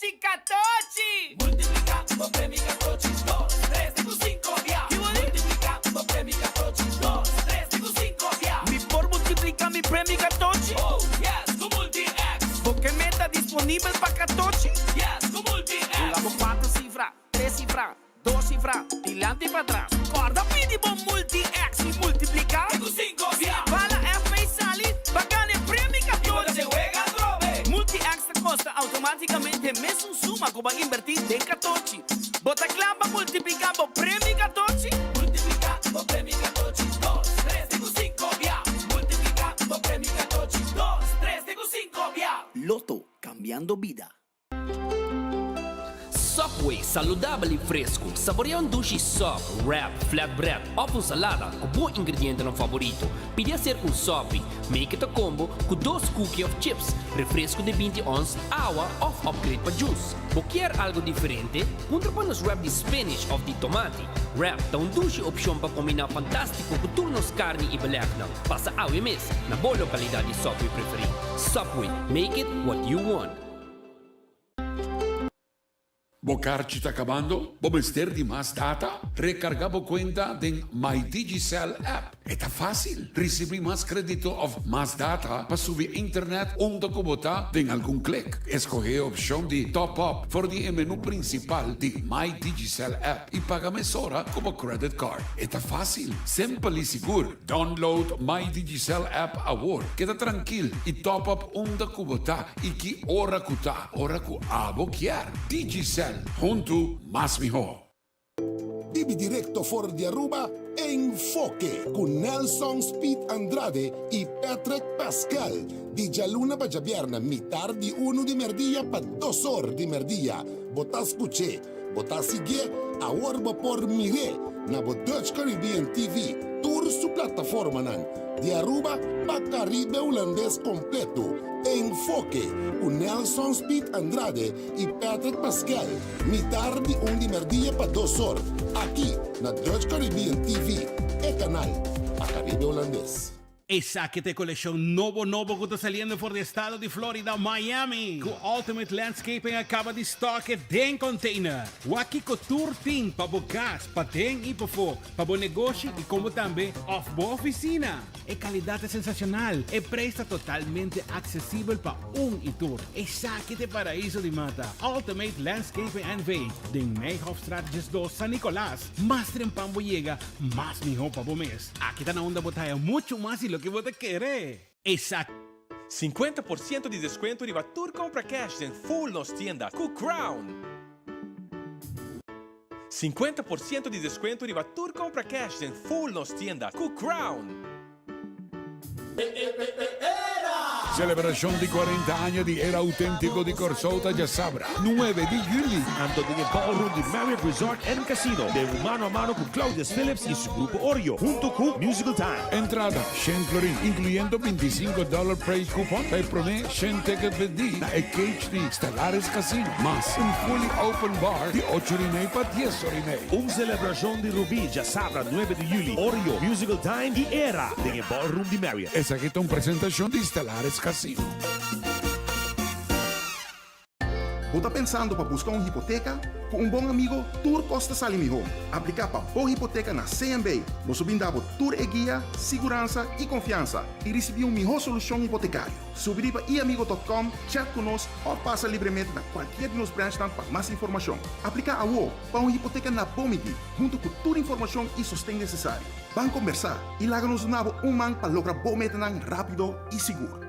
Catochi, catochi! Multiplica bo premi catochi, dos, tres, te cu cinco bia. Multiplica bo premi catochi, dos, tres, te cu cinco bia. Mi por multiplica mi premi catochi? Oh, yes, cu Multi-X! Bo ke meta disponibel pa catochi? Yes, cu Multi-X! Bula bo cuatro cifra, tres cifra, Dos sifra, dilanti i patras. Kòrda pidi bo Multi-X i multipliká. Te ku sinku bia. Bala FP sali pa gana e premi 14. Multi-X ta kosta outomátikamente mesun suma ku bo a inbertí den katochi. Bo ta kla pa multipliká bo premi katochi? Multipliká bo premi katochi dos, tres te ku sinku bia. Multipliká bo premi katochi dos, tres te ku sinku bia. Lotto, kambiando bida. Subway, saludabel y fresco. Saborea un dushi sub, wrap, flatbread of un salada cu bo ingredientenan favorito. Pidi acerca un sopi. Make it a combo cu dos cookie of chips, refresco di binti ons, awa of upgrade pa juice. Bo kier algo diferente? Puntra pa nos wrap di spinach of di tomati. Wrap ta un dushi opcion pa combina fantastico cu tur nos carni y belegnan. Pasa awe mes na bo localidad di Subway preferi. Subway, make it what you want. Bo karchi ta kabando? Bo mester di mas data? Rekargá bo kuenta den My Digicel app. E ta fásil! Risibí mas krédito òf mas data pa subi internet unda ku bo ta den algun klik. Eskohé e opshon di Top Up for di e menú prinsipal di My Digicel app i paga mesora ku bo credit card. E ta fásil, simpel i sigur. Download My Digicel app awor. Keda trankil i top up unda ku bo ta i ki ora ku ta, ora ku abo kier. Digicel, huntu mas mihó. Bibi directo for di Aruba, Enfoke cu Nelson Speed Andrade y Patrick Pascal, di djaluna pa djabièrnè mitar di unu di merdia pa dos or di merdia. Bo ta scuch'é, Bo ta siguié? Awor bo por mir'é na bo Dutch Caribbean TV, tur su plataformanan, di Aruba pa Caribe Hulandes completo. Enfoke, cu Nelson Speed Andrade y Patrick Pascal, mitar di un di merdia pa dos or, aki na Dutch Caribbean TV, e canal pa Caribe Hulandes. Esaki ta e kolekshon nobo nobo ku ta saliendo for di estado di Florida, Miami, ku Ultimate Landscaping a kaba di stock e den container. Wak kiko tur tin pa bo kas, paden i pafó, pa bo negoshi i komo tambe òf bo ofisina. E kalidat ta sensashonal, e preis ta totalmente aksesibel pa un i tur. Esaki ta e paraiso di mata, Ultimate Landscaping NV, den Meihoffstraat 12, San Nicolas. Mas trempan bo yega, mas mihó pa bo mes. Aki ta na unda bo ta haya muchu mas di loke bo ta kere. Esaki. Sinkuenta por siento di deskuento riba tur kompra cash den full nos tienda ku Crown! Sinkuenta por siento di deskuento riba tur kompra cash den full nos tienda ku Crown! Selebrashon di kuarenta aña di Era Outentiko di Kòrsou ta djasabra, nuebe di yüli. Anto den e ballroom di Marriott Resort and Casino den un mano a mano ku Claudius Phillips y su grupo Oreo hunto ku Musical Time. Entrada, shen florin, inkluyendo bintisinko dòler price coupon pa e promé shen ticket bendí na e cage di Stellaris Casino, mas un fully open bar di ocho ora y mei pa dies ora y mei. Un selebrashon di Rubí djasabra nuebe di yüli, Oreo, Musical Time y Era den e ballroom di Marriott. Esaki ta un presentashon di Stellaris Casino. Bo ta pensando pa buska un hipoteka? Ku un bon amigo tur kos ta sali mihó. Apliká pa bo hipoteka na CMB. Nos lo bin da bo tur e guia, siguransa i konfiansa i risibí un mihó solushon hipotekario. Subi riba iamigo.com, chat ku nos òf pasa libremente na kualkier di nos branchnan pa mas informashon. Apliká awo pa un hipoteka na bo midí, huntu ku tur informashon i sosten nesesario. Ban kombersá i laga nos duna bo un man pa logra bo metanan rápido i sigur.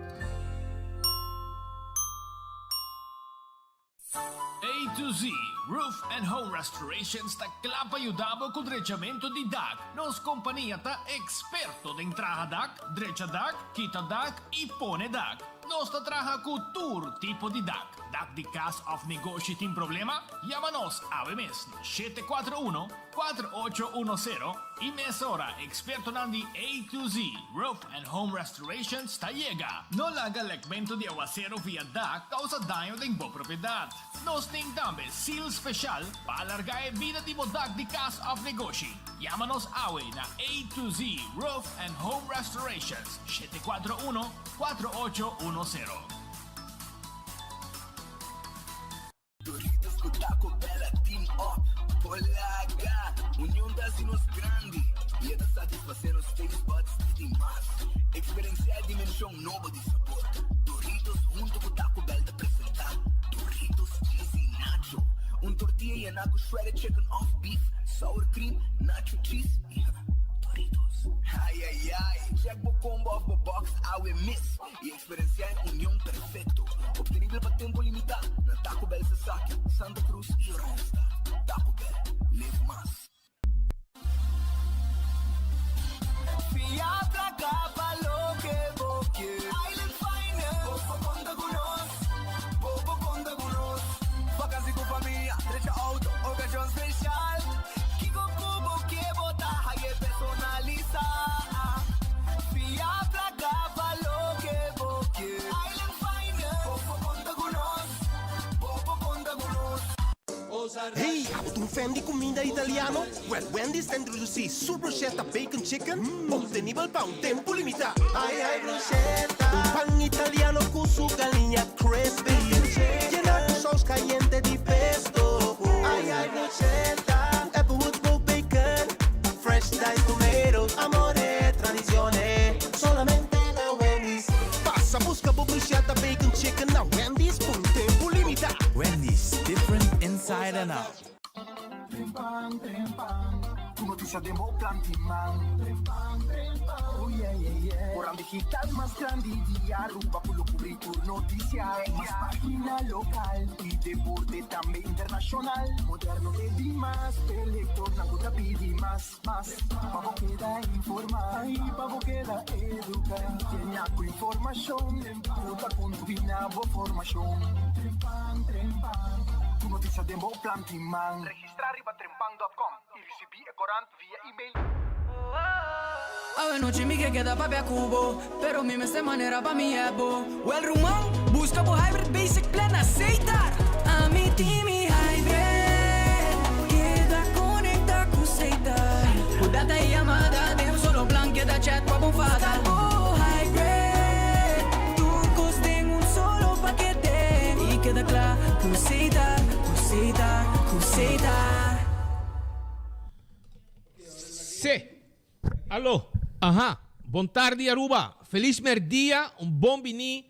A to Z Roof and Home Restorations ta kla pa yuda bo ku drechamentu di dak. Nos kompania ta eksperto den traha dak, drecha dak, kita dak i pone dak. Nos ta traha ku tur tipo di dak. Dak di kas òf negoshi tin problema? Yama nos awe mes na 741 4810 i mesora ekspertonan di A to Z Roof and Home Restorations ta yega. No laga lekmentu di awasero via dak kousa daño den bo propiedat. Nos tin tambe seal speshal pa alargá e bida di bo dak di kas òf negoshi. Yama nos awe na A to Z Roof and Home Restorations, 741 4810. I e ta satisfasé nos taste buds te di mas. Eksperensiá e dimenshon nobo di sabor. Doritos huntu ku Taco Bell ta presentá Doritos Cheesy Nacho, un tortilla yená ku shredded chicken òf beef, sour cream, nacho cheese i Doritos. Ai ai ai! Check bo combo òf bo box awe mes i eksperensiá e union perfekto. Obtenibel pa tempu limitá na Taco Bell Sasaki, Santa Cruz i Oranjestad. Taco Bell, live mas. Fia placa pa loke bo kier. Island Finance, bo por conta cu nos, bo por conta cu nos. Vakantie cu famia, drecha auto, ocasion special. Kico cu bo kier bo ta haye personalisa. Fia placa pa loke bo kier. Island Finance, bo por conta cu nos, bo por conta cu nos. Hey, abo ta un fan di cuminda italiano? Well, Wendy's ta introduci su bruschetta bacon chicken, obtenibel pa un tempo limita. Ay ay bruschetta! Un pan italiano cu su galiña crispy, yena cu saus cayente di pesto. Ay ay bruschetta! Cu Applewood smoked bacon, fresh diced tomatoes, amore, tradicione, solamente na Wendy's. Pasa busca bo bruschetta bacon chicken na Wendy's pa un tempo limita. Wendy's, different inside and out. Trempan, trempan, ku notisia den bo plan di man. Trempan, trempan, oh yeah, yeah, yeah. Koran digital mas grandi di Aruba ku lo kubri tur notisia. Mas pagina lokal i deporte tambe internashonal. Moderno te dimas, p'e lektornan ku ta pidi mas. Mas pa bo keda informá i pa bo keda eduká. Yena ku informashon ku ta kontribuí na bo formashon. Trempan, trempan, ku notisia den bo plan tin man. Registrá riba trempan dòt kòm i risibí e korant via email. Awe nochi mi ke keda papia ku bo, pero mi mester manera pa mi hèp bo. Wèl ruman, buska bo Hybrid Basic Plan na Setar! Ami tin mi Hybrid, keda konekta ku Setar. Ku data i yamada den un solo plan, keda chat pa bo fada. Buska bo Hybrid, tur kos den un solo pakete. I keda kla ku Setar, ku Setar, ku Setar. Sí. Alo. Aha. Bon tardi Aruba. Feliz merdia, un bon bini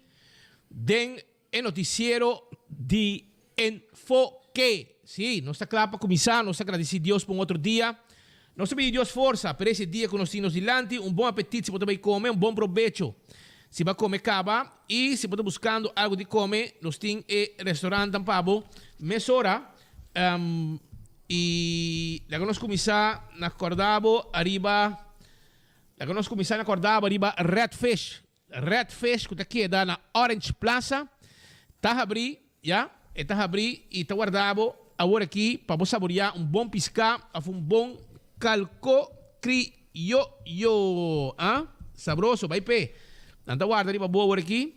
den e noticiero di Enfoke. Sí, nos ta kla pa kuminsá. Nos ta gradisí Dios pa un otro dia. Nos ta pidi Dios forsa pa ese dia ku nos tin nos dilanti. Un bon apetit si bo ta bai kome, un bon probecho si bo a kome kaba. I si bo ta buskando algu di kome, nos tin e restaurantnan pa bo mesora. I laga nos kuminsá na kòrda bo ariba, laga nos kuminsá na kòrda bo ariba Red Fish. Red Fish ku ta keda na Orange Plaza ta habrí, ya, e ta habrí i ta warda bo awor aki pa bo saboriá un bon piská òf un bon kalko krioyo. Ah, sabroso, bai p'e. Nan ta warda riba bo awor aki.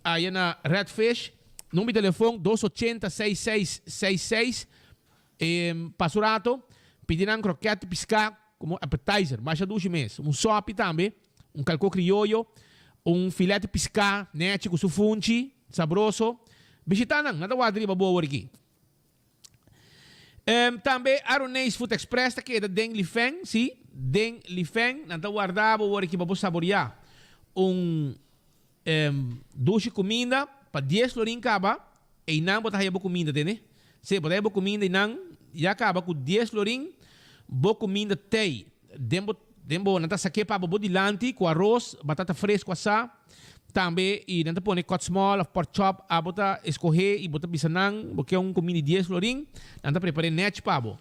Aya na Red Fish. Number di telefon dos ochenta seis seis seis seis. Pasa un rato, pidi nan kroket di piská komo appetizer, masha dushi mes. Un sopi tambe, un kalkó krioyo, un filet di piská nechi ku su funchi, sabroso. Bishita nan, nan ta warda riba bo awor aki. Tambe Aroneis Food Express ta keda den Lifeng, sí, den Lifeng. Nan ta warda bo awor aki pa bo saboriá un dushi kuminda pa dies florin kaba. Einan bo ta haya bo kuminda, tende? Sí, bo ta haya bo kuminda einan ya kaba ku dies florin bo kuminda tei. Den bo, den bo, nan ta sak'é pa bo bo dilanti ku aros, batata fresku asá. Tambe i nan ta pone cut small of pork chop, abo ta escoge i bo ta bisa nan bo ke un cuminda di dies florin, nan ta prepare nech pa bo.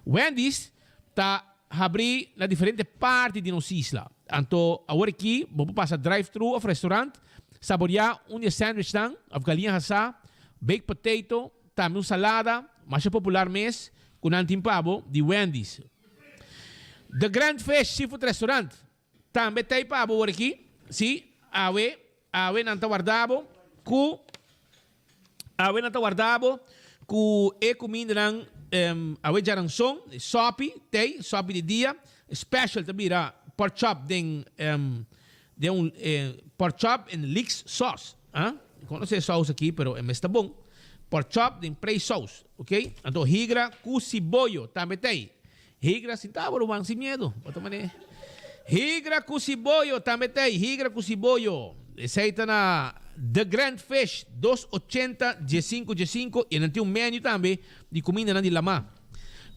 Wendy's ta habri na diferente parti di nos isla, anto awor aki bo por pasa drive thru of restaurant, saboria un di e sandwichnan of galiña hasá, baked potato, tambe un salada masha popular mes cu nan tin pa bo di Wendy's. The Grand Fish Seafood Restaurant Tambe t'ei pa bo wor aki, sí, awe, awe nan ta warda bo ku, awe nan ta warda bo ku e kumindanan, awe djaranson, sòpi t'ei, sòpi di dia, special ta bira pork chop den, den un pork chop en leeks sauce, ah, mi konosé e saus aki, pero e mes ta bon, pork chop den prei saus, ok, anto higra ku siboyo tambe t'ei. Higra sinta bo ruman sin miedo. Bo ta mane. Higra ku siboyo tambe ta ei. Higra ku siboyo. Esei ta na The Grand Fish, dos ochenta diesinku diesinku i nan tin un menu tambe di kumindanan di lamá.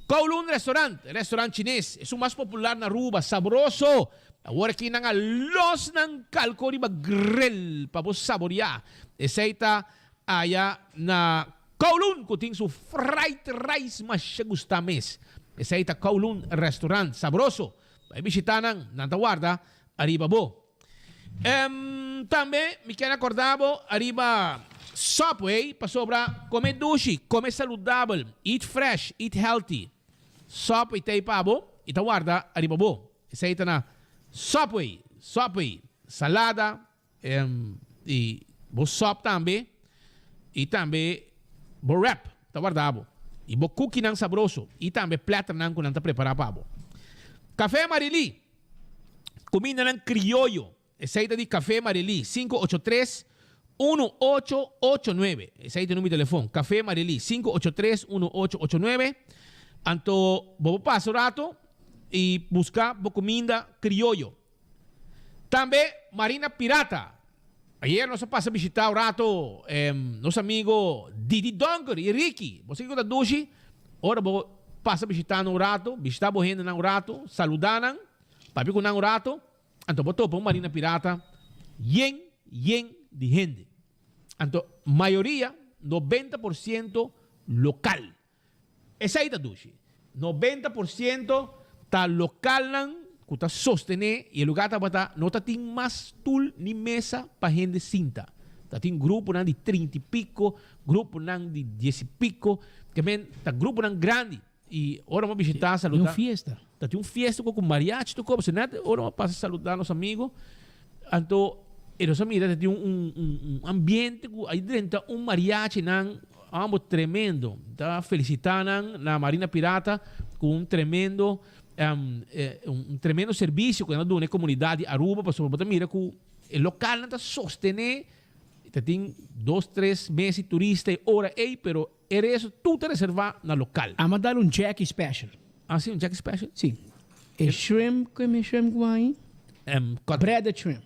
Kowloon Restaurant, restaurant chines, esun mas popular na Aruba, sabroso! Awor aki nan a los nan kalko riba grill pa bo saboreá. Esei ta aya na Kowloon ku tin su fried rice masha gustá mes. Esei ta Kowloon Restaurant, sabroso! Bai bishitá nan, nan ta warda ariba bo. Tambe mi kier acorda bo ariba Subway pasobra come dushi, come saludabel, eat fresh, eat healthy. Subway ta ei pa bo y ta warda ariba bo. Esey ta na Subway, Subway, salada y bo sop tambe y tambe bo wrap ta warda bo y bo cookienan sabroso y tambe platternan cu nan ta prepara pa bo. Café Marily. Kumindanan krioyo. Esei ta di Café Marily, 583 1889. Esei ta e numero di telefon. Café Marily, 583 1889. Anto bo por pasa un rato i buska bo kuminda krioyo. Tambe Marina Pirata. Ayer nos a pasa bishita un rato nos amigo Didi Donker i Ricky. Bo sa kiko ta dushi? Ora bo pasa bishita nan un rato, bishita bo hendenan un rato, saluda nan, papia ku nan un rato, anto bo topa un marina pirata yen yen di hende. Anto mayoria, 90% lokal. Esei ta dushi. 90% ta lokalnan ku ta sostené i e lugá tabata no ta tin mas stul ni mesa pa hende sinta. Ta tin gruponan di trinta i piko, gruponan di dies i piko, ke men ta gruponan grandi i ora bo bishitá saludá. Un fiesta. Ta tin un fiesta ku mariachi tur kos. Net ora bo pasa saludá nos amigo anto e nos a mira ta tin un un ambiente ku a drenta un mariachinan Ambo tremendo. Ta felicita nan na Marina Pirata cu un tremendo un tremendo servicio cu nan a duna e comunidad di Aruba pasobra bo ta mira cu e localnan ta sostene ta tin dos tres mes di turista e ora ey pero e resto tur ta reserva na local. Amo a dal un Jackie special. Ah si un Jackie special? Si. E shrimp, cu e shrimp cu ahi? Breaded shrimp.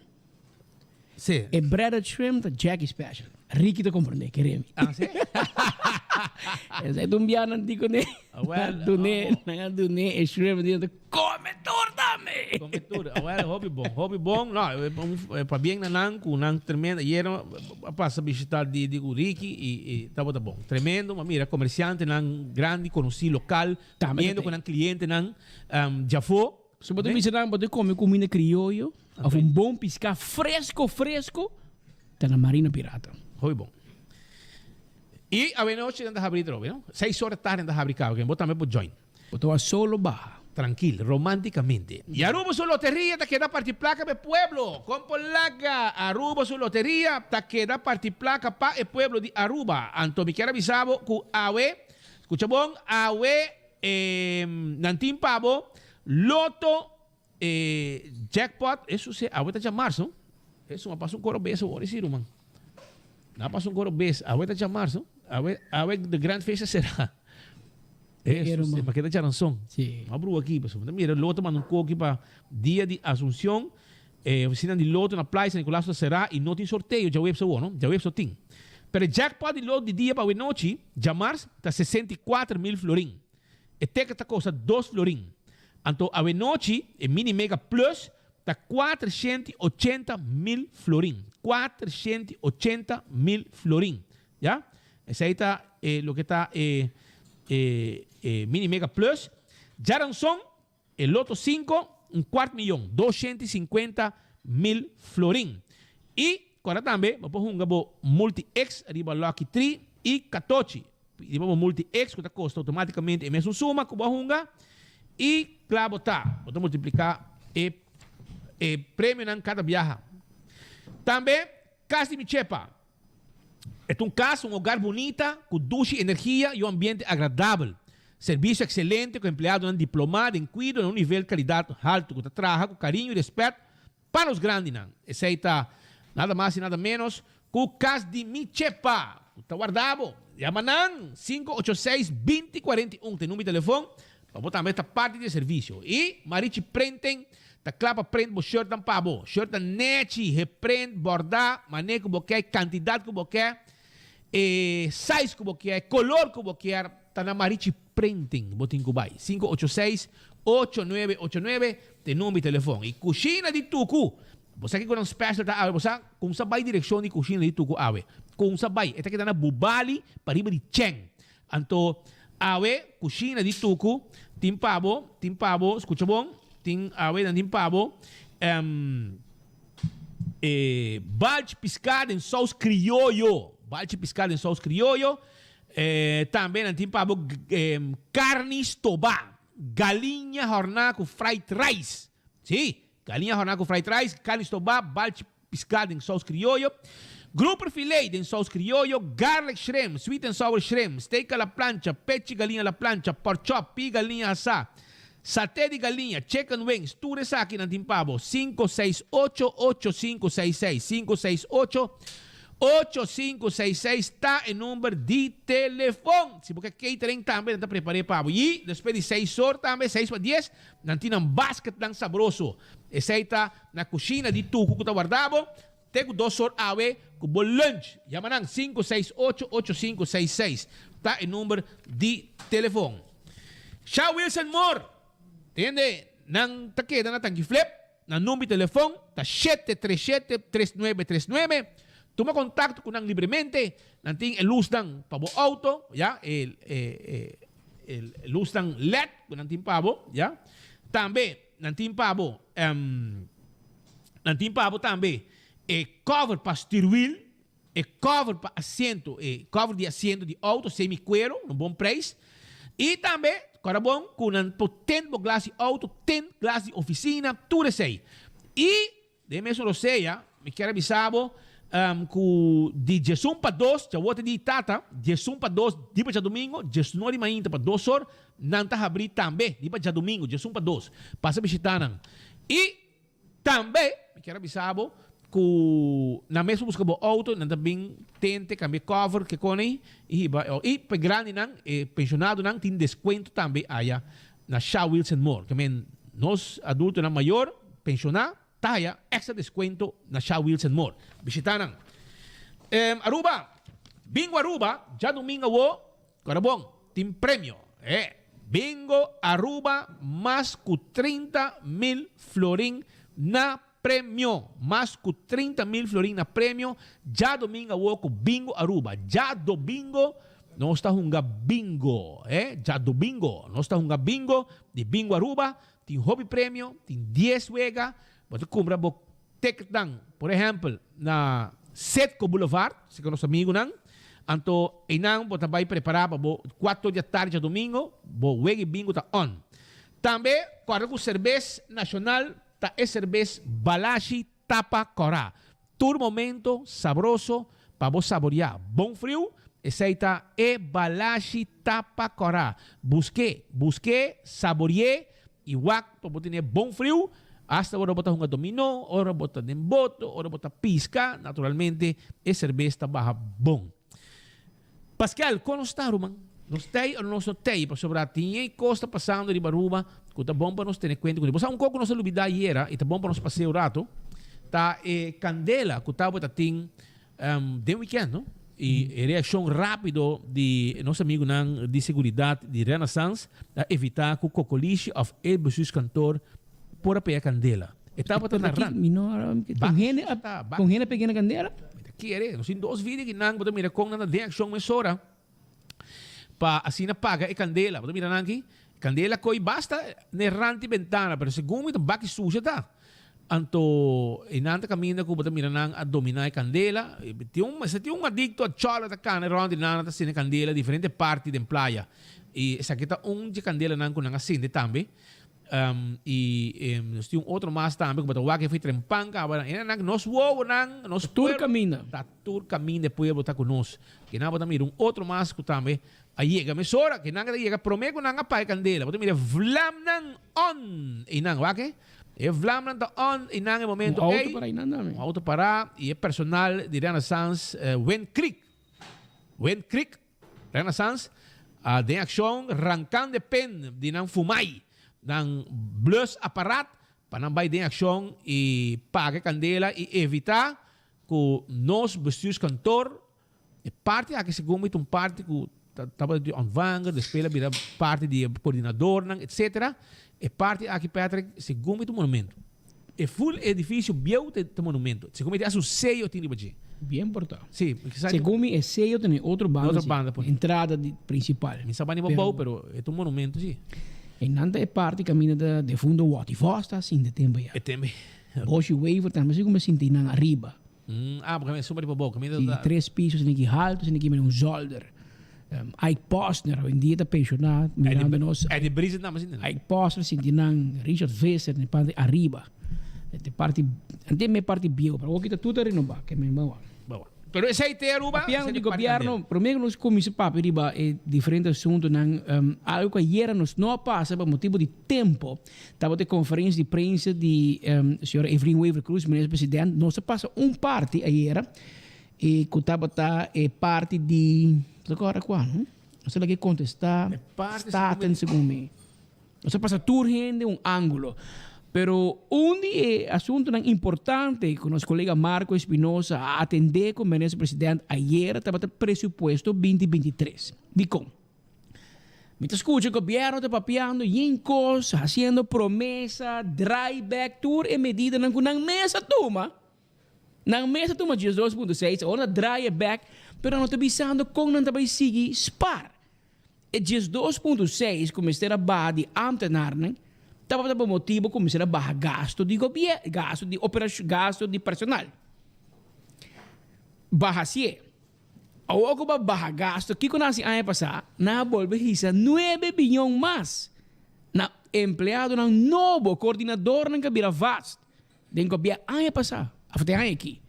Sí. E breaded shrimp ta Jackie special. Ricky ta comprende, kere mi. Ah, sí? Esei ta un biaha nan di kuné. Ah, wel, Duné, oh. nan a duné e shrimp di nan come tur tambe. Come tur. Ah, wel, hopi bon, hopi bon. No, e, un, e, pabien na nan ku nan tremendo. Ayer a pasa bishita di di ku Ricky i, i tabata bon. Tremendo, ma mira komersiantenan grandi, konosí lokal, Tambe viendo ta ku nan klientenan um, djafó. So bo ta bisa nan bo ta come cuminda crioyo of un bon pisca fresco fresco ta na Marina Pirata. Hopi bon. Y awenochi nan ta habri atrobe no? Seis ora tardi nan ta habri caba bo tambe por join. Bo ta wak solo baha. Trankil, romanticamente. Y Aruba su loteria ta keda parti placa pa e pueblo. Con por laga Aruba su loteria ta keda parti placa pa e pueblo di Aruba. Anto mi kier a bisa bo cu awe, scucha bon, awe E nan tin pa bo loto e jackpot eso se awe ta djamarzo eso a pasa un coro bes awor si ruman a pasa un coro bes awe ta djamarzo awe awe de grand feest a sera eso se pa keda djaranson a brua aki pasobra mira loto manda un koki pa dia di asuncion e oficina di loto na playa San Nicolas ta sera y no tin sorteo djaweps awor no djaweps no tin pero e jackpot di loto di dia pa awe nochi djamars ta 64 mil florin e ticket ta kosta dos florin anto awe nochi e mini mega plus ta 480 mil florin 480 mil florin ya esei ta e loke ta e e e mini mega plus djaranson E loto sinku, un kuart miyon, 250 mil florin. I kòrda tambe bo por hunga bo Multi X riba Lucky Tree i Katochi. Riba bo Multi X ku ta kosta outomátikamente e mesun suma ku bo a hunga i kla bo ta. Bo ta multipliká e e premionan kada biaha. Tambe Kas di Mi Chepa. E ta un kas, un hogar bunita, ku dushi energia i un ambiente agradabel. Servisio ekselente ku empleadonan diplomá den kuido na un nivel kalidat haltu ku ta traha ku kariño i rèspèt pa nos grandinan. Esei ta nada mas i nada ménos ku Kas di Mi Chepa ku ta warda bo. Yama nan, 586 20 41 ta e number di telefon. Pa bo tambe ta parti di e servisio. I Marichi Printing ta kla pa print bo shirtnan pa bo. Shirtnan nechi, geprint, bòrdá, manera ku bo ke, kantidat ku bo ke, e size ku bo kier, kolor ku bo kier, ta na Marichi Printing bo tin ku bai. 586 8989 ta e number di telefòn. I kushina di Tuku, bo sa kiko nan special ta awe? Bo sa kumsa bai direkshon di kushina di Tuku awe? Kumsa bai, e ta keda na Bubali pariba di Cheng. Anto awe kushina di Tuku tin pa bo, tin pa bo, skucha bon, tin awe nan tin pa bo e balchi piská den sous krioyo, balchi piská den sous krioyo, tambe nan tin pa bo karni stobá, galiña hòrná ku fried rice, sí, galiña hòrná ku fried rice, karni stobá, balchi Piská den sous krioyo, grouper filet den sous krioyo, garlic shrimp, sweet and sour shrimp, steak a la plancha, pechi galiña a la plancha, pork chop, pia galiña asá, saté di galiña, chicken wings, tur esaki nan tin pa bo. 568 8566, 568 8566 ta e number di telefon. Si bo ke catering tambe nan ta prepar'é pa bo. I despues di seis or tambe, seis pa dies, Nan tin nan basketnan sabroso. Esei ta na kushina di Tuku ku ta warda bo te ku dos or awe ku bo lunch. Yama nan 568 8566 ta e number di telefon. Sha Wilson Moore, tende nan ta keda na Tanki Flip. Nan number di telefon ta 737 3939. Tuma kontakto ku nan libremente. Nan tin e lusnan pa bo auto, ya, e e e lusnan led ku nan tin pa bo, ya. Tambe nan tin pa bo, nan tin pa bo tambe e cover pa stuurwiel, e cover pa asiento, e cover di asiento di auto semi cuero, un bon prijs. Y tambe, kòrda bon, ku nan por tint bo glas di auto, tint glas di oficina, tur esei. Y den mesun rosea, mi kier a bisa bo ku di diesun pa dos, djawote di tata, diesun pa dos riba djadumingo, diesnor di mainta pa dos or, nan ta habrí tambe riba djadumingo, diesun pa dos. Pasa bishitá nan. Y tambe, mi kier a bisa bo ku nan mes por buska bo auto, nan ta bin tente, kambia cover, ke kon ei, y hiba e auto. Y pa e grandinan, e penshonadonan, tin deskuento tambe aya na Sha Wilson Moore. Ke men nos adultonan mayor, penshoná, ta haya extra descuento na Sha Wilson Moore. Bishita nan. Aruba, Bingo Aruba, djadumingo awo, kora bon, tin premio. E, Bingo Aruba mas ku 30 mil florin na premio. Mas ku 30 mil florin na premio djadumingo awo ku Bingo Aruba. Djadomingo nos ta hunga bingo. E, djadomingo nos ta hunga bingo di Bingo Aruba. Tin hopi premio, tin dies wega, bo ta kumpra bo ticketnan, por ehèmpel, na Citgo Boulevard, serka nos amigunan, anto einan bo ta bai prepará pa bo kuater di atardi djadumingo, bo wega i bingo ta on. Tambe kòrda ku serbes nashonal ta e serbes Balashi Tapa Kòrá. Tur momento sabroso pa bo saboriá bon friu, esei ta e Balashi Tapa Kòrá. Busk'é, busk'é, sabori'é i wak pa bo tene bon friu, asta ora bo ta hunga dominó, ora bo ta den boto, ora bo ta piska, naturalmente e serbes ta baha bon. Pascal, kon nos ta ruman? Nos tei o nos no tei? Pasobra tin e kos ta pasando riba Aruba ku ta bon pa nos tene kuenta kuné. Bo sa un kos ku nos a lubidá ayera i ta bon pa nos pas'é un rato, ta e kandela ku tabata tin den wikènt, no? I e reakshon rápido di nos amigunan di seguridat di Renaissance a evitá ku kokolishi òf e bestuurskantoor por a pega kandela. E tabata na rand. Mi no con hende a con hende a pega na candela? Mi ta kere. Nos tin dos video kinan bo ta mira con nan ta den accion mesora pa asina paga e candela. Bo ta mira nan aki? Candela coi basta n'e rand di bentana pero segun mi ta baki sucia ta. Anto e nan ta caminda cu bo ta mira nan a domina e candela. Tin un mester tin un adicto a chola ta cana rond di nan ta sende candela diferente parti den playa. Y esaki ta un dje candelanan cu nan a sende tambe. Y nos tin un otro mas tambe ku bo ta wak e foi trempan kaba. E nan nos wowonan, nos Tur kaminda. Ta tur kaminda e pueblo ta ku nos. Kinan bo ta mira un otro mas ku tambe a yega mesora. Kinan ta yega prome ku nan a paga e kandela. Bo ta mira e vlamnan on einan. Wak e. E vlamnan ta on einan e momento Un ei. auto para einan tambe. Un auto para y e personal di Renaissance Wind Creek. Wind Creek. Renaissance. A den akshon rankando e pen di nan fumai, nan blusapparaat, pa nan bai den akshon i paga e kandela i evitá ku nos bestuurskantoor, e parti aki segun mi ta un parti ku tabata di ontvanger, despues el a bira parti di e koordinadornan etcetera, e parti aki Patrick segun mi ta un monumento. E full edifisio bieu ta monumento. Segun mi ta hasta un seyo tin riba dje. Bien por ta. Si. Segun mi e seyo ta na e otro banda. Otro banda por. Entrada di principal. Mi sa bani pa bou pero e ta un monumento si. E nan ta e parti caminda ta defunto Watty Vos ta sinti tempo ya. E tempo. Boshi Wever tambe segun mi sinti nan ariba. Ah porque mi suma riba bou caminda ta. Si tres piso esaki ki halto esaki ki mira un zolder. Ike Posner awendia ta pensioná mirando nos. Eddie Briesen tambe sinti nan. Ike Posner sinti nan, Richard Visser den parti ariba. Den parti, antes me parti bieu, pero awo ta tur ta renobá, ke men bawa. Bawa. Pero esei te Aruba. Papiando di gobierno, prome ku nos kuminsá papia riba e diferente asuntunan, algu ku ayera nos no a pasa pa motibu di tempo, tabata e konferensia di prensa di señora Evelyn Wever-Croes, minister president. Nos a pasa un parti ayera. E ku tabata e parti di, no ta kòrda kua no? Nos a lag'é kontestá Staten segun mi. Nos a pasa tur hende un ángulo. Pero un di e asuntunan importante ku nos kolega Marco Espinosa a atendé ku Minister President ayera tabata presupuesto 2023. Dikon? Mi ta skucha gobièrnu ta papiando yen kos, hasiendo promesa, draai bèk tur e medidanan ku nan mes a tuma. Nan mes a tuma 12.6, awor nan ta draai e bek, pero nan no ta bisando kon nan ta bai sigui spar. E 12.6 ku mester a baha di ámtenarnan tabata pa motibu ku mester a baha gasto di gobier, gasto di operashon, gasto di personal. Baha sié. Awor ku bo a baha gasto, kiko nan a hasi aña pasá? Nan a bolbe hisa nuebe biyon mas na empleadonan nobo, koordinadornan ku a bira vast. Den gobierno aña pasá, of den aña aki.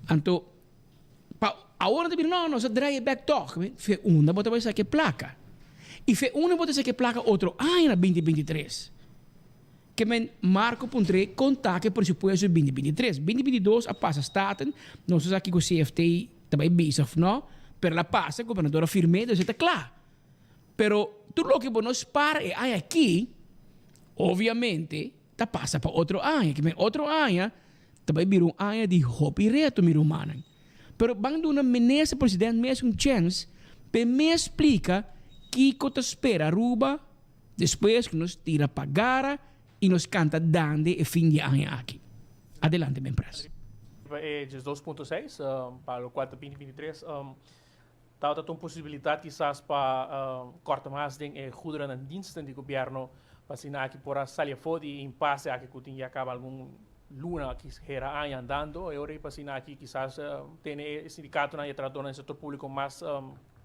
Anto, pa awor nan ta bira, no, nos a draai e bek tòg. Fe unda bo ta bai saka e plaka? I fe unda bo ta saka e plaka otro aña na binti 23? Ke men Marco puntr'é kon ta ku e presupuesto di binti 23. Binti 22 a pasa Staten, nos no sa kiko CFT ta bai bisa of no, pero el a pasa, gobernador a firm'é, dus e ta kla. Pero tur loke bo no spara e aña aki, obviamente, ta pasa pa otro aña. Kimen otro aña ta bai bira un aña di hopi reto, mi rumannan. Pero ban duna Minister President mes un chens p'e mes splika kiko ta spera Aruba despues ku nos tira pa gara i nos kanta dande e fin di aña aki. Adelante, Ben Pres. Riba e 12.6, pa lokual ta 2023, Tabata ta un posibilidat kisas pa kòrta mas den e goederennan diensten di gobièrnu pa asina aki por a sali afó di e impase aki ku tin ya kaba algun luna aki hera aña andando. E ora ei pa asina aki kisas tene e sindikatonan i e trahadónan den sektor públiko mas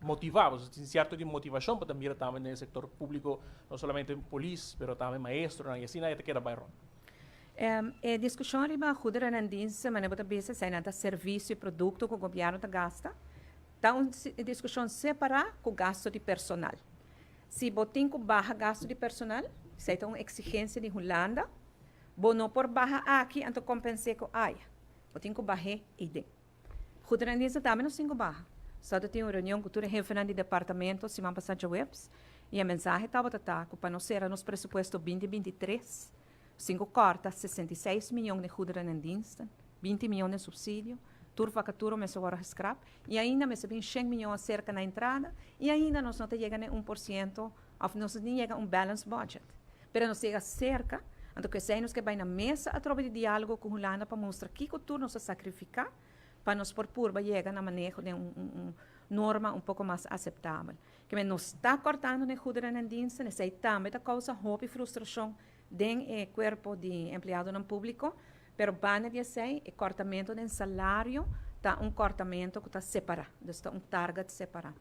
motivá pasobra tin sierto di motivashon pa ta mira tambe den e sektor públiko no solamente polis pero tambe maestronan i asina e ta keda bai rònt. E diskushon riba goederennan diensten manera bo ta bisa eseinan ta servisio i produkto ku gobièrnu ta gasta. Ta un diskushon separá ku gasto di personal. Si bo tin ku baha gasto di personal, esei ta un eksigensia di Hulanda, bo no por baha aki anto kompens'é ku aya. Bo tin ku bah'é eiden. Goederendiensten tambe nos tin ku baha. Sa ta tin un reunion ku tur e hefenan di departamento siman pasá djaweps i e mensahe tabata ta ku pa nos sera nos presupuesto 2023, nos tin ku kòrta 66 miyon den goederendiensten, 20 miyon den supsidio, Tur vakatura mester wòrdu geskrap i ainda mester bin shen mion aserka na entrada i ainda nos no ta yega na e 1% òf nos no tin yega un balance budget. Pero nos yega serka, anto ku esei nos ke bai na mesa atrobe di diálogo ku Hulanda pa mustra kiko tur nos a sakrifiká pa nos por purba yega na maneho den un un norma un poko mas aseptabel. Ke men nos ta kòrtando den goederenen diensten, esei tambe ta kousa hopi frustrashon den e kuerpo di empleadonan públiko. Pero banda di esei, e kòrtamentu den salario ta un kòrtamentu ku ta separá, dus ta un target separá.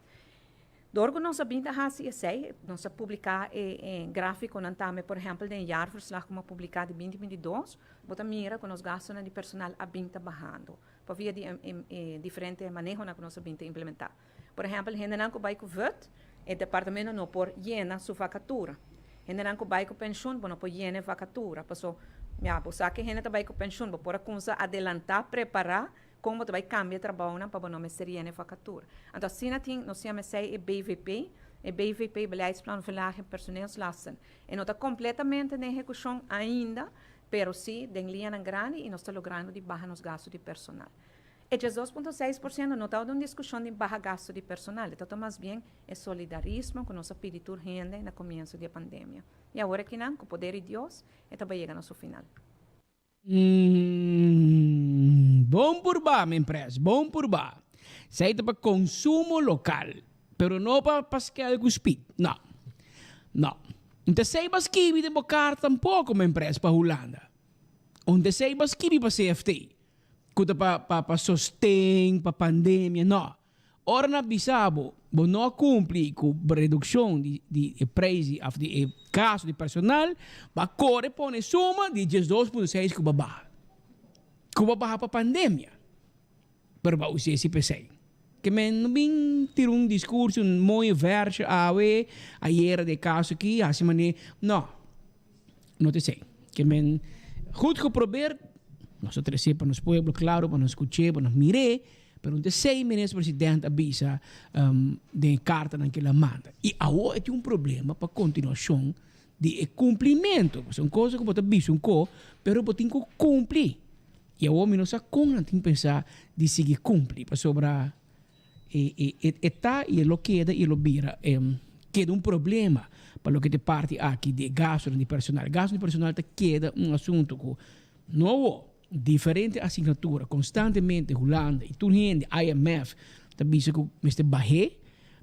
Dor ku nos a bin ta hasi esei, nos a publiká e e gráfikonan tambe, por ehèmpel den e jaarverslag ku mi a publiká di 2022, bo ta mira ku nos gastunan di personal a bin ta bahando pa via di e e diferente manehonan ku nos a bin ta implementá. Por ehèmpel, hendenan ku bai ku vùt, e departamento no por yena su vakatura. Hendenan ku bai ku penshun, bo no por yena e vakatura. Paso, ya, bo sa ku e hende ta bai ku penshun, bo por a kumsa adelantá, prepará kon bo ta bai kambia e trabounan pa bo no mester yena e vakatura. Anto asina tin, nos yama esei e BVP. E BVP, Beleidsplan Verlaging Personeelslasten, e no ta kompletamente den ehekushon ainda, pero sí den liñanan grandi i nos ta logrando di baha nos gastu di personal. E 12.6% no ta un diskushon di baha gastu di personal, e ta mas bien e solidarismo ku nos a pidi tur hende na komienso di e pandemia. I awor akinan, ku poder di Dios, e ta bai yega na su final. Bon purba, mi pres, bon purba. Esei ta pa konsumo lokal, pero no pa paskel ku spit. No. No. N ta esei pa skibi den bo karta tampoko, mi pres, pa Hulanda. Un ta esei pa skibi pa CFT, ku ta pa pa pa sosten, pa pandemia. No. Ora nan bisa bo, bo no a cumpli cu reduccion di di e prijs di of di e gasto di personal, bo a core pone suma di 12.6 cu bo a baha. Cu bo a baha pa pandemia. Pero bo a usa esi p'esey. Ke men no bin tira un discurso, un mooie verse awe, ayera di e caso aki, haci mane, no. No ta esey. Ke men goed geprobeerd, nos a trece pa nos pueblo claro, pa nos scuche, pa nos mire, Pero un ta esey minister president a bisa den e cartanan ke el a manda. Y awo e tin un problema pa continuacion di e cumplimento. Pasobra un cosa cu bo ta bisa un co, pero bo tin cu cumpli. Y awo mi no sa con nan tin pensa di sigui cumpli, pasobra e e e ta y e lo keda y e lo bira keda un problema pa loke ta e parti aki di e gastonan di personal. Gasto di personal ta keda un asunto cu no awo. Diferente asignatura, constantemente Hulanda y tur hende, IMF, ta bisa cu mester bah'é,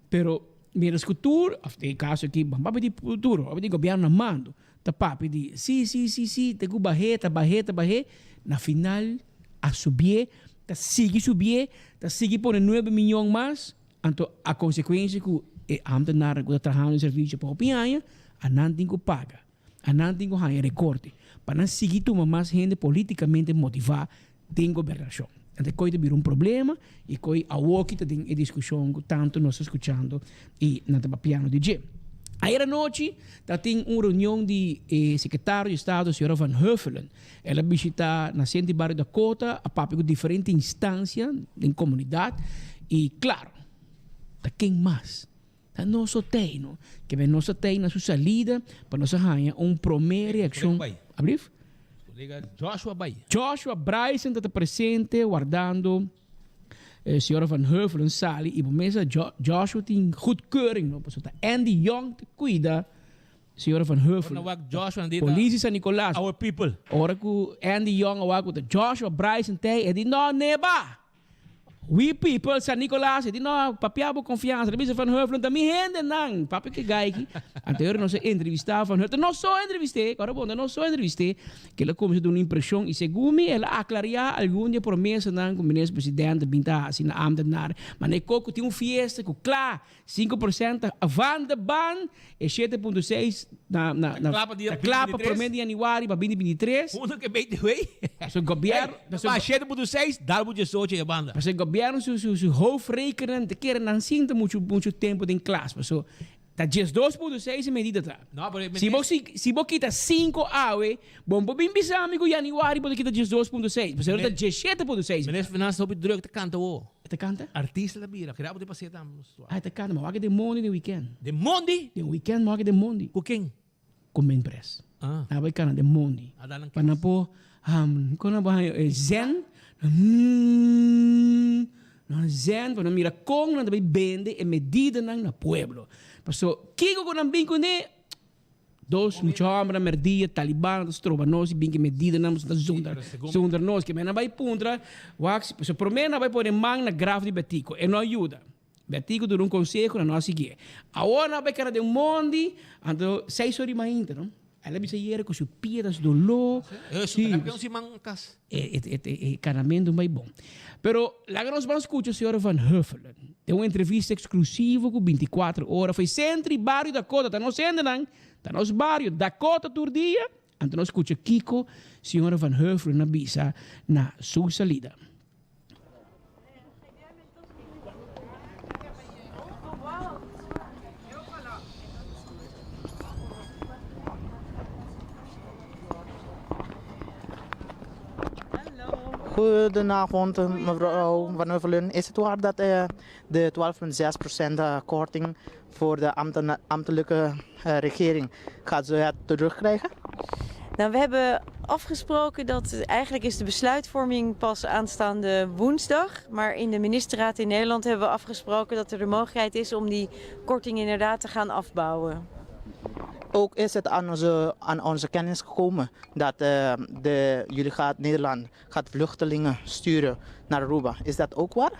pero mientras cu tur, of den e caso aki, ban papia di tur, papia di gobierno na mando, ta papia di si, si, si, si, ta cu bah'é, ta bah'é, ta bah'é, na final a subié, ta sigui subié, ta sigui pone nuebe miyon mas, anto a consecuencia cu e ambtenaarnan cu ta trahando den servicio pa hopi aña, a nan tin cu paga. A nan tin ku haña rekorte pa nan sigui tuma mas hende politikamente motivá den gobernashon. Anto e koi ta bira un problema i koi awoki ta den e diskushon ku tantu nos ta skuchando i nan ta papiando di dje. Ayer anochi ta tin un reunion di e sekretario di estado señora Van Huffelen. El a bishita na Senti Bario Dakota a papia ku diferente instansia den komunidat i klaro ta ken mas Ta nos otei no. Ke men nos otei na su salida pa nos a haña un promé reakshon. Ablief? Kolega Joshua bai. Joshua Bryson ta ta presente wardando señora Van Heuvelen sali i bo mesa Joshua tin goedkeuring no pasobra ta Andy Young ta kuida señora Van Heuvelen. Polis di San Nicolas. Our people. Ora ku Andy Young a wak ku ta Joshua Bryson tei e di no neba. We people San Nicolas e di no papia bo confiansa ta bisa Van Heuvelen ta mi hendenan papia ke gaiki anterior nos a entrevista Van Heuvelen nos so entreviste ora bon ta nos so entreviste ke el a cuminsa duna impresion y segun mi el a aclaria algun di e promesanan cu minister presidente bin ta haci na ambtenaar mane e koco tin un fiesta cu cla 5% ta van de baan e 7.6 na na na Ta klapa dia ta klapa 2023. prome di januari pa 2023. Uno ke BTW. So gobierno Hey, pa 7.6 dal bo 18 e banda. Pasobra gobierno su su su hoofdrekening ta kere nan sinta mucho mucho tempo den klas paso ta 12.6 e medida ta. No, pero e Si bo si si bo kita 5 awe Bon bo bin bisa mi ku januari bo ta kita 12.6, pasobra ta 17.6. Meneer Finanzas hopi druk ta kanta wo. E ta kanta? Artista ta bira, keda bo tin pasé tambe. Ah, e ta kanta, ma wak den mondi den weekend. Den mondi? Den weekend ma wak den mondi. Ku ken? Ku men pres. Ah. Nan bai kana den mondi. Ah, dan nan Pa nan por, kon nan por haña e zen, hmm, nan zen pa nan mira kon nan ta bai bende e medidanan na pueblo. Paso, kiko ku nan bin kuné? Dos mucha homber na merdia, taliban ta stroba nos y bin ki medidanan ta zundra, zundra nos. Ke men a bai puntra, wak, so prome nan a bai pone man na graf di Betico, e no a yuda. Betico duna un conseho, nan no a siguié. Awor nan a bai keda den mondi, anto seis ora di mainta, no? El a bisa yera ku su pia ta su doló. Sí. Un siman kas. E, e, e, e kanamentu bai bon. Pero laga nos ban skucha señora Van Huffelen den un entrevista eksklusivo ku 24 Ora foi Centro y Bario Dakota. Ta nos hendenan, ta nos bario Dakota tur dia. Anto nos skucha kiko señora Van Huffelen a bisa na su salida. Goedenavond, mevrouw Van Huffelen. Is het waar dat de 12,6% korting voor de ambtelijke regering gaat ze het terugkrijgen? Nou, we hebben afgesproken dat eigenlijk is de besluitvorming pas aanstaande woensdag. Maar in de ministerraad in Nederland hebben we afgesproken dat er de mogelijkheid is om die korting inderdaad te gaan afbouwen. Ook is het aan onze kennis gekomen dat jullie gaat, Nederland gaat vluchtelingen sturen naar Aruba. Is dat ook waar?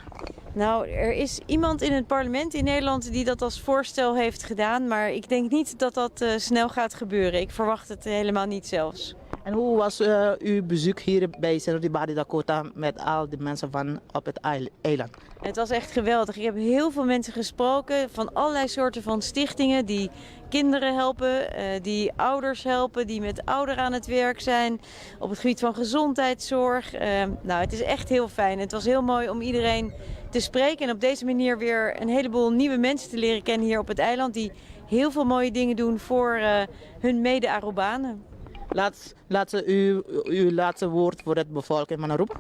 Nou, er is iemand in het parlement in Nederland die dat als voorstel heeft gedaan. Maar ik denk niet dat dat snel gaat gebeuren. Ik verwacht het helemaal niet zelfs. En hoe was uw bezoek hier bij Sero di Dakota met al die mensen van op het eiland? Het was echt geweldig. Ik heb heel veel mensen gesproken van allerlei soorten van stichtingen die kinderen helpen, die ouders helpen, die met ouderen aan het werk zijn, op het gebied van gezondheidszorg. Nou, het is echt heel fijn. Het was heel mooi om iedereen te spreken en op deze manier weer een heleboel nieuwe mensen te leren kennen hier op het eiland die heel veel mooie dingen doen voor hun mede-Arubanen. Laat uw laatste woord voor het bevolking van Aruba.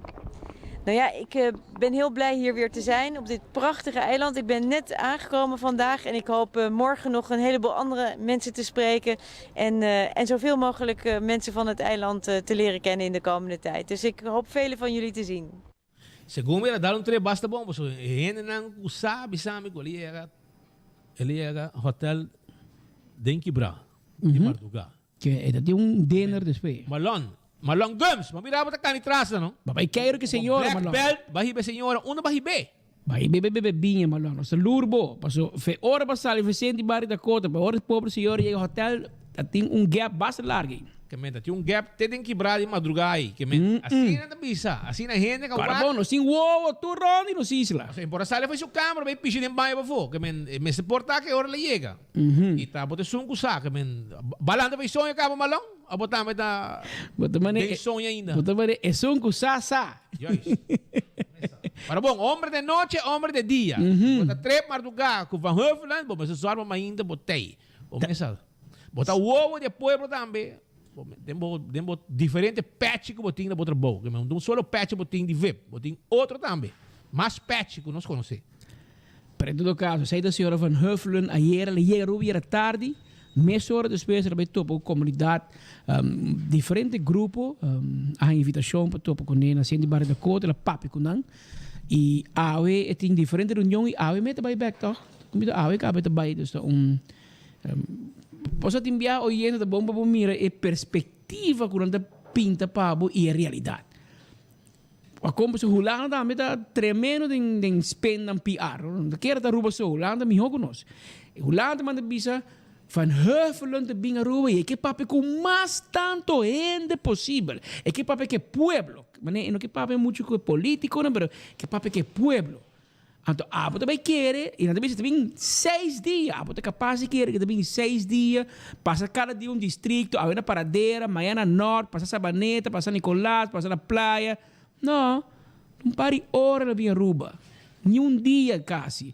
Nou ja, ik ben heel blij hier weer te zijn op dit prachtige eiland. Ik ben net aangekomen vandaag en ik hoop morgen nog een heleboel andere mensen te spreken. En zoveel mogelijk mensen van het eiland te leren kennen in de komende tijd. Dus ik hoop vele van jullie te zien. Segun mi, dal un trip basta bon, so hendenan ku sabi sabi ku el a yega hotel den Kibra di madruga. Ku e tin un dinner despues. Malon, Malon Gumbs, ma mira bo ta kani tras, no? Babay quero que senhora, Black Malon. belt, bahi be senhora, unda bahi be. Bai bebe bebe binha, Malon. Nos lurbo. Paso, fe ora pa sali Vicente Barrio Dakota, pa ora pobre senhora yega hotel, tin un gap basta largo. Ke men tin un gap te den Kibra di madruga ei. Ke men asina ta bisa, asina hende ka Para bon, nos tin wowo, tur rond di nos isla. Osea, por a sali for di su kamber, bai pishi den baño pafó. Ke men mester por ta ku ora el a yega. I ta bo ta esun ku sa, ke men b'a lanta bai soño kaba, Malon? A bo tambe ta Bota mane, den soño ainda. Bota mane, esun ku sa sa. Juist. Pero bon, hombre de noche, hombre de dia. Bo ta trep madruga ku Van Huffelen, bo mester sòru pa mainta bo t'ei. Bo mester bo ta wowo di pueblo tambe. Bo den bo diferente pèchi ku bo tin na bo trabou. Ke men un solo pèchi bo tin di VIP, bo tin otro tambe. Mas pèchi ku nos konosé. Pero en todo kaso, esei ta señora Van Huffelen ayera, el a yega Aruba ayera tardi, mesora despues el a bai topa ku komunidat, diferente grupo a haña invitashon pa topa kuné na Senti Barrio Dakota, el a papia ku nan. I awe e tin diferente reunion i awe mes ta bai bèk tòg? Kumita awe kaba e ta bai, dus ta un Pasobra tin biaha oyente ta bon pa bo mira e perspektiva ku nan ta pinta pa bo i e realidat. A kompa su Hulanda tambe ta tremendo den spend nan PR. No ta kere ta Aruba so, Hulanda ta mihó ku nos. Hulanda ta manda bisa Van Huffelen ta bin Aruba i e ke papia ku mas tanto hende posibel. E ke papia ku e pueblo. Manera e no ke papia muchu ku e politikonan pero e ke papia ku e pueblo. Anto abo ta bai kere i nan ta bisa ta bin seis dia. Abo ta kapas di kere ku ta bin seis dia, pasa kada dia un distrikto, awe na Paradera, mañana na Nort, pasa Sabaneta, pasa Nicolas, pasa na Playa. No, un par di ora lo bin Aruba. Ni un dia kasi.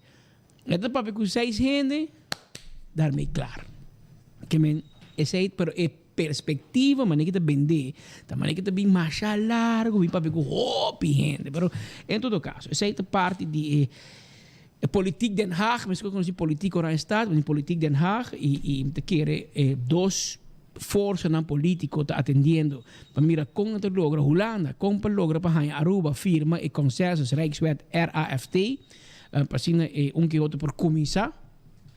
E ta papia ku seis hende, daarmee klaar. Ke men esei, pero e perspektiva manera ki ta bendé, ta manera ki ta bin masha largu, bin papia ku hopi hende. Pero en todo kaso, esei ta parti di e e politiek Den Haag, meskos ku nos tin politiek Oranjestad, nos tin politiek Den Haag i mi ta kere e dos forsanan politiko ta atendiendo pa mira kon nan ta logra Hulanda, kon pa logra pa haña Aruba firma e consensus Rijkswet RAFT, pa asina e un ke otro por kuminsá.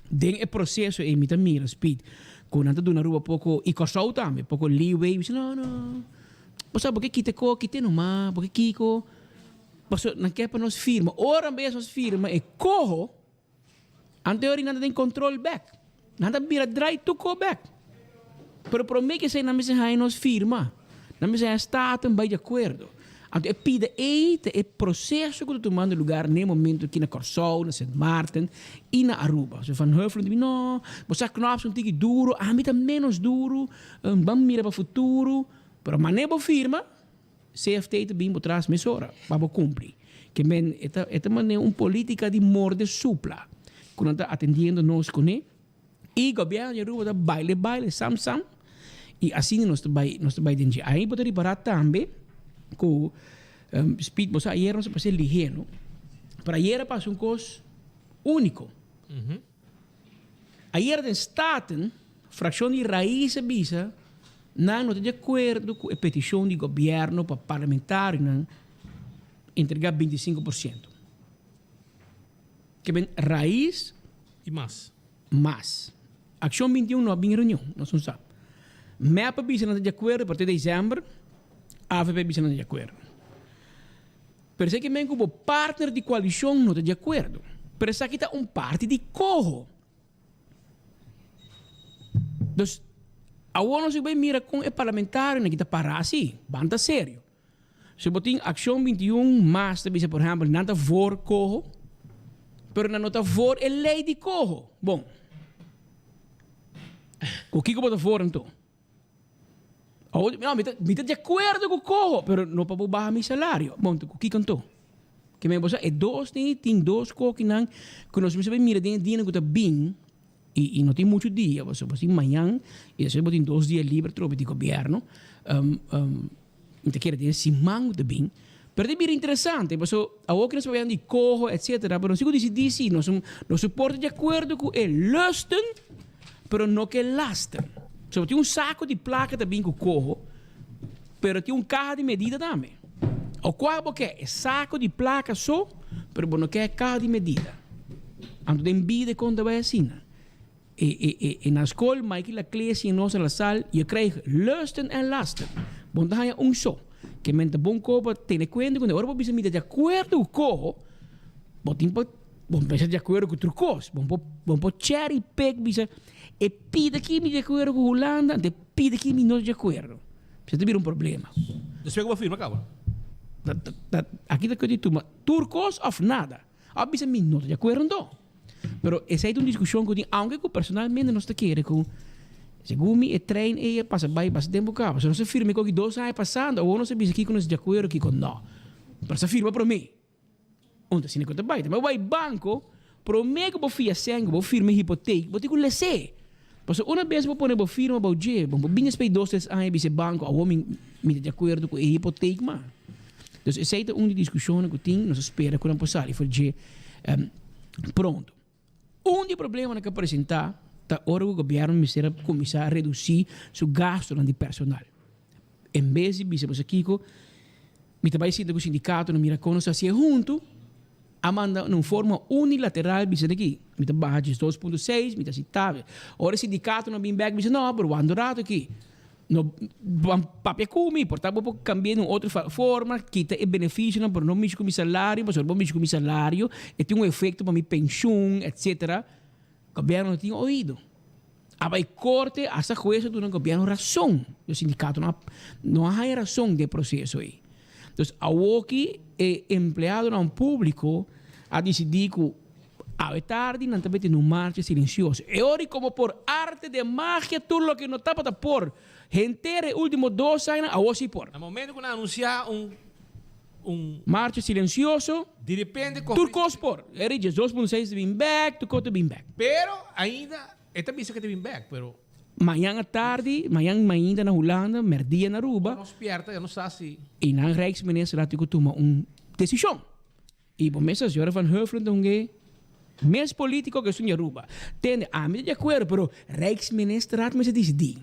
Den e proseso ei mi ta mira, Speed, ku nan ta duna Aruba poko, i Kòrsou tambe, poko leeway. Mi bisa, no, no, bo sa bo ke kita ko, kit'é numa, bo ke kiko. Pasobra nan ke pa nos firma. Ora bes nos firma e koho, anto nan ta den kontrol bèk. Nan ta bira drai tur ko bèk. Pero promé ku esei nan mester haña nos firma. Nan mester haña Staten bai di akuerdo. Anto e pida ei ta e proseso ku ta tumando lugar n'e momento aki na Kòrsou, na Sint Maarten i na Aruba. So Van Huffelen ta bin, no, bo sa Knops un tiki duru, ami ta ménos duru, ban mira pa futuro. Pero manera bo firma, CFT ta bin bo tras mesora pa bo kumpli. Ke men e ta e ta manera un polítika di morde supla ku nan ta atendiendo nos kuné. I gobièrnu di Aruba ta baile baile sam sam i asina nos ta bai nos ta bai den dje. Ahí bo ta ripará tambe ku. Um, Speed, bo sa ayera nos a pasa lihé, no? Pero ayera a pasa un kos úniko. Ayera den Staten, frakshon di Raiz a bisa nan no ta di akuerdo ku e petishon di gobièrnu pa parlamentarionan entregá 25%. Ke ben Raiz I mas. Mas. Akshon 21 no a bin reunion, nos no sa. Mep a bisa nan ta di akuerdo partir di desèmber, avp a bisa nan ta di akuerdo. Pero esaki men ku bo partner di koalishon no ta di akuerdo. Pero esaki ta un parti di koho. Dus, awor nos bai mira kon e parlamentarionan ki ta para asi, ban ta serio. Si bo tin Akshon 21 mas ta bisa por ehèmpel nan ta voor koho, pero nan no ta voor e lei di koho. Bon, ku kiko bo ta voor anto? Awor, no, mi ta, mi ta di akuerdo ku koho, pero no pa bo baha mi salario. Bon, ku kiko anto? Ke men bo sa e dos ni tin dos kokinan ku nos mester bai mira den e dianan ku ta bin i i no tin muchu dia, pasobra bo tin mañan i despues bo tin dos dia liber trobe di gobièrnu. Mi ta kere den siman ku ta bin. Pero ta bira interesante, paso awor ku nos papia di koho etcetera, pero nos tin ku disidí si nos nos por ta di akuerdo ku e lusten, pero no ku e lasten. So tin un sako di plaka ta bin ku koho, pero tin un kaha di medida tambe. O kua bo ke? E sako di plaka so, pero bo no ke e kaha di medida. Anto den bida e kon ta bai asina. E, e, e, e na skol, Mikey Laclé siña nos na La Salle, je krijgt lusten en lasten. Bo no ta haña un so. Ke men ta bon ko pa tene kuenta ku ora bo bisa mi ta di akuerdo ku koho, bo tin pa bo mester di akuerdo ku tur kos. Bo no por bo no por cherry pick bisa e pida aki mi di akuerdo ku Hulanda, anto e pida aki mi no di akuerdo. Esei ta bira un problema. Despues ku bo firma kaba. Ta, ta, ta, aki ta kuenta di tuma tur kos òf nada. A bisa mi no ta di akuerdo anto. Pero esei ta un diskushon ku tin, aunke ku personalmente nos ta kere ku segun mi e trein ei a pasa bai basta tempu kaba. So nos a firma e koki dos aña pasando, awor nos a bisa kiko nos di akuerdo kiko no. Pero nos a firma promé. Un ta asina ku ta bai. Tambe bo bai banko, promé ku bo fia sèn ku bo firma e hipotek, bo tin ku les'é. Pasobra una bes bo pone bo firma bou dje, bo por bini despues di dos tres aña bisa e banko awor mi mi ta di akuerdo ku e hipotek mas. Dus esei ta un di diskushonnan ku tin, nos a spera ku nan por sali for dje pronto. Un di e problemanan ku a presentá ta ora ku gobièrnu mester a kuminsá redusí su gastunan di personal. En bes di bisa boso kiko, mi ta bai sinta ku sindikatonan mira kon nos ta hasié huntu, a manda na un forma unilateral bisa di aki, mi ta baha 12.6, mi ta hasi tal. Ora e sindikatonan bin bèk bisa no, pero wak un rato aki. No ban papia ku mi, por ta bo por kambia den un otro forma, kita e benefisionan, pero no mishi ku mi salario, pasobra bo mishi ku mi salario e tin un efekto pa mi penshun, etsetera. Gobièrnu no tin oido. A bai korte, asta hues a duna gobièrnu rason. E sindikatonan no a haña rason den e proseso ei. Dus awoki e empleadonan públiko a disidí ku Awe tardi nan ta mete nun marcha silencioso. E ora como por arte de magia tur loke no tabata por henter e ultimo dos añanan awor si por. Na momento cu nan anuncia un un. Marcha silencioso. Di repente Tur cos por. E ri 12.6 ta bin bek, tur cos ta bin bek. Pero ainda e ta bisa cu e ta bin bek, pero. Mañan atardi, mañan mainta na Hulanda, merdia na Aruba. Ora nos spierta ya no sa si. Y nan Rijksminister a tin cu tuma un decision. Y bo mester señora Van Huffelen ta un e mes politico cu esun di Aruba. Tende, ami ta di acuerdo, pero Rijksministerraad mester dicidi.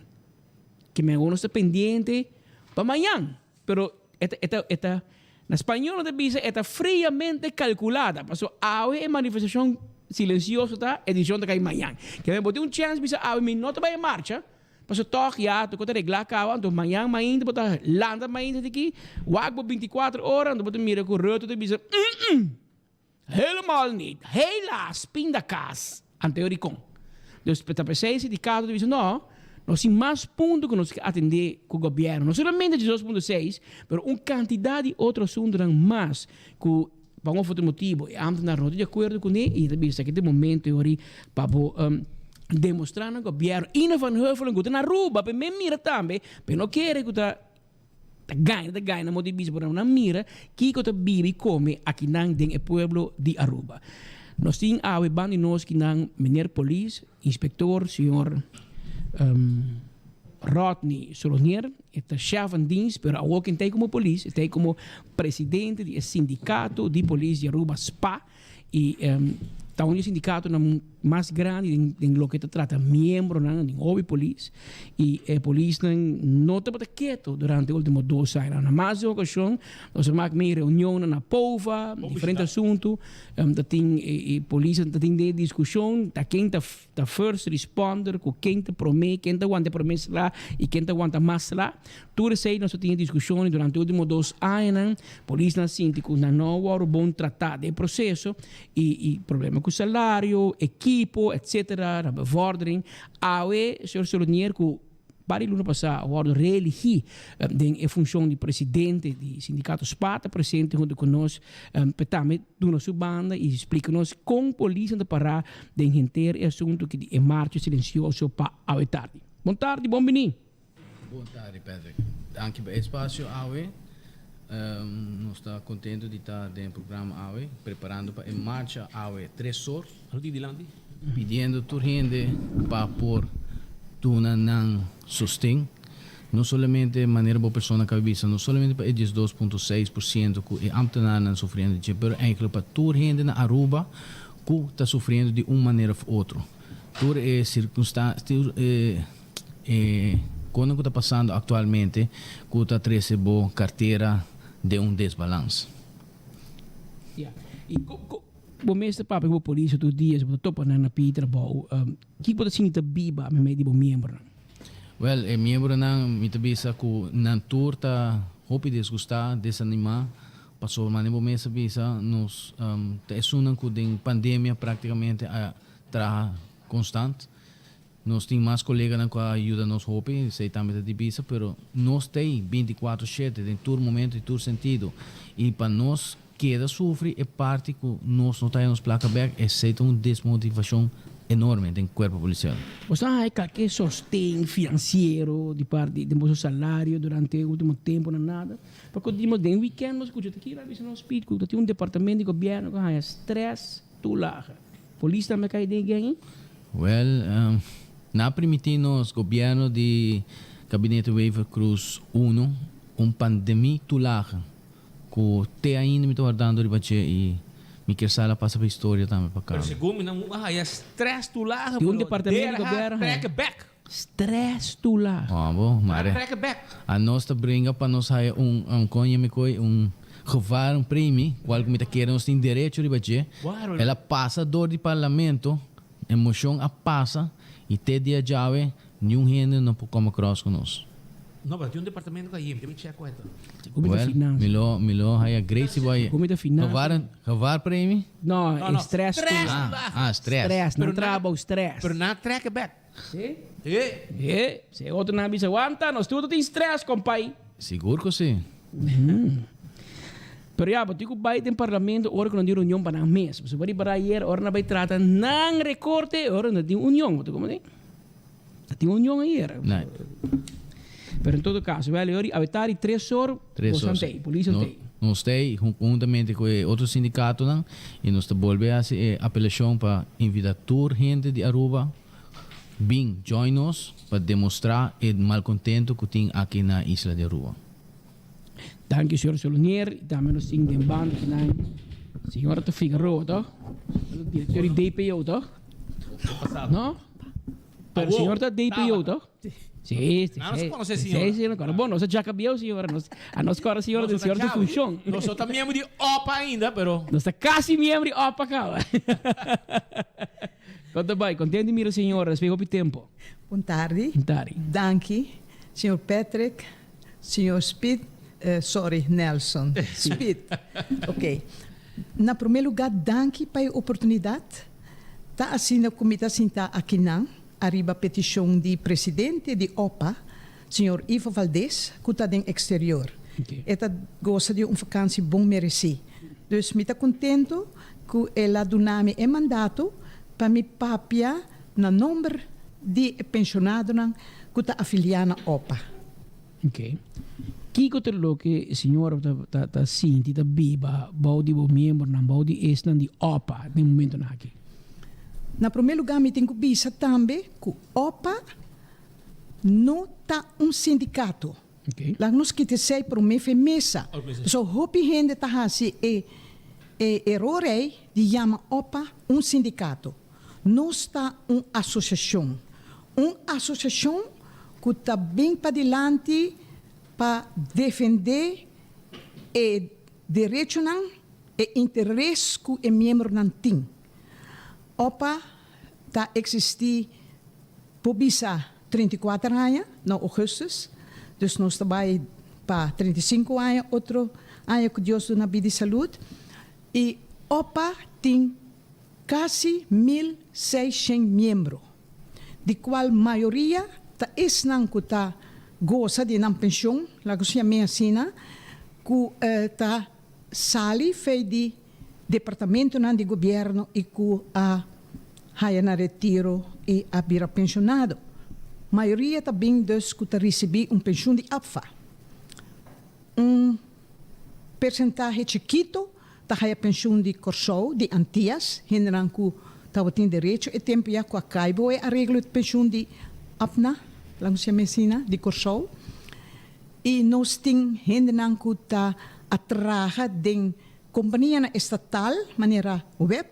Ke men awor nos ta pendiente pa mañan. Pero e ta, e ta, e ta, na spañol nan ta bisa e ta friamente calculada. Pasobra awe e manifestacion silencioso ta, e decision ta cay mañan. Ke men bo tin un chance bisa awe mi no ta bay e marcha. Pasobra tòg ya tur ku ta reglá kaba, anto mañan mainta bo ta lanta mainta di aki, wak bo bintikuater ora, anto bo ta mira ku Rutte ta bisa, Mm-mm! Helemaal niet! Helaas, pindakaas! Anto e rikon. Dus ta p'esei e sindikato ta bisa, No, nos tin mas punto ku nos ke atendé ku gobièrnu. No solamente 12.6, pero un kantidat di otro asuntunan mas ku pa un of otro motibu e ámtenar no ta di akuerdo kuné i ta bisa ku ta e momento e ora pa bo demostrá na gobièrnu. Ina van Huffelen ku ta na Aruba pa e men mira tambe, pa e no kere ku ta ta gaña ta gaña na modo di bisa pero nan mira kiko ta biba i kome akinan den e pueblo di Aruba. Nos tin awe banda di nos kinan meneer polis, inspector, señor. Rodney Solonier, e ta chef van dienst, pero awor ken ta ei como polis, e ta ei como presidente di e sindicato di polis di Aruba, spa, y ta un di e sindicatonan mas grandi den den loke ta trata miembronan den hopi polis, y e polisnan no tabata keto durante e ultimo dos añanan. Na mas di un ocasion nos a mak mei reunionnan na POVA, diferente asunto, ta tin e polisnan ta tin den e discusion ta ken ta Ta first responder ku ken ta promé, ken ta wanta e promé sla i ken ta wanta mas sla. Tur esei nos a tin e diskushon durante e último dos añanan. Polisnan a sinti ku nan no a wòrdu bon tratá den e proseso i i problema ku salario, ekipo, etsetera, na bevordering. Awe señor Solonier ku Par di luna pasá a wòrdu reeligí den e funshon di presidente di sindikato spa ta presente huntu ku nos pa tambe duna su banda i splika nos kon polis nan ta pará den henter e asuntu aki di e marcha silensioso pa awe tardi. Bon tardi, bon biní. Bon tardi Patrick. Danki pa e espasio awe. Nos ta kontentu di ta den e programa awe, preparando pa e marcha awe tres or. Pidiendo tur hende pa por duna nan sosten, no solamente manera bo persona caba bisa, no solamente pa e 12.6% cu e ambtenarnan sufriendo di dje, pero eigenlijk pa tur hende na Aruba cu ta sufriendo di un manera of otro. Tur e circunstancia, tur e e conan cu ta pasando actualmente cu ta trece bo cartera den un desbalans. Ya. Y Bo mester papia ku bo polis tur dia si bo ta topa nan na pidi trabou. Kiko bo ta sinti ta biba meimei di bo miembronan? Wèl, e miembronan mi ta bisa ku nan tur ta hopi disgustá, desanimá, pasobra manera bo mes a bisa nos ta esunnan ku den pandemia práktikamente a traha konstant. Nos tin mas koleganan ku a yuda nos hopi, esei tambe ta di bisa, pero nos t'ei bintikuatro shete den tur momento i tur sentido. I pa nos keda sufri e parti ku nos no ta haña nos plaka bèk, esei ta un desmotivashon enorme den kuerpo polisial. Boso a haña kalke sosten finansiero di parti den boso salario durante e ultimo temponan? Nada. Paku di nos den wikènt nos skucha ta kira bisa nos pidi ku ta tin un departamento di gobièrnu ku a haña strès toelage. Polis tambe a kai den e gèng ei? Wèl, nan a primiti nos gobièrnu di Gabinete Wever-Croes uno un pandemie toelage ku te ainda mi ta wardando riba dje i mi kier sa el a pasa pa historia tambe pa Pero kaba. segun mi nan a haya stress toelage Di un pero departamento di dera gobièrnu haya. trek back. Stress toelage. Oh bo, mare. Trek back. A nos ta bringa pa nos haya un, un kon yami koe, un gevaar, un premie, kual ku mi ta kere nos tin derecho riba dje. El a pasa dor di parlamento, e mocion a pasa i te dia djawe niun hende no por come across ku nos. No, pero tin un departamento ku a yemi, debe check ku eta. Well, mi lo, mi lo haya great si bo haya. Gevaar, gevaar premie? No, e stress toelage. Ah, stress. Stress, nan traha bou stress. Pero nan a trek e back. Si? E, si e otronan a bisa, wanta, nos tur ta tin stress, kompai. Sigur ku si. Pero ya, bo tin ku bai den parlamento ora ku nan tin reunion pa nan mes. Pasobra bo ripará ayer, ora nan bai trata nan rekorte, ora nan tin union. Bo ta komprendé? Nan tin union ayer. Nee. Pero en todo caso, wel, yori, awe tardi tres or, Tres bo or, san tei, polis san tei. Nos tei huntamente ku e otro sindikatonan i nos ta bolbe hasi e apelashon pa invita tur hende di Aruba bin join nos pa demostrá e malkontento ku tin aki na isla di Aruba. Danki señor Solonier y tambe nos tin den banda kinan señora ta Figueroa toch? Director di DPO toch? No? Pero señor ta DPO toch? Sí, sí. Nos sí. conoce Sí, señora. sí, nos Bon, nos a jaca bieu señora. Nos, a nos corre señora Nos de ta señora su función. Nos ta miembro di OPA ainda, pero Nos ta casi miembro di OPA caba. Con ta bai? Contento di mira señora despues hopi tempo. Bon tardi. Bon tardi. Danki, señor Patrick, señor Speed, sorry, Nelson. Speed. Ok. Na prome lugar danki pa e oportunidad. Ta asina cu mi ta sinta akinan ariba peticion di presidente di opa, señor Ivo Valdez, cu ta den exterior. E ta goza di un vakantie bon mereci. Dus mi ta contento cu el a duna mi e mandato pa mi papia na nomber di e pensionadonan cu ta afilia na opa. Ok. Kiko ta loke señora ta ta ta sinti ta biba bou di bo miembronan, bou di esnan di opa den momentonan aki? Na prome lugar mi tin cu bisa tambe cu opa. no ta un sindikato. Laga nos kita esei promé fe mesa. Pasobra hopi hende ta hasi e e eror ei di yama opa un sindikato. Nos ta un asosiashon. Un asosiashon ku ta bin padilanti pa defendé e derechonan, e interes ku e miembronan tin. Opa ta eksistí por bisa 34 aña na ougùstùs, dus nos ta bai pa 35 aña otro aña ku Dios duna bida i salud. I opa tin kasi 1600 miembro, di kual mayoria ta esnan ku ta gosa di nan penshon, laga nos yam'é asina, ku ta sali fei di departamentonan di gobierno y cu a haya nan retiro y a bira pensionado. Mayoria ta bin dus cu ta ricibi un pensioen di APFA. Un percentahe chikito ta haya pensioen di Corsou, di Antias, hendenan cu tabatin derecho e tempo ya cu a cay bo e areglo di pensioen di APNA, laga nos yama asina, di Corsou. Y nos tin hendenan cu ta a traha den Kompanianan estatal manera web,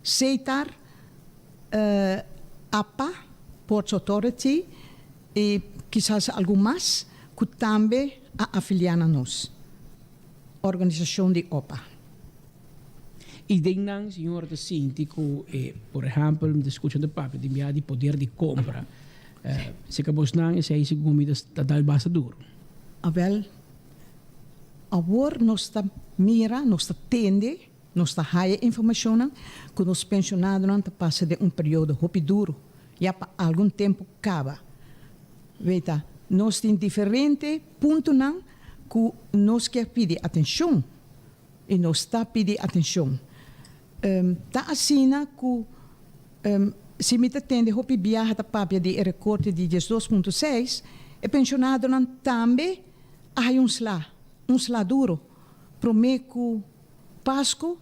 Setar, apa, Ports Authority i kisas algun mas ku tambe a afiliá na nos organisashon di opa. I den nan señora ta sinti ku e, por ehèmpel, mi ta skucha nan ta papia di bia di poder di kompra. Si ka bosnan esei segun mi ta dal basta duru. Awèl, Awor nos ta mira, nos ta tende, nos ta haya informashonnan ku nos penshonadonan ta pasa den un periodo hopi duru, ya pa algun tempu kaba. Weta, nos tin diferente puntonan ku nos kier pidi atenshon i nos ta pidi atenshon. Ta asina ku si mi ta tende hopi biaha ta papia di e rekorte di 12.6, e penshonadonan tambe A hay un sla, un sla duro. Prome cu Pascu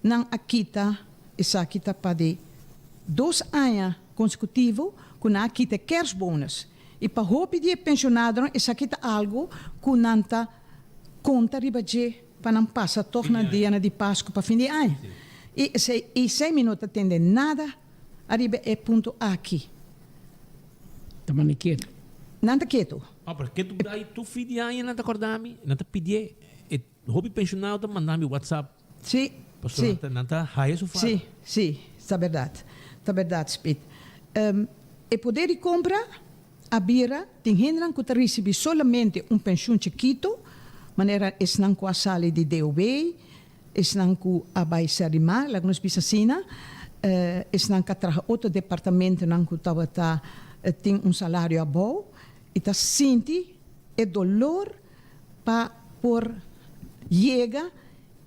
nan a kita esaki ta pa di dos aña consecutivo cu nan a kita e kerstbonus. Y pa hopi di e pensionadonan esaki ta algo cu nan ta conta riba dje pa nan pasa toch nan dianan di Pascu pa fin di aña. Y esey y esey mi no ta tende nada ariba e punto aki. Ta manda ketu. Nan ta ketu. Oh, pero ketu ay tur fin di aña nan ta corda mi, nan ta pidié. E hopi pensionado ta manda mi WhatsApp. Sí, Pasobra sí. nan ta, nan ta haya su fada. Sí, sí, ta berdad. Ta berdad, Speed. E poder di compra a bira, tin hendenan cu ta ricibi solamente un pensioen chikito, manera esnan cu a sali di DOW, Esnan ku a bai Serlimar, laga nos bisa asina, esnan ku a traha otro departamentonan ku tabata tin un salario abou i ta sinti e dolor pa por yega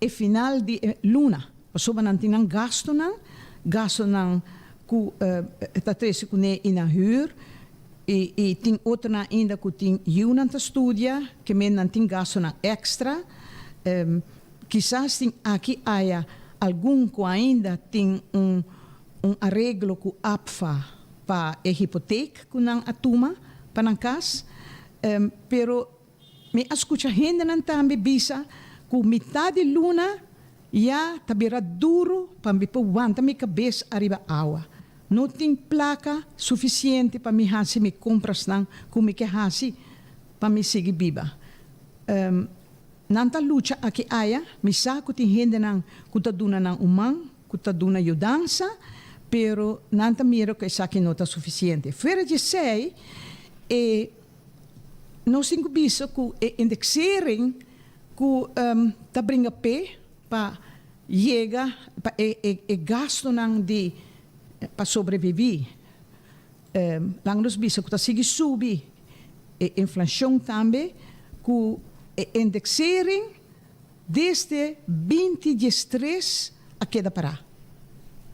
e final di e luna, pasobra nan tin nan gastunan, gastunan ku ta trese kuné i nan hür i i tin otronan ainda ku tin yiunan ta studia, ke men nan tin gastunan èkstra. Kisas tin aki aya algun ku ainda tin un un areglo ku APFA pa e hipotek ku nan a tuma pa nan kas, pero mi a skucha hendenan tambe bisa ku mitá di luna ya ta bira duru pa mi por wanta mi kabes ariba awa. No tin plaka sufisiente pa mi hasi mi komprasnan ku mi ke hasi pa mi sigui biba. Nan ta lucha aki aya, mi sa ku tin hendenan ku ta duna nan un man, ku ta duna yudansa, pero nan ta mira ku esaki no ta sufisiente. Fuera di esei, e nos tin ku bisa ku e indexering ku ta bringa p'e pa yega pa e e gastunan di pa sobreviví, Laga nos bisa ku ta sigui subi e inflashon tambe ku e indexering desde 2013 a keda pará.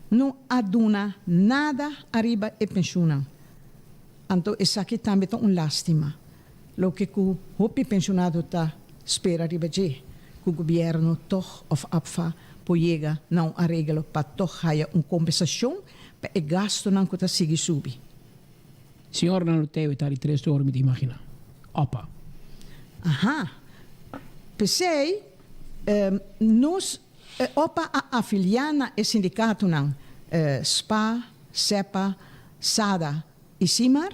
No a duna nada ariba e penshunnan. Anto esaki tambe ta un lastima, loke ku hopi penshonado ta spera riba dje, ku gobièrnu tòg òf APFA por yega na un areglo pa tòg haya un kompensashon Pa e gastunan ku ta sigui subi. Señor nan lo teo ta di tres or mi ta imagina. Opa. Aha. P'esei nos opa a afiliá na e sindikatonan spa, sepa, sada i Simar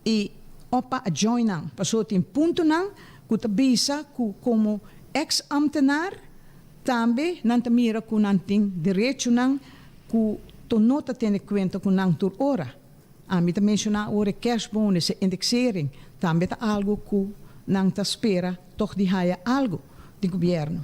i opa a join nan pasobra tin puntonan ku ta bisa ku komo eks ambtenaar tambe nan ta mira ku nan tin derechonan ku to no ta tene kuenta ku nan tur ora. Ami ta menshoná awor e cash bonus, e indexering, tambe ta algu ku nan ta spera tòg di haya algu di gobièrnu.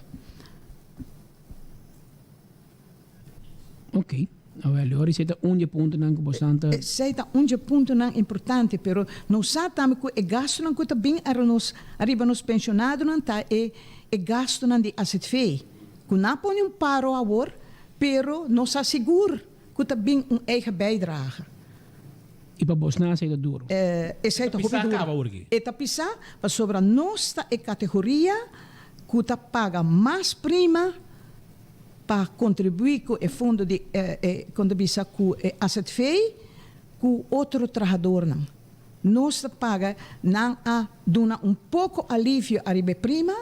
Ok. Awel, ora esei ta un di e puntonan ku bosnan ta. Esei ta un di e puntonan importante, pero nos sa tambe ku e gastunan ku ta bin nos ariba nos penshonadonan ta e e gastunan di azv, ku nan a pone un paro awor, pero nos sa sigur ku ta bin un eigen bijdrage. I pa bosnan esei ta duro. Esei ta hopi duro. E ta pisá pasobra nos ta e kategoria ku ta paga mas prima pa kontribuí ku e fondo di e kon ta bisa ku e azv ku otro trahadornan. Nos ta paga, nan a duna un poko alivio ariba e prima,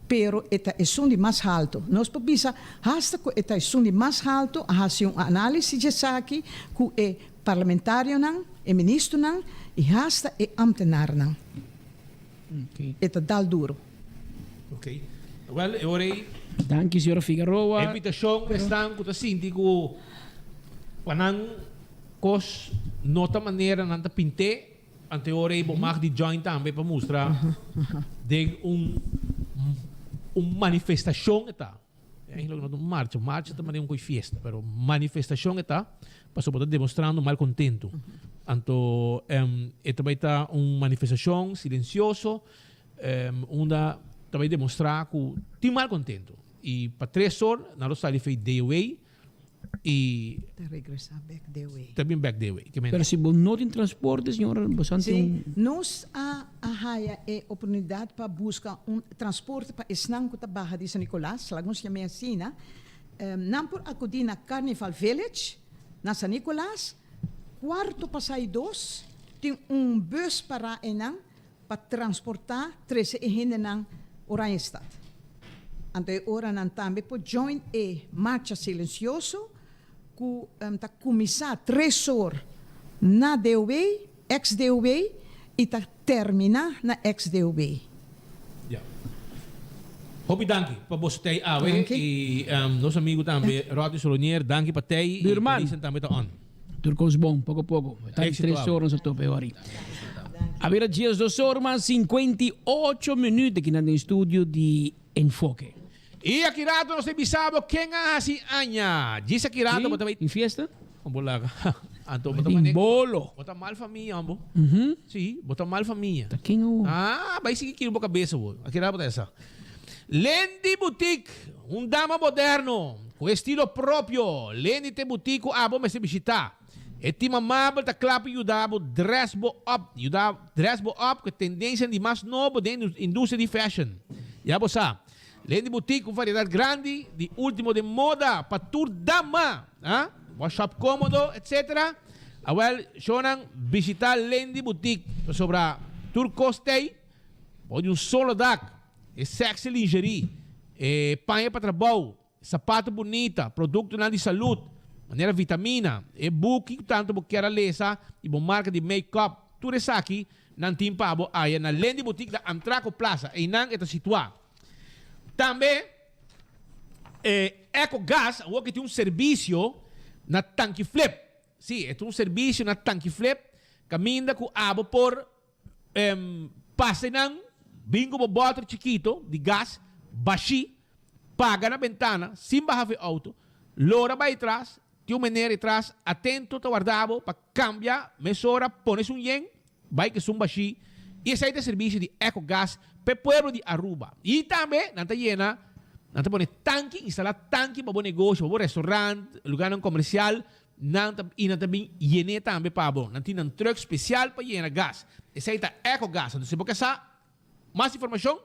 pero e ta esun di mas halto. Nos por bisa hasta ku e ta esun di mas halto, a hasi un análisis di esaki ku e parlamentarionan, e ministronan i hasta e ambtenarnan. E ta dal duro. Ok. Wel, e ora ei. Danki, señora Figaroa. E invitashon esnan ku ta sinti ku pa nan kos no ta manera nan ta pint'é, anto e ora ei bo mag di join tambe pa mustra den un un manifestashon e ta. Eigenlijk no ta un marcha, marcha ta manera un koi fiesta, pero manifestashon e ta pasobra bo ta demostrando malcontento. Anto e ta bai ta un manifestashon silencioso unda ta bai demostra ku tin malcontento. I pa tres or nan lo sali fei DOA i Ta regresa bek DOA. Ta bin bek DOA. Pero si bo no tin transporte señora bo san tin un. Si, nos a a haya e oportunidad pa busca un transporte pa esnan cu ta baha di San Nicolas, laga nos yam'e asina, nan por acudi na Carnival Village na San Nicolas, cuarto pasai dos tin un bus para einan pa transporta trece e hendenan Oranjestad. Anto e ora nan tambe por join e marcha silencioso cu ta cuminsa tres or na DOW, ex DOW, y ta termina na ex DOW. Ya. Hopi danki pa boso tei awe y nos amigo tambe Rodney Solonier danki pa tei y Lisa tambe ta on. Tur kos bon, poko poko. Ta di tres or nos a topa e ora ei. A bira diesdos or mas 58 minuut aki nan den studio di Enfoke. I aki rato nos ta bisa bo ken a hasi aña. Djis aki rato bo ta bai. Tin fiesta? Bo laga. Anto bo ta Tin mane. bolo. Bo ta mal famia bo. Si, bo ta mal famia. Ta ken awor? Ah, bai sigui kiri bo kabesa bo. Aki rato bo ta esa. Lendy Boutique, un dama moderno cu estilo propio. Lendy ta e boutique cu abo mester bishita. E team amabel ta cla pa yuda bo dress bo up, yuda dress bo up cu e tendencianan di mas nobo den industria di fashion. Ya bo sa, Lendy Boutique un variedad grandi di ultimo den moda pa tur dama, ah, bo shop comodo, etc. Awel, shownan bishita Lendy Boutique pasobra tur cos t'ey bo di un solo dak. E sexy lingerie, e paña pa trabou, sapato bunita, productonan di salud, manera vitamina, e buki cu tanto bo kier a lesa y bo marca di make-up, tur esaki nan tin pa bo aya na Lendy Boutique na Antraco Plaza. Eynan e ta situa. Tambe e Ecogas awor ki tin un servicio na Tanki Flip. Si, e tin un servicio na Tanki Flip caminda cu abo por Pasa nan, bin ku bo bòter chikito di gas bashí, paga na bentana sin baha for e outo, lora bai tras, tin un meneer ei tras atento ta warda bo pa kambia mesora, pone esun yen, bai ku esun bashí i esei ta e servisio di Ecogas pa e pueblo di Aruba. I tambe nan ta yena, nan ta pone tanki, instalá tanki pa bo negoshi, pa bo restaurant, lugarnan komersial, Nan ta i nan ta bin yen'é tambe pa bo. Nan tin nan truck special pa yena gas. Esei ta Ecogas. Anto si bo ke sa mas informashon,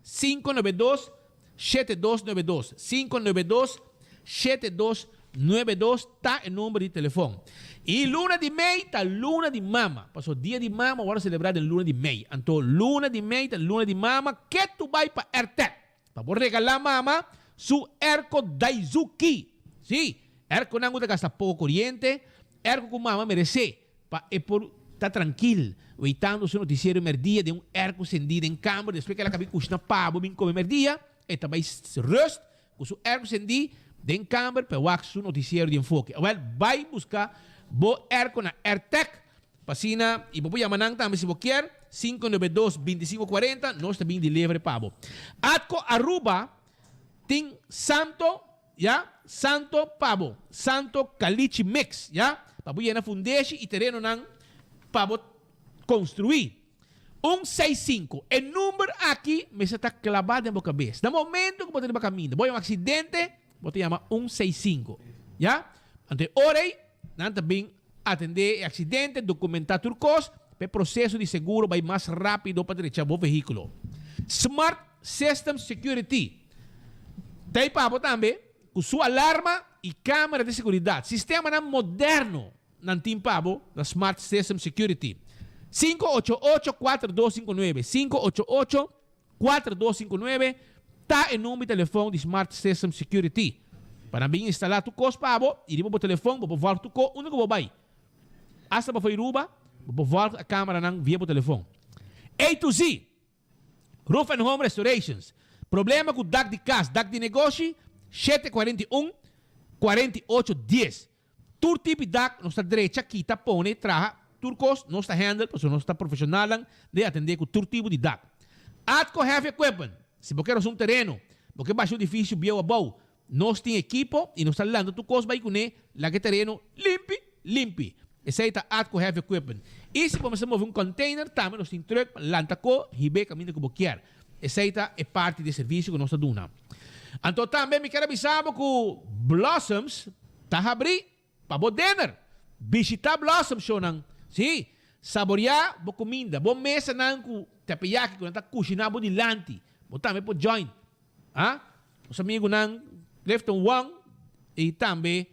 592 7292, 592 7292. 92 ta e number di telefon. Y luna di mei ta luna di mama. Paso dia di mama wòrdu selebrá den luna di mei. Anto luna di mei ta luna di mama ke tu bai pa Airtec pa bo regalá mama su airco Daizuki. Sí, airconan ku ta gasta poko koriente, airco ku mama meresé pa e por ta trankil weitando su notisiero merdia den un airco sendí den kamber despues ku el a kabi kushna pa bo bin kome merdia e ta bai rust Ku su airco sendí den kamber pa e wak su notisiero di Enfoke. Awel, bai buska bo airco na Airtec pa asina i bo por yama nan tambe si bo kier, 592 25 40, nos ta bin deliver pa bo. Atco Aruba tin santo, ya, santo pa bo, santo caliche mix, ya, pa bo yena fundeshi i terenonan pa bo construi. Un seis sinku. E number aki mester ta klabá den bo kabes. Na momento ku bo ta riba kaminda, bo haña un aksidente, bo ta yama un seis sinku. Ya? Anto e ora ei, nan ta bin atendé e aksidente, dokumentá tur kos, pa e proseso di seguro bai mas rápido pa drecha bo vehíkulo. Smart System Security ta ei pa bo tambe ku su alarma i kámera di seguridat. Sistemanan moderno Nan tin pa bo na Smart System Security. 588-4259, 588-4259 ta e number di telefon di Smart System Security. Pa nan bin instala tur kos pa bo i riba bo telefon bo por volg tur ko unda ku bo bai. Asta bo for Aruba bo por volg e cameranan via bo telefon. A to Z! Roof and Home Restorations, Problema ku dak di kas, dak di negoshi, 741 48 dies. Tur tipi dak nos ta drecha, kita, pone, traha, tur kos nos ta handle pasobra nos ta profesionalnan den atende ku tur tipo di dak. Atco Heavy Equipment, Si bo ke rosa un tereno, bo ke basha un edifisio bieu abou, nos tin ekipo i nos ta lanta tur kos bai kuné laga e tereno limpi limpi. Esei ta Atco Heavy Equipment. I si bo mester move un container tambe nos tin truck pa lanta ko hib'é kaminda ku bo kier. Esei ta e parti di e servisio ku nos ta duna. Anto tambe mi kier a bisa bo ku Blossoms ta habrí pa bo dinner. Bishitá Blossoms shownan. Sí, saboriá bo kuminda. Bo mesanan ku teppeyaki ku nan ta kushiná bo dilanti. Bo tambe por join. Ha? Nos amigunan Clifton Wong i tambe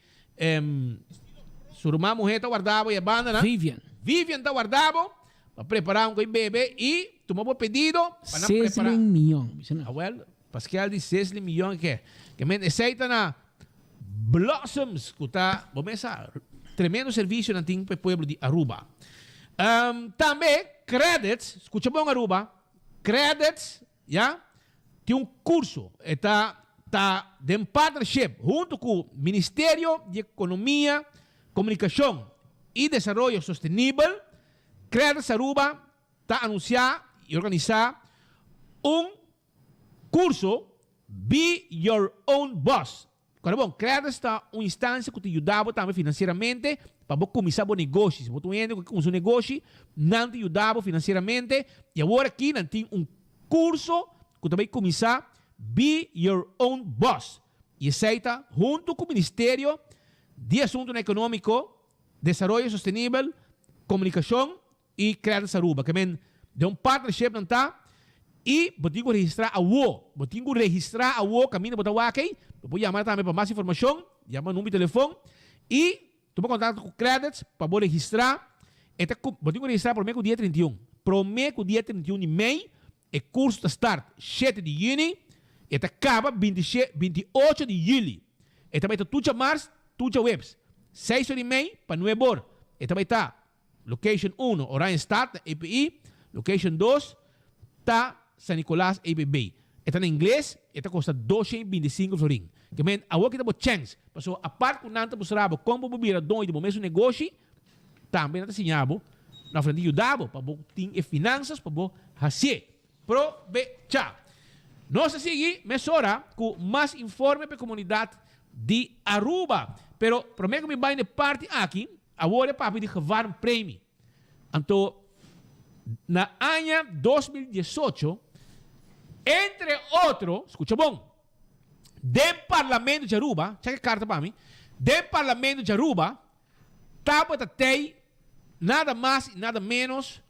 su ruman muhé ta warda bo i e bandanan. Vivian. Vivian ta warda bo pa prepará un koi bebe i tuma bo pedido pa nan prepará. Sislin Mion, bisa nan. Awel, Pascal di Sislin Mion ke. Ke men esei ta na Blossoms ku ta, bo mes sa, tremendo servisio nan tin pa e pueblo di Aruba. Tambe Credits, skucha bon Aruba, Credits, ya, Tin un curso e ta ta den partnership hunto cu Ministerio di Economia, Comunicacion y Desaroyo Sostenibel, Credits Aruba ta anuncia y organisa un curso Be Your Own Boss. Kòrda bon, Credits ta un instansia ku ta yuda bo tambe finansieramente pa bo kuminsá bo negoshi. Si bo ta un hende ku ke kuminsá un negoshi, nan ta yuda bo finansieramente. I awor aki nan tin un kurso ku ta bai kuminsá Be Your Own Boss. I esei ta huntu ku Ministerio di Asuntunan Ekonómiko, Desaroyo Sostenibel, Komunikashon i Credits Aruba. Ke men den un partnership nan ta i bo tin ku registrá awo. Bo tin ku registrá awo kaminda bo ta wak ei. Bo por yama tambe pa mas informashon. Yama number di telefon i tuma kontakto ku Credits pa bo registrá. E ta bo tin ku registrá promé ku dia 31. Promé ku dia 31 di mei e kurso ta start shete di yüni e ta kaba 28 di yüli. E ta bai ta tur djamars tur djaweps seis or di mei pa nuebe or. E ta bai ta Location uno, Oranjestad na EPI. Location dos ta San Nicolas EPB. E ta na ingles, e ta kosta 225 florin. Ke men, awor ki ta bo chèns, pasobra apart ku nan ta mustra bo kon bo por bira doño di bo mesun negoshi, tambe nan ta siña bo, nan ofrende yuda bo pa bo tin e finansas pa bo hasié. Probecha! Nos ta sigui mesora ku mas informe pa e komunidat di Aruba. Pero promé ku mi bai na e parti aki, Awor e papia di gevarenpremie. Anto na aña 2018, entre otro, scucha bon, den Parlamento di Aruba, check e carta pa mi, den Parlamento di Aruba tabata tey nada mas y nada menos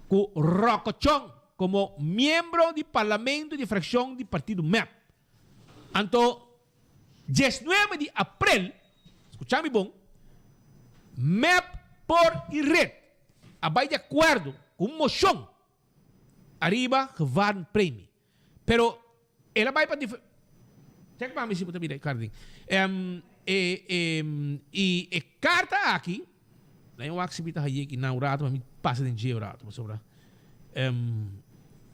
cu Rocco Chong como miembro di Parlamento di fraccion di partido mep. Anto 19 di april. Skucha mi bon, mep, por i red a bai di akuerdo ku un moshon ariba gevarenpremie. Pero el a bai pa difer. Check pa mi si bo ta mira e karta den. E e i e karta aki, na e wak si mi ta haye aki na un rato pa mi pasa den dje un rato pasobra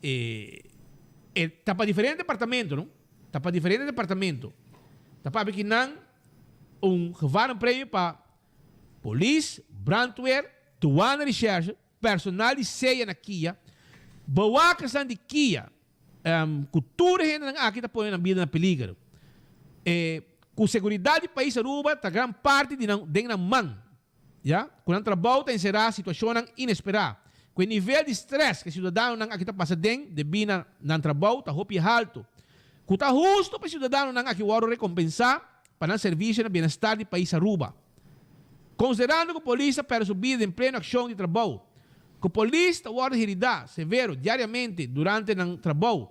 e e ta pa diferente departamento no, ta pa diferente departamento. Ta papia ki nan un gevarenpremie pa polis, brandweer, douane recherche, Personal di seya na kia, bewakersnan di kia, ku tur e hendenan aki ta pone nan bida na peliger. E ku seguridat di pais Aruba ta gran parti di nan den nan man, ya ku nan trabou ta enserá situashonnan inesperá, ku e nivel di strès ku e siudadanonan aki ta pasa den debí na nan trabou ta hopi haltu, ku ta hustu pa e siudadanonan aki wòrdu rekompensá pa nan servisio na bienestar di pais Aruba. Konsiderando ku polis ta pèrdè su bida den pleno akshon di trabou, ku polis ta wòrdu heridá severo diariamente durante nan trabou,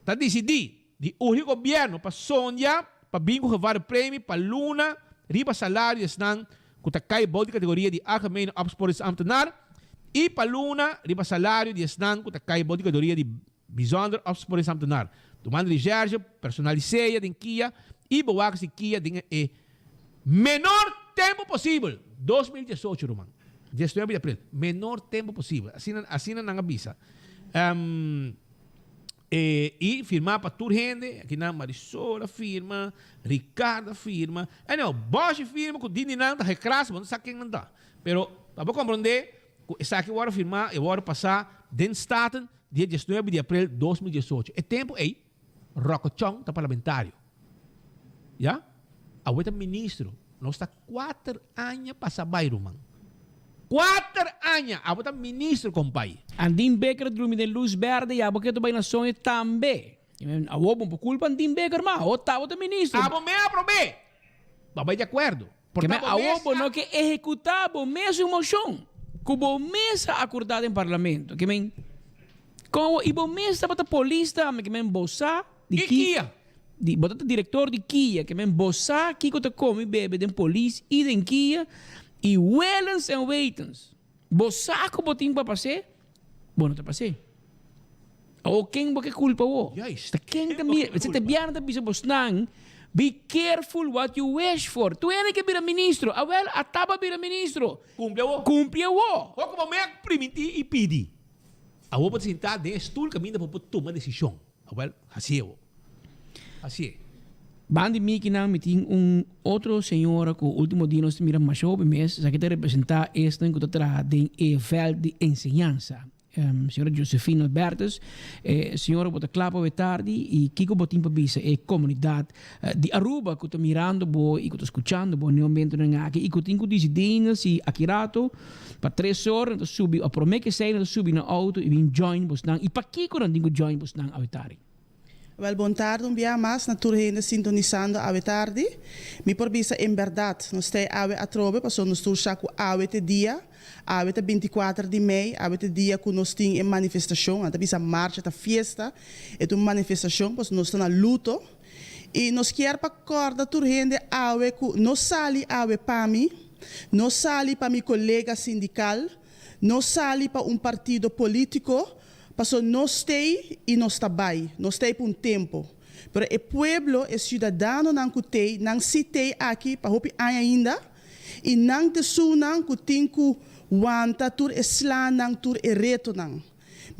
ta disidí di urgi gobièrnu pa sondia pa bin ku gevaar premie pa luna riba salario di esnan ku ta kai bou di kategoria di algemene opsporingsambtenaar i pa luna riba salario di esnan ku ta kai bou di kategoria di bijzonder opsporingsambtenaar. Tumando recherche, personal di seya den kia i bewakers di kia den e Menor tempo posibel, 2018 ruman, 19 di april, menor tempo posibel, asina asina nan a bisa. E i firma pa tur hende, aki nan Marisol a firma, Ricardo a firma, anyhow, Boshi firma ku dindi nan ta gekras, bo no sa ken nan ta. Pero pa bo komprende ku esaki wòrdu firma i wòrdu pasá den Staten dia 19 di april 2018. E tempu ei Rocco Chong ta parlamentario. Ya? Awe ta ministro. Nos ta kuater aña pasa bai ruman. Kuater aña! Abo ta ministro kompay. Andin Becker a drumi den luz berde y abo ke ta bai na soño tambe. Awo bo por culpa Andin Becker ma awo ta abo ta ministro. Abo me aprobe! Bo a bai di acuerdo. Por ta bo Awo bo no ke ehecuta bo mesun mocion cu bo mes a acorda den parlamento. Ke men con awo y bo mes tabata polis tambe ke men bo sa di ki Di bo ta director di kia ke men bo sa kiko ta come bebe den polis y den kia y willens en wetens bo sa ku bo tin pa pas'é bo no ta pas'é. Awo ken bo ke culpa awo? Ta ken ta mira si ta biaha ta bisa bosnan be careful what you wish for. Tu hende ke bira ministro awel a taba bira ministro. Cumpli awo. Cumpli awo. Ho ku bo me priminti y pidi. Awo bo ta sinta den e stoel kaminda bo por tuma decision. Awel, hasié bo. Hasié. Banda di mi kinan mi tin un otro señora ku ultimo dia nos ta mira masha hopi mes, esaki ta representá esnan ku ta traha den e vèlt di enseñansa. Señora Josephine Albertus, e señora bo ta kla pa awe tardi i kiko bo tin pa bisa e komunidat di Aruba ku ta mirando bo i ku ta skuchando bo n'e momentonan aki i ku tin ku disidí si aki rato Pa tres or nan ta subi, o prome ke sei nan ta subi na auto i bin join bosnan. I pakiko nan tin ku join bosnan awe tardi? Wel bon tardi un bia mas na tur hende sintonisando awe tardi. Mi por bisa en berdad nos ta e awe atrobe pasobra nos tur sa ku awe ta e dia, awe ta 24 di mei, awe ta e dia ku nos tin e manifestacion, nan ta bisa marcha ta fiesta, e ta un manifestacion pasobra nos ta na luto. I nos kier pa kòrda tur hende awe ku no sali awe pa mi, no sali pa mi kolega sindikal, no sali pa un partido polítiko, paso nos t'ei i nos ta bai, nos t'ei pa un tempu. Pero e pueblo, e siudadanonan ku t'ei, nan si t'ei aki pa hopi aña ainda, i nan t'esunnan ku tin ku wanta tur e slanan, tur e retonan.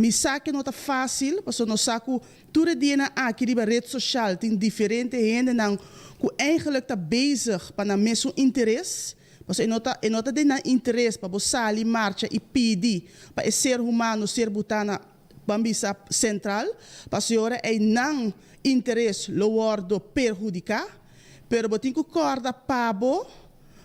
Mi sa ke no ta fásil, pasobra nos sa ku tur e dianan aki riba ret soshal tin diferente hendenan ku eigenlijk ta bezig pa nan mesun interes. Pasobra e no ta e no ta den nan interes pa bo sali marcha i pidi pa e ser humano ser butá na ban bisa sentral, pasobra ora ei nan interes lo wòrdu perhudiká. Pero bo tin ku kòrda pa bo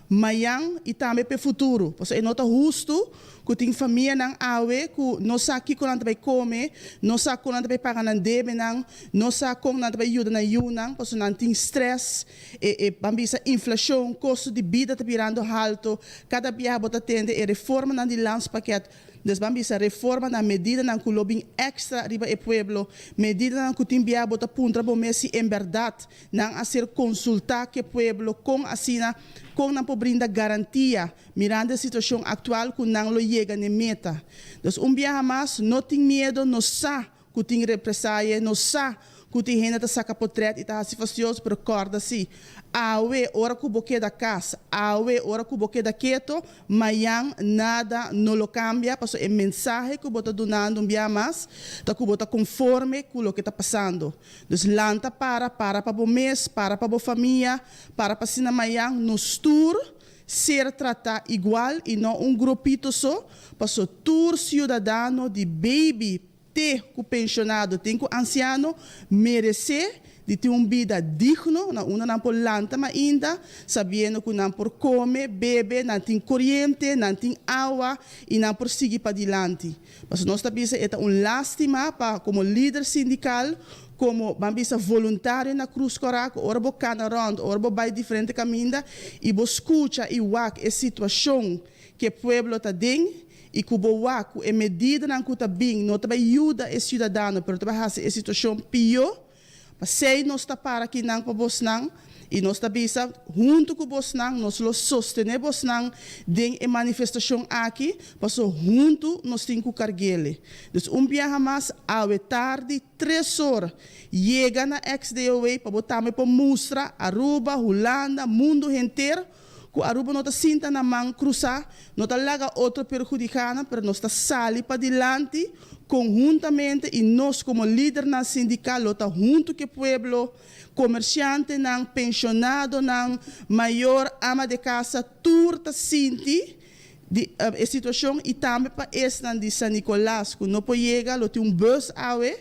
mayan i tambe p'e futuro. Pasobra e no ta hustu ku tin famianan awe ku no sa kiko nan ta bai kome, no sa kon nan ta bai paga nan debenan, no sa kon nan ta bai yuda nan yunan, pasobra nan tin strès, e e ban bisa inflashon, kosto di bida ta birando halto. Kada biaha bo ta tende e reformanan di landspakket. Dus ban bisa reformanan, medidanan ku lo bin èkstra riba e pueblo, medidanan ku tin bia bo ta puntra bo mes si en bèrdat nan a ser konsultá ku e pueblo, kon asina, kon nan por brinda garantia mirando e situashon aktual ku nan lo yega n'e meta. Dus un biaha mas, no tin miedo, nos sa ku tin represaye, nos sa ku tin hende ta saka potrèt i ta hasi fastioso, pero kòrda si, awe ora ku bo keda kas, awe ora ku bo keda keto, mayan nada no lo kambia, pasobra e mensahe ku bo ta dunando un bia mas ta ku bo ta konforme ku loke ta pasando. Dus lanta para, para pa bo mes, para pa bo famia, para pa asina mayan nos tur ser tratá igual i no un grupito so, pasobra tur siudadano di baby Te ku penshonado tin ku ansiano meresé di tin un bida digno na unda nan por lanta mainda sabiendo ku nan por kome, bebe, nan tin koriente, nan tin awa i nan por sigui padilanti. Pasobra nos ta bisa e ta un lástima pa komo lider sindikal, komo ban bisa voluntario na Krus Kòrá ku ora bo kana rònt, ora bo bai diferente kaminda i bo skucha i wak e situashon ku e pueblo ta den, I ku bo wak ku e medidanan ku ta bin no ta bai yuda e siudadano pero ta bai hasi e situashon pió. P'esei nos ta para akinan pa bosnan i nos ta bisa huntu ku bosnan nos lo sostené bosnan den e manifestashon aki paso huntu nos tin ku karg'ele. Dus un biaha mas awe tardi tres or yega na XDOA pa bo tambe por mustra Aruba, Hulanda, mundu henter Ku Aruba no ta sinta na man krusá, no ta laga otro perhudiká nan, pero nos ta sali padilanti konhuntamente i nos komo lidernan sindikal lo ta huntu ku e pueblo, komershantenan, penshonadonan, mayor, ama de kasa, tur ta sinti di e situashon i tambe pa esnan di San Nicolas ku no por yega lo tin un bus awe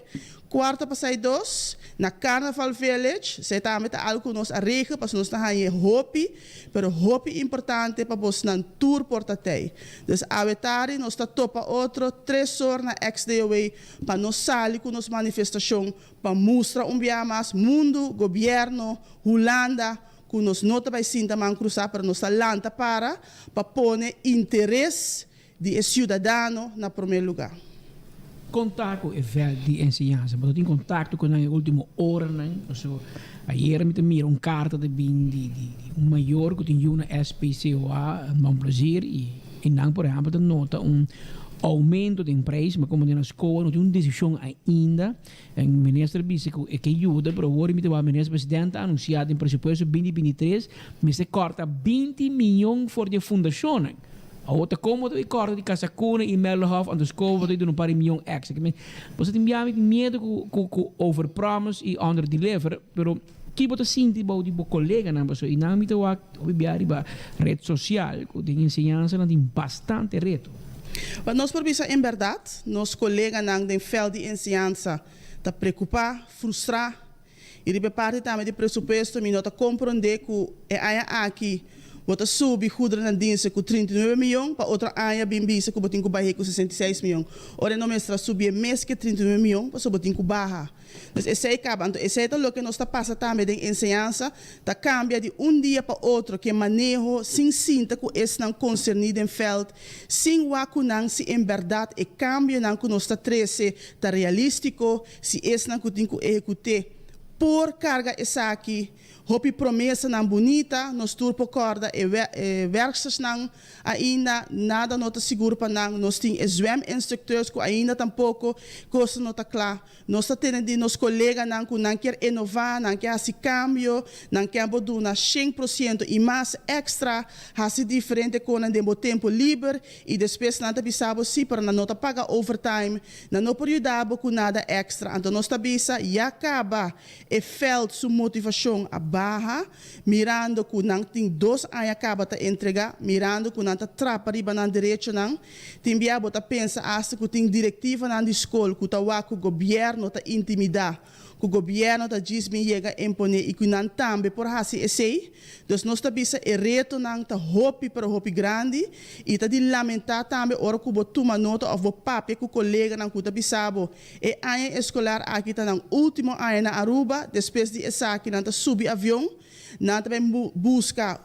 kuarto pasai dos na Carnaval Village esei tambe ta algu ku nos a regel pasobra nos ta haña e hopi pero hopi importante pa bosnan tur por ta tei. Dus awe tardi nos ta topa otro tres or na XDOA pa nos sali ku nos manifestashon pa mustra un bia mas mundu, gobierno, Hulanda, ku nos no ta bai sinta man krusá pero nos ta lanta para pa pone interes di e siudadano na promé lugá. Kon ta ku e vèlt di enseñansa? Bo ta tin kontakto ku nan e último oranan? Pasobra ayera mi ta mira un karta ta bin di di un mayor ku tin yu na SPCOA Mon Plaisir i i nan por ehèmpel ta nota un oumento den preis, ma komo den nan skola no tin un desishon ainda. E minister bisa cu e ke yuda, pero awor mi ta wak minister president a anuncia den presupuesto 2023 mester corta 20 miyon for di e fundacionnan. Awor ta como ta e corta di Casa Cuna y Merlehof anto Scovo ta duna un par di miyon extra. Ki men, boso tin bia mi tin miedo cu cu cu over promise y under deliver, pero ki bo ta sinti bou di bo coleganan pasobra y nan mi ta wak hopi bia riba red social cu den enseñansa nan tin bastante reto. Pa nos por bisa en berdad, nos coleganan den veld di enseñansa ta preocupa, frustra y riba e parti tambe di presupuesto mi no ta compronde cu e aña aki bo ta subi goederennan diensten cu 39 miyon pa otro aña bin bisa cu bo tin cu bahe cu 66 miyon. Ora e no mester a subi e mes ke 39 miyon pasobra bo tin cu baha. Dus esei kaba. Anto esei ta loke nos ta pasa tambe den enseñansa, ta kambia di un dia pa otro ke maneho sin sinta ku esnan konserní den vèlt, sin wak ku nan si en bèrdat e kambionan ku nos ta trese ta realístiko, si esnan ku tin ku ehekut'é por karga esaki. Hopi promesanan bunita, nos tur por kòrda e werkstersnan Ainda nada no ta sigur pa nan. Nos tin e zweminstructeurs cu ainda tampoco cosnan no ta cla. Nos ta tene di nos coleganan cu nan kier inova, nan kier haci cambio, nan kier bo duna shen por ciento y mas extra, haci diferente conan den bo tempo liber y despues nan ta bisa bo si pero nan no ta paga overtime, nan no por yuda bo cu nada extra. Anto nos ta bisa ya caba e veld su motivacion a baha. Mirando ku nan tin dos aña kaba ta entrega, mirando ku nan ta trapa riba nan derechonan, tin bia bo ta pensa asta ku tin direktivanan di skol ku ta wak ku gobièrnu ta intimidá, ku gobièrnu ta djis bin yega imponé i ku nan tambe por hasi esei. Dus nos ta bisa e retonan ta hopi pero hopi grandi i ta di lamentá tambe ora ku bo tuma nota òf bo papia ku koleganan ku ta bisa bo E aña eskolar aki ta nan último aña na Aruba, despues di esaki nan ta subi avion, nan ta bai buska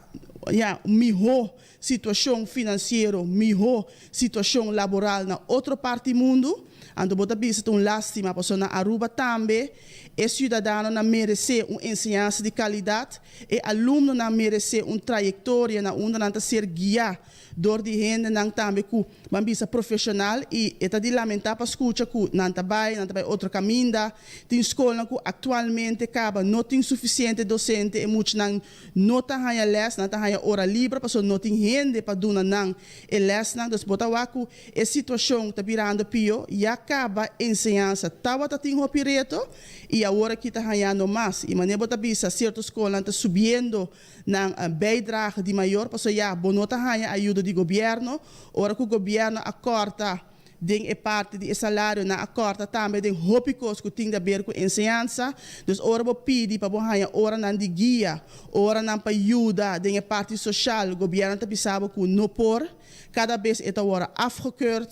ya, mihó situashon finansiero, mihó situashon laboral na otro parti mundu. Anto bo ta bisa ta un lástima pasobra na Aruba tambe e siudadanonan meresé un enseñansa di kalidat, e alumnonan meresé un trayektoria na unda nan ta ser guiá dor di hendenan tambe ku ban bisa profeshonal i e ta di lamentá pa skucha ku nan ta bai, nan ta bai otro kaminda. Tin skolnan ku aktualmente kaba no tin sufisiente dosente, e muchanan no ta haña lès, nan ta haña ora liber pasobra no tin hende pa duna nan e lèsnan. Dus bo ta wak ku e situashon ta birando pió, ya kaba enseñansa tabata tin hopi reto i awor aki ta hañando mas. I manera bo ta bisa sierto skolnan ta subiendo nan bijdrage di mayor pasobra ya bo no ta haña ayudo di gobierno. Ora ku gobierno a kòrta den e parti di e salario nan a kòrta tambe den hopi kos ku tin di aber ku enseñansa. Dus ora bo pidi pa bo haña oranan di guia, oranan pa yuda den e parti soshal, gobierno ta bisa bo ku no por. Kada bes e ta wòrdu afgekeurd.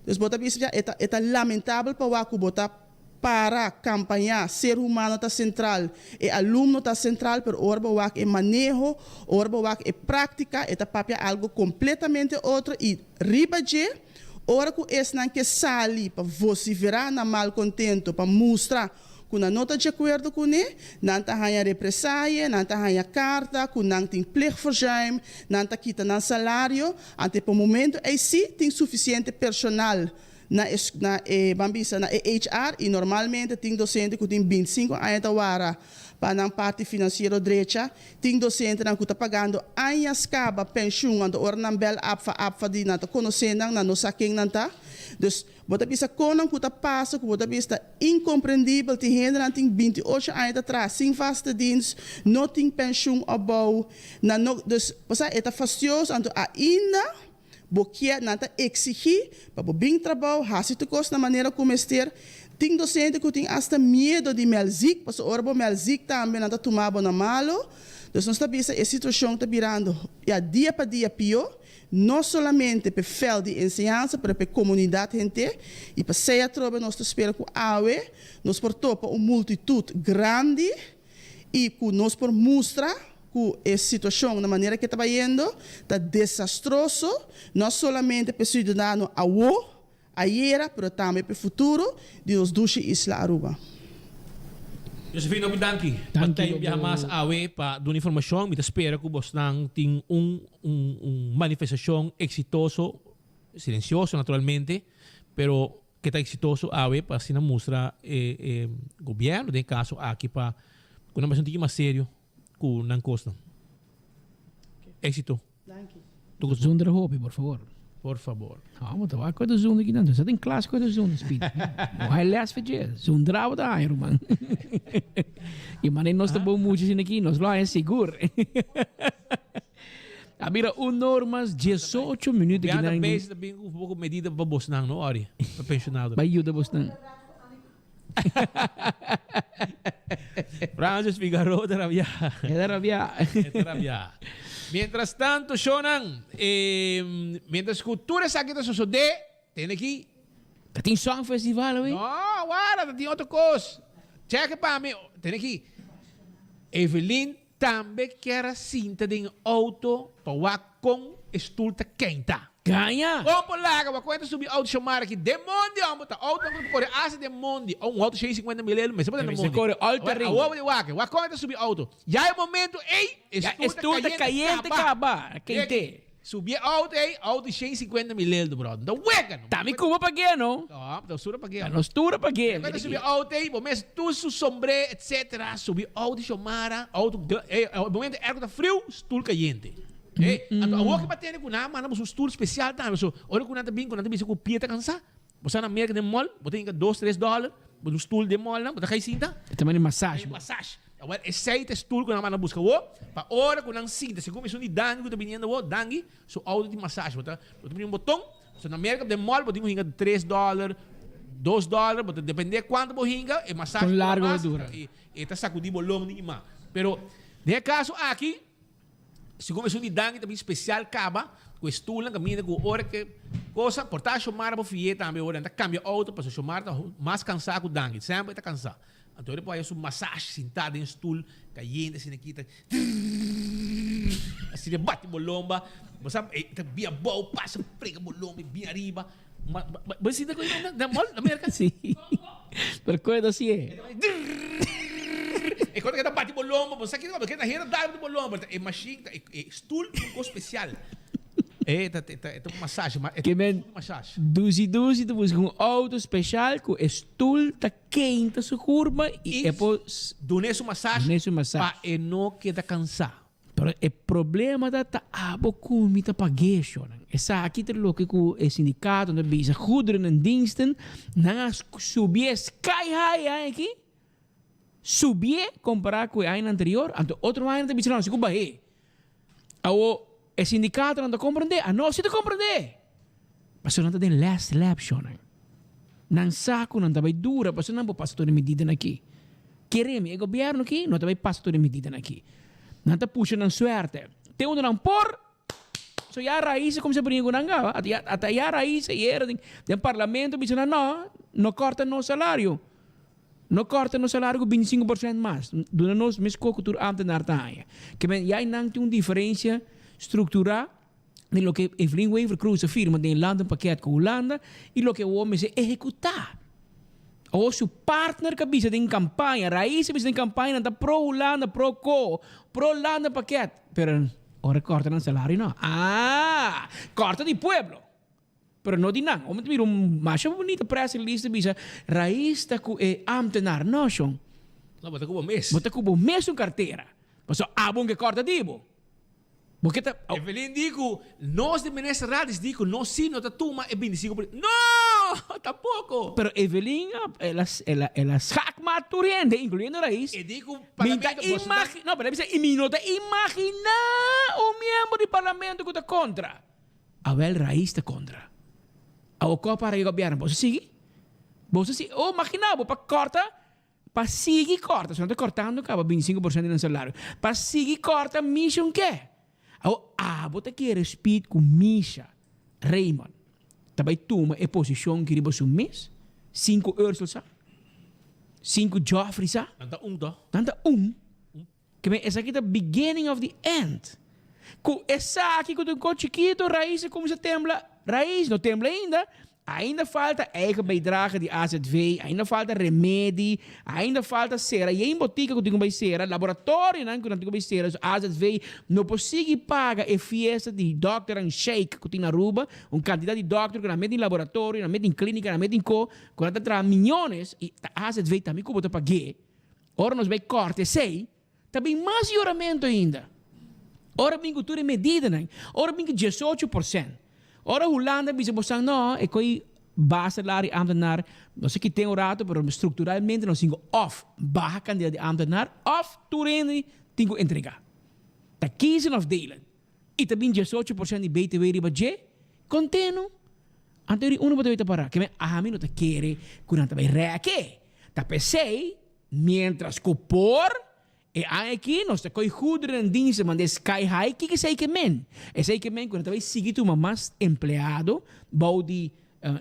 Dus bo ta bisa ya e ta e ta lamentabel pa wak ku bo ta para kampañá, ser humano ta sentral, e alumno ta sentral, pero ora bo wak e maneho, ora bo wak e práktika, e ta papia algo kompletamente otro i riba dje, ora ku esnan ke sali pa vosiferá nan malkontento, pa mustra ku nan no ta djakuerdo kuné, nan ta haña represaye, nan ta haña karta ku nan tin plichtverzuim, nan ta kita nan salario, ante pa momento ei sí tin sufisiente personal na e na e ban bisa na e HR y normalmente tin docente cu tin binticinco aña ta wara pa nan parti financiero drecha, tin docentenan cu ta pagando añas caba pensioen anto ora nan bel APFA APFA di nan ta conoce nan, nan no sa ken nan ta. Dus bo ta bisa con nan cu ta pasa cu bo ta bisa ta incomprendibel tin hendenan tin 28 aña ta traha sin vaste dienst, no tin pensioen opbouw, nan no dus bo sa e ta fastioso anto ainda Bo kier, nan ta exigí pa bo bin trabou, haci tur cos na manera cu mester. Tin docente cu tin hasta miedo di mel ziek, pasobra ora bo mel ziek tambe nan ta tuma bo na malo. Dus nos ta bisa e situacion ta birando ya dia pa dia pio, no solamente p'e veld di enseñansa, pero p'e comunidad henter. Y p'esey atrobe nos ta spera cu awe nos por topa un multitud grandi y cu nos por mustra cu e situacion na manera cu e ta bayendo ta desastroso, no solamente p'e ciudadano awo, ayera, pero tambe p'e futuro di nos dushi isla Aruba. Josefina, hopi danki pa tei un biaha mas awe pa duna informacion. Mi ta spera cu bosnan tin un un manifestacion exitoso, silencioso naturalmente, pero Ke ta eksitoso awe pa asina mustra e e gobièrnu den e kaso aki pa ku nan bai un tiki mas serio ku nan kosnan. Éksito. Danki. Zonder hopi, por favor. Por favor. Ah, bo ta wak ku e zonder kinan. Sa den klas ku e zonder, Speed. Bo hay les for dje. Zondra bo ta haña, ruman. I manera nos ta bon mucha asina aki, nos lo haña sigur. A bira un or mas 18 minuut aki nan. Bezig ta bin un poco medida pa bosnan, no Ori? Pa pensionado. Bai yuda bosnan. Francis Figaro ta rabia. E ta rabia. E ta rabia. Mientras tanto, shownan, eh, mientras cu tur esaki ta sosode, tene aki. Ta tin song festival awe? No, wara, ta tin otro cos. Check pa mi, tene aki. Evelyn Tambe kier a sinta den e auto pa wak kon e stul ta keinta. Gaña! Kon por laga wak kon e ta subi auto Shomar aki den mondi homber ta auto nan ku kore asa den mondi un auto 650 mil elo mester por ta den mondi. Mester kore all terreno. Awor bo di wak wak kon e ta subi auto ya e momento ey e stul ta kayente kaba. Keinte. Subi e auto ey, auto di 150 mil eldo, bro. No ta wega, no. Ta mi cuba pagué, no? No, ta usura pagué. Ta nos tura pagué. Cuando subi auto ey, bo mes tur su sombré, etcétera. Subi auto di Xiomara, auto, ey, e momento airco ta friu, stoel cayente. Ey, anto awor ki pa tene cu nan a manda bo su stoel special tambe. So, ora cu nan ta bin, cu nan ta bisa cu pie ta cansa, bo sa na Merca den mall, bo ta hinca dos, tres dollar, bo un stoel den mall nan, bo ta cay sinta. E ta manda massage bo. Massage. Awor esei ta e stoel ku nan manda buska awor, pa ora ku nan sinta, segun esun di Dangi ku ta biniendo awor, Dangi su auto tin massage, bo ta bo ta pone un boton, so na Merka den mall bo tin ku hinka tres dollar, dos dollar, bo ta depende kuantu bo hinka, e massage Kon dura largo bo mas, dura. i e ta sakudi bo long di ima. Pero den e kaso aki, segun esun di Dangi ta bin spesial kaba ku e stoelnan kaminda ku ora ke kosa, por ta Shomar bo fi'é tambe ora nan ta kambia auto, pasobra Shomar ta mas kansa ku Dangi, semper e ta kansa. Anto e por haya su massage sintá den stul kayente asina aki ta trrrr. Asina bati bo lomba, bo sa e ta bia abou, pasa frega bo lomba i bia ariba. Ma, bo sinta ku na na mall na Merka? Sí. Pero koe ta hasié. E kota ke ta bati bo lomba, bo sa kiko, porque ta hera dal bo lomba, e machine ta e stoel ta un kos spesial. E ta ta ta un massage, ma e Ke men massage. dusi dusi ta buska un auto spesial ku e stoel ta keinta su kurpa i e por Dun'é su massage Dun'é su massage. pa e no keda kansá. Pero e problema ta ta abo ku mi ta pag'é shornan. Esaki ta loke ku e sindikatonan ta bisa, goederen en diensten, nan a subié sky high e aña aki, subié kompará ku e añanan anterior, anto otro aña nan ta bisa no, si ku bah'é. Awo e sindikatonan ta komprendé? Anos si ta komprendé! Pasobra nan ta den last lap shornan. Nan sa ku nan ta bai dura pasobra nan por pasa tur e medidanan aki. Kere mi, e gobièrnu aki no ta bai pasa tur e medidanan aki. Nan ta pusha nan suerte. Te unda nan por, so ya Raiz a kuminsá bringa ku nan kaba. Ata ya, ata ya Raiz ayera den, den parlamento bisa nan, no, no kòrta nos salario. No kòrta nos salario ku 25% mas. Duna nos meskos ku tur ámtenar ta haña. Ke men, ya einan tin un diferensia strukturá den loke Evelyn Wever-Croes a firma den e landenpakket ku Hulanda i loke awor mester ehekutá. Awor su partner ka bisa den kampaña, Raiz a bisa den kampaña nan ta pro Hulanda, pro ko, pro landenpakket, pero ora kòrta nan salario no. Ah! Kòrta di pueblo, pero no di nan. Awor mi ta mira un masha bunita press release ta bisa Raiz ta ku e ámtenar. No, shon. No, bo ta ku bo mes. Bo ta ku bo mes un kartera. Pasobra abo un ke kòrta di bo. Bo ke ta. Evelyn di ku nos di Minister Radis di ku nos si no ta tuma e 25 por No! Tampoco! Pero Evelyn el a el a el a schaakmaat tur hende incluyendo Raiz. E di ku Mi ta parlamento boso ta. imagi no pero el a bisa y mi no ta imagina un miembro di parlamento ku ta kontra. Awel Raiz ta kontra. Awor kò para e gobierno? Boso sigui? Boso sigui? Oh magina bo pa kòrta Pa sigui kòrta, si no ta kòrtando kaba 25% di nan salario. Pa sigui kòrta Misha un ke? Awor abo ta kere Speed ku Misha Raymond ta bai tuma e posishon ki riba su mes? Sin ku Ursel sa? Sin ku Geoffrey sa? Nan ta un toh? Nan ta un. Ke men esaki ta beginning of the end. Ku esaki ku ta un kos chikito Raiz a kuminsá tembla. Raiz no tembla ainda. Ainda falta eigen bijdrage di AZV, ainda falta remedi, ainda falta sera yen botika ku tin ku bai sera, laboratorionan ku nan tin ku bai sera. So AZV no por sigui paga e fiesta di dòkternan sheik ku tin na Aruba, un kantidat di dòkter ku nan mete den laboratorio, nan mete den klinika, nan mete den ko, ku nan ta traha miyones i ta AZV tambe ku bo ta pag'é. Ora nos bai kòrta esei, ta bin mas yoramentu ainda. Ora bin ku tur e medidanan, ora bin ku 18%. Ora Hulanda bisa bosan no, e koi base salario di ámtenar, no se kiten un rato, pero strukturalmente nos tin ku òf baha kantidat di ámtenar òf tur hende tin ku entregá. Ta kiezen òf delen. I ta bin 18% di BTW riba dje, kontenu. Anto ri unu bo ta bai ta pará. Ke men ami no ta kere ku nan ta bai rèk'e. Ta p'esei, miéntras ku por, e aña akí nos ta koi goederen en diensten mand'é sky high. Kiko esei ke men? Esei ke men ku nan ta bai sigui tuma mas empleado bou di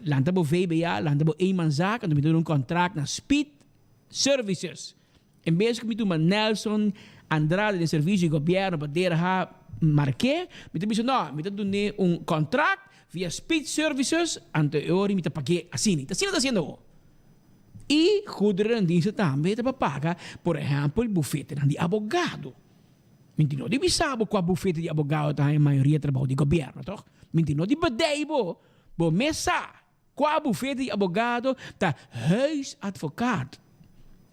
lanta bo VBA, lanta bo eenmanszaak, anto mi ta duna un kontrakt na Speed Services. En bes ku mi tuma Nelson Andrade den servisio di gobièrnu pa DRH mark'é, mi ta bisa no, mi ta dun'é un kontrakt via Speed Services, anto e ora mi ta pag'é asina. Ta asina ta hasiendo awor. I goederendiensten tambe ta pa paga, por ehèmpel, bufetenan di abogado. Mi tin no di bisa bo kua bufete di abogado ta haña mayoria trabou di gobièrnu, tòg? Mi tin no di bedei bo, bo mes sa. Kua bufete di abogado ta huisadvocaat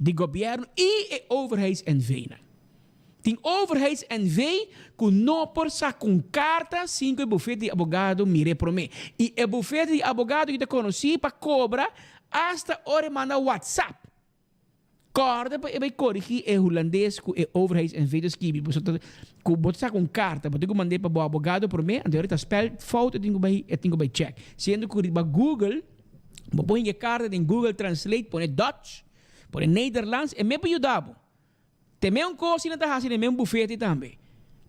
di gobièrnu i e overheids-NV-nan? Tin overheids-NV ku no por saka un karta sin ku e bufete di abogado mir'é promé. I e bufete di abogado ki ta konosí pa kobra asta ora e manda WhatsApp. Kòrda pa e bai korigí e hulandes ku e overheids-NV ta skibi. Boso ta ku bo ta saka un karta, bo tin ku mand'é pa bo abogado promé, anto e ta spèl fout e tin ku bai e tin ku bai chèk. Siendo ku riba Google, bo por hinka e karta den Google Translate, pone Dutch, pone Nederlands, e me por yuda bo. Te me un kos si nan ta hasi den men bufete tambe.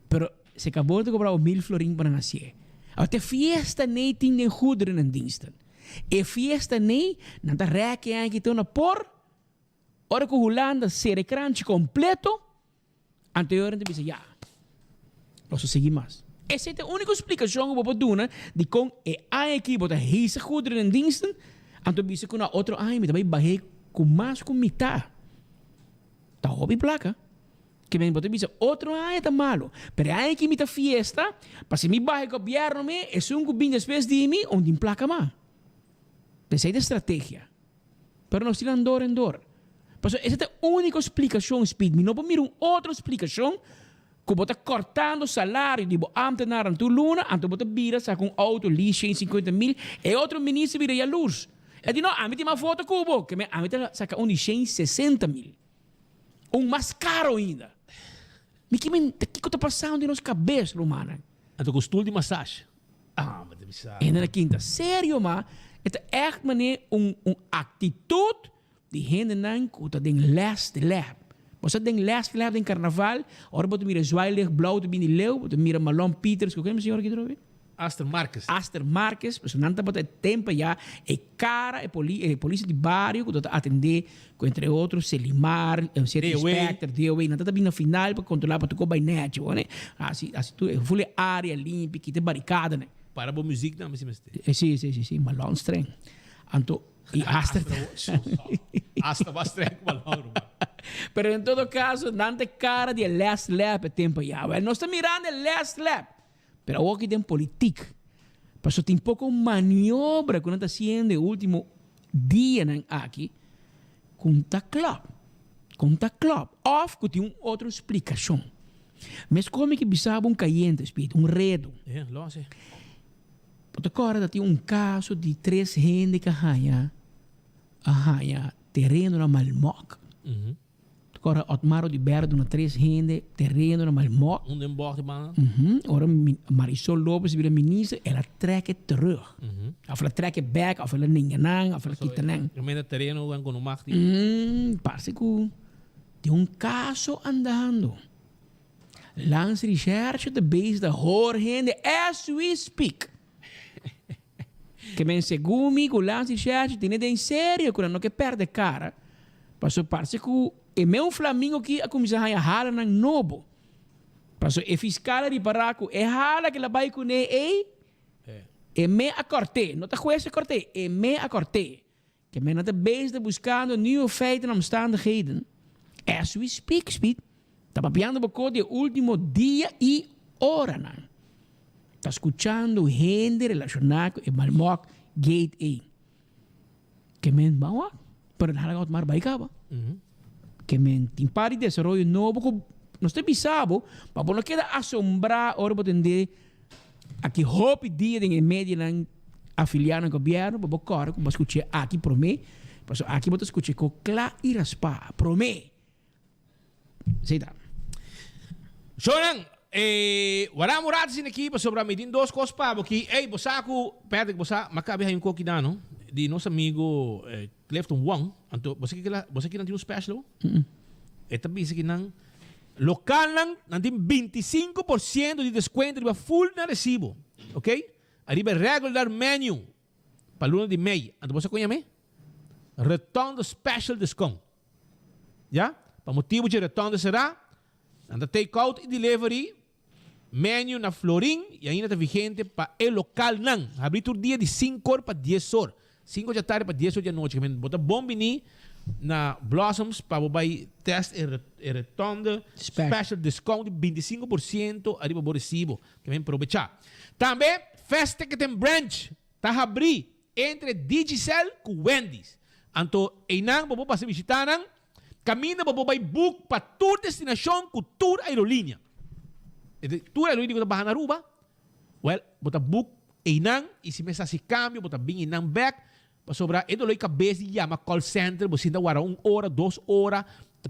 Pero se kabo nan ta kobra bo mil florin pa nan hasié. Awor te fiesta nei tin den goederendiensten. E fiesta nei nan ta rèk e aña ki ta una por. Ora ku Hulanda sera e kranchi kompleto, anto e ora nan ta bisa ya. Nos ta sigui mas. Esei ta e úniko splikashon ku bo por duna dikon e aña aki bo ta hisa goederen en diensten, anto bisa ku na otro aña mi ta bai bah'é ku mas ku mitá. Ta hopi plaka. Ke men bo ta bisa otro aña ta malu, pero e aña aki mi ta fiesta, pa si mi baha e gobièrnu mi, esun ku bin despues di mi, un tin plaka mas. Esei ta e strategia. Pero nos tin nan dor en dor. Pasobra esa ta e úniko splikashon, Speed. Mi no por mira un otro splikashon ku bo ta kòrtando salario di bo ámtenarnan tur luna, anto bo ta bira saka un outo lease 150 mil, e otro minister bira yalurs. E di no, ami tin mas voto ku bo, ke ami ta saka un di 160 mil. Un mas karo ainda. Mi ke men, ta kiko ta pasando den nos kabes, rumannan? Anto ku stul di massage. Ah, bo ta bisa. Hende na kinta serio ma e ta ègt manera un un aktitut di hendenan ku ta den last lap. Bo sa den last lap den karnaval, ora bo ta mira zwaailicht blauw ta bini leu, bo ta mira Malon Pieters, ku ken mi señora aki trobe? Aster Marques. Aster Marques, pasobra nan tabata e tempo ya e cara, e poli, e policia di bario cu tabata atende cu entre otro Selimar, City Inspector, DOW, nan tabata bin na final pa controla pa tur cos bay nechi, hoor ne. Haci, haci tur, ful e area limpi, kita e baricadanan. Para bo muziek nan mester mester. Si, si, si, si, Malon streng. Anto, y Aster. Aster mas streng cu Malon, ruman. Pero en todo caso, nan ta e cara di e last lap e tempo ya. Wel, nos ta mirando e last lap. Pero awor aki den politik, pasobra tin poko maniobra ku nan ta hasiendo e ultimo dianan aki ku no ta klòp, ku no ta klòp òf ku tin un otro splikashon. Meskos mi ke bisa bo un kayente, Speed, un redu. Bo ta kòrda ta tin un kaso di tres hende ku a haña a haña tereno na Malmok. Ora Otmar Oduber duna tres hende tereno na Malmok. Un den bòg di banda. Ora Marisol Lopez bira minister, el a trek e terug. Of el a trek e bek, of el a nenga nan, of el a kita nan. E menda tereno ku no mag di. Parse ku tin un kaso andando. Landsrecherche ta bezig ta hoor hende as we speak. Ke men segun mi ku Landsrecherche tene den serio ku nan no ke pèrdè kara, paso parse ku e meun flamingo ki a kuminsá haña halanan nobo. Paso e fiskal a ripará ku e hala ku el a bai kuné ei, e me a kòrt'é, no ta hues a kòrt'é, e me a kòrt'é. Ke men nan ta bezig ta buskando nieuwe feiten en omstandigheden. As we speak, Speed ta papiando boko di e ultimo dia y oranan. Ta skuchando hende relashoná ku e Malmok Gate ei. Ke men ban wak, pero nan a got mar bai kaba. Ke men tin par di desaroyo nobo ku nos ta bisa bo, pa bo no keda asombrá ora bo tende Aki hopi dia den e medianan afiliá na gobièrnu pa bo kòrda ku bo a skuch'é aki promé, pasobra aki bo ta skuch'é ko kla i raspá promé. Esei ta. Shownan, e wara un rato asina aki pasobra mi tin dos kos pa bo aki. Ey, bo sa ku, Patrick, bo sa, mi a kabi haña un koki dano di nos amigo Clifton Wong. Anto, bo sa kiko, bo sa kinan tin un special awo? E ta bisa kinan. Lokalnan nan tin 25% di deskuento riba full nan resibo, ok? Ariba e regular menu pa luna di mei. Anto bo sa kon yam'é? Rotonde Special Discount. Ya? Pa motibu dje rotonde será, nan ta take out i delivery menu na Florin i ainda ta vigente pa e lokalnan. Habrí tur dia di sinku or pa dies or. Sinku djatardi pa dies or di anochi. Bo ta bon bini na Blossoms pa bo bai test e e rotonde special discount di 25% ariba bo resibo. Ke men probecha. Tambe Fast Ticketing Branch ta habrí entre Digicel ku Wendy's. Anto einan bo por pasa bishita nan. Kaminda bo por bai book pa tur destinashon ku tur aerolínea. Tur aerolínea ku ta baha na Aruba, wèl, bo ta book einan i si mester hasi kambio bo ta bin einan bèk pasobra e doló di kabes di yama call center, bo sinta wara un ora, dos ora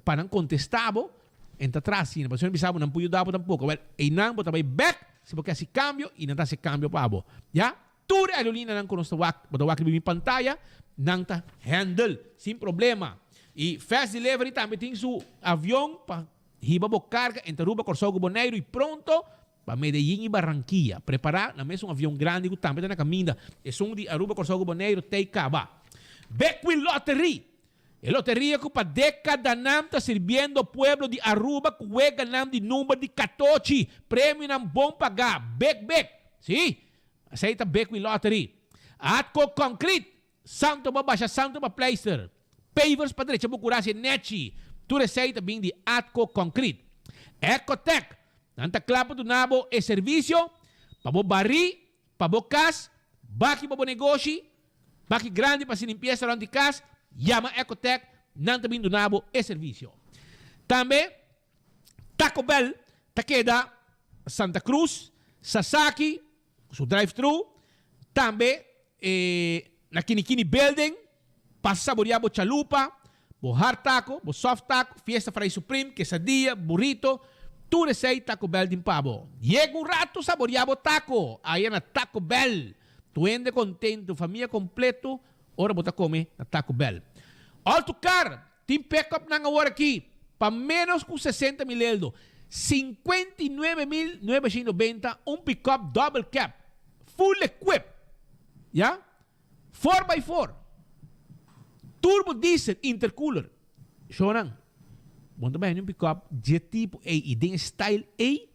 pa nan kontestá bo, en ta tras asina. Pasobra nan bisa bo nan por yuda bo tampoko. Wèl, einan bo ta bai bèk si bo ke hasi kambio i nan ta hasi kambio pa bo. Ya? Tur e aerolíneanan ku nos ta wak, bo ta wak riba mi pantaya, nan ta handle sin problema. I Fast Delivery tambe tin su avion pa hiba bo karga entre Aruba, Kòrsou ku Boneiru i pronto pa Medellin i Barranquilla. Prepará na mes un avion grandi ku tambe ta na kaminda. Esun di Aruba, Kòrsou ku Boneiru tei kaba. Bekwin Lottery! E loteria cu pa decadanan ta sirbiendo pueblo di Aruba cu weganan di number di catochi, premionan bon pagá, bek bek. Sí, esey ta Bekwin Lottery. Atco Concrete, santo pa basha santo pa pleister, pavers pa drecha bo curashi e nechi, tur esey ta bin di Atco Concrete. Ecotec, nan ta cla pa duna bo e servicio pa bo bari, pa bo cas, baki pa bo negoshi, Baki grandi pa hasi limpiesa rond di kas, yama Ecotec, nan ta bin duna bo e servisio. Tambe Taco Bell ta keda Santa Cruz, Sasaki ku su drive thru, tambe na Kinikini Building pa saboria bo chalupa, bo hard taco, bo soft taco, fiesta fry supreme, quesadilla, burrito, tur esey Taco Bell tin pa bo. Yega un rato saboria bo taco aya na Taco Bell. Tur hende contento, famia completo ora bo ta come na Taco Bell. Alto car, tin pick-up nan awor aki pa menos cu 60 mil eldo, 59.990 un pick-up double cab, full equip, ya. Four by four. Turbo diesel intercooler. Shownan, bo no ta bay un pick-up dje tipo ey y den e style ey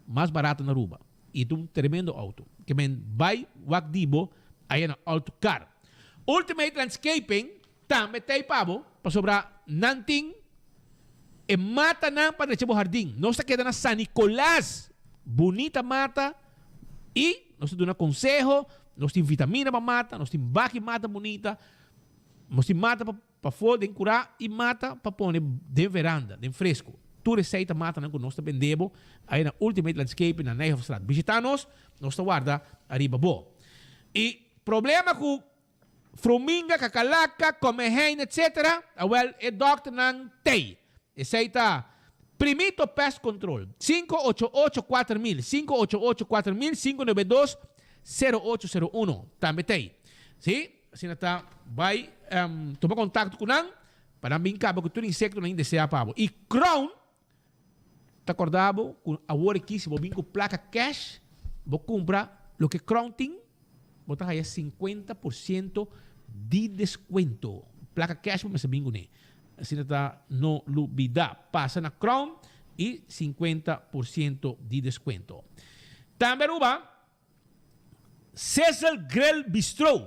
mas barato na Aruba. Y ta un tremendo auto. Ke men bay wak di bo aya na Alto Car. Ultimate Landscaping tambe ta ey pa bo pasobra nan tin e matanan pa drecha bo hardin. Nos ta keda na San Nicolas. Bunita mata. I nos ta duna konseho, nos tin vitamina pa mata, nos tin baki mata bunita, nos tin mata pa pafó den kurá i mata pa pone den veranda, den fresku. Tur esei ta matanan ku nos ta bende bo ai na Ultimate Landscaping na Nijhofstraat. Bishitá nos, nos ta warda ariba bo. I problema ku Fruminga, kakalaka, komehein etc. Awel e dòkternan tei. Esei ta Primito Pest Control, 588 4000, 588 4000, 592 0801 tambe tei. Si, asina ta bai tuma kontakto ku nan pa nan bin kaba ku tur insektonan indesea pa bo. I Crown Ta korda bo ku awor aki si bo bin ku plaka cash bo kumpra loke Crown tin bo ta haya sinkuenta por siento di deskuento. Plaka cash bo mester bin kuné. Asina ta no lubida. Pasa na Crown i sinkuenta por siento di deskuento. Tambe Aruba Sizzle Grill Bistro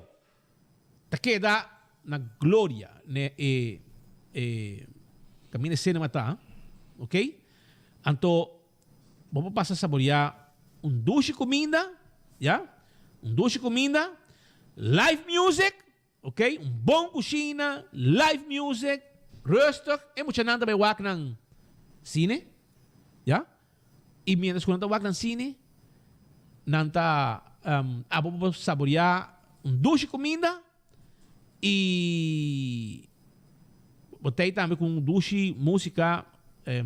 ta keda na Gloria ne e e kaminda cinema ta ok anto bo por pasa saboria un dushi kuminda ya un dushi kuminda live music ok un bon kushina live music rustig e muchanan ta bai wak nan cine ya. I mientras ku nan ta wak nan sine, nan ta abo pa saboreá un dushi kuminda i bo ta ei tambe ku un dushi músika,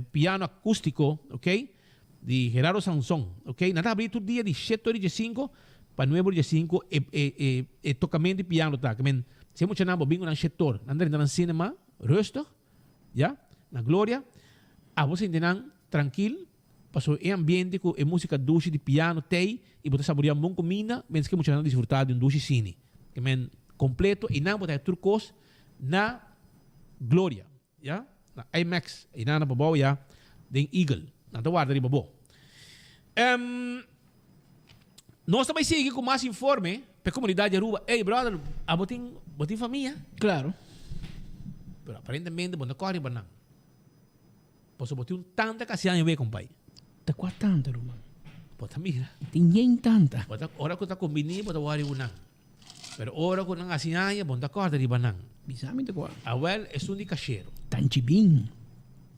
piano akústiko, ok, di Gerardo Sanson, ok. Nan ta habrí tur dia di shete ora di diesinku pa nuebe ora di diesinku e e e tokamentu di piano ta. Kimen si e muchanan bo bin ku nan shetor, nan drenta nan sinema rustig. Ya, na Gloria, abo sinti nan trankil, pasobra e ambiente ku e músika dushi di piano t'ei i bo ta saboreá un bon kuminda, miéntras ku e muchanan ta disfrutá di un dushi sini. Ke men kompleto i nan bo ta haña tur kos na Gloria, ya, na IMAX, einan na pabou ya den Eagle. Nan ta warda riba bo. Nos ta bai sigui ku mas informe pa e komunidat di Aruba. Ey brother, abo tin bo tin famia? Claro. Pero aparentemente bo no kòrda riba nan. Pasobra bo tin un tanta kasi aña wei kompay. Ta kua tanta ruman? Bo ta mira. Tin yen tanta. Bo ta ora ku ta kombiní bo ta wòri ku nan. Pero ora ku nan hasi aña bo no ta kòrda riba nan. Bisa mi ta kua. Awèl esun di kashero. Tan chibin.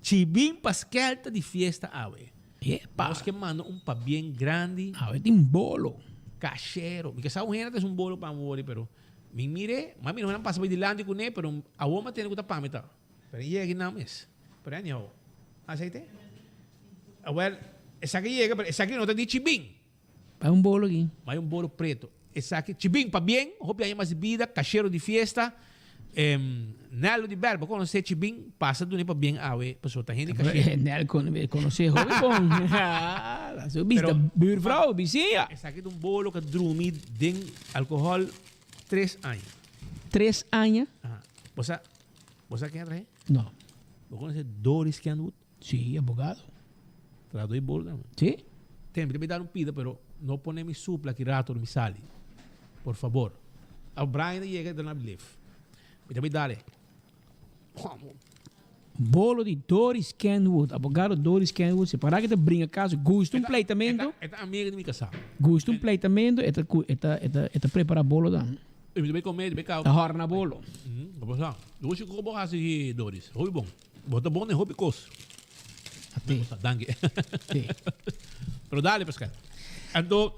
Chibin pa skelta di fiesta awe. Epa. Nos ke manda un pabien grandi. Awe tin bolo. Kashero. Mi ke sa un hende ta es un bolo pa mi wori pero mi mire, ma mi no nan pasa bay dilanti kune pero awor mi a tende ku ta pa mi ta. Pero e yega nan mes. Pero anyhow, aceite? Awel, esaki yega pero esaki no ta di chibin. Bay un bolo aki. Bay un bolo preto. Esaki, chibin pabien, hopi aña mas di bida, kashero di fiesta. Nel lo di bel, bo konosé Chibin, pasa dun'é pabien awe, pasobra ta hende kashero. Nel konosé hopi bon. Su bista buurvrouw, bisiña. Esaki ta un bolo ku a drumi den alkohòl tres aña. Tres aña? Aha. Bo sa. Bo sa ken a trahe? No. Bo conoce Doris Kenwood? Sí, abogado. Trahador di bolo tambe. Sí. Ten, mi ta bay dar un pida, pero no pone mi supla aki rato mi sali. Por favor. Awo Brian ta yega y ta na lift. Mi ta bay dale. Bolo di Doris Kenwood, abogado Doris Kenwood, separa ki ta bringa caso, gusta un pleitamento. E ta amiga di mi casá. Gusta un pleitamento, e ta cu, e ta, e ta, e ta prepara bolo dan. Y mi ta bay come, mi ta bay caba. Ta horna bolo. Bo por sa. Dushi cu bo haci, Doris. Hopi bon. Bo ta bon den hopi cos. Ate. Danki. Pero dale, Pascal. Anto,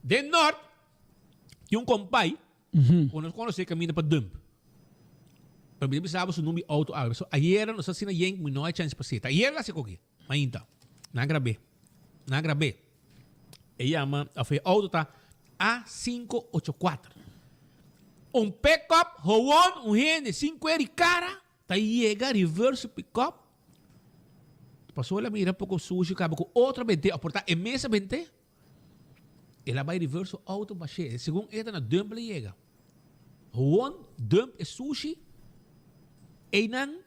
den Noord, tin un compay Cu nos conoce caminda pa dump. Pero mi ta bisa bo su number di auto awe. So ayera nos asina yen cu mi no hay chance pa seta. Ayera la haci coki. Mainta. Nan grabe. Nan grabe. E yama, of e auto ta A cinco ocho cuatro. Un pick-up gewoon un hende sin cuer di cara ta yega reverse pick-up. Paso el a mira poco sushi caba cu otro a bente of por ta e mes a bente. El a bai reverse su auto bash'é. Segun e ta na dump el a yega. Gewoon dump e sushi einan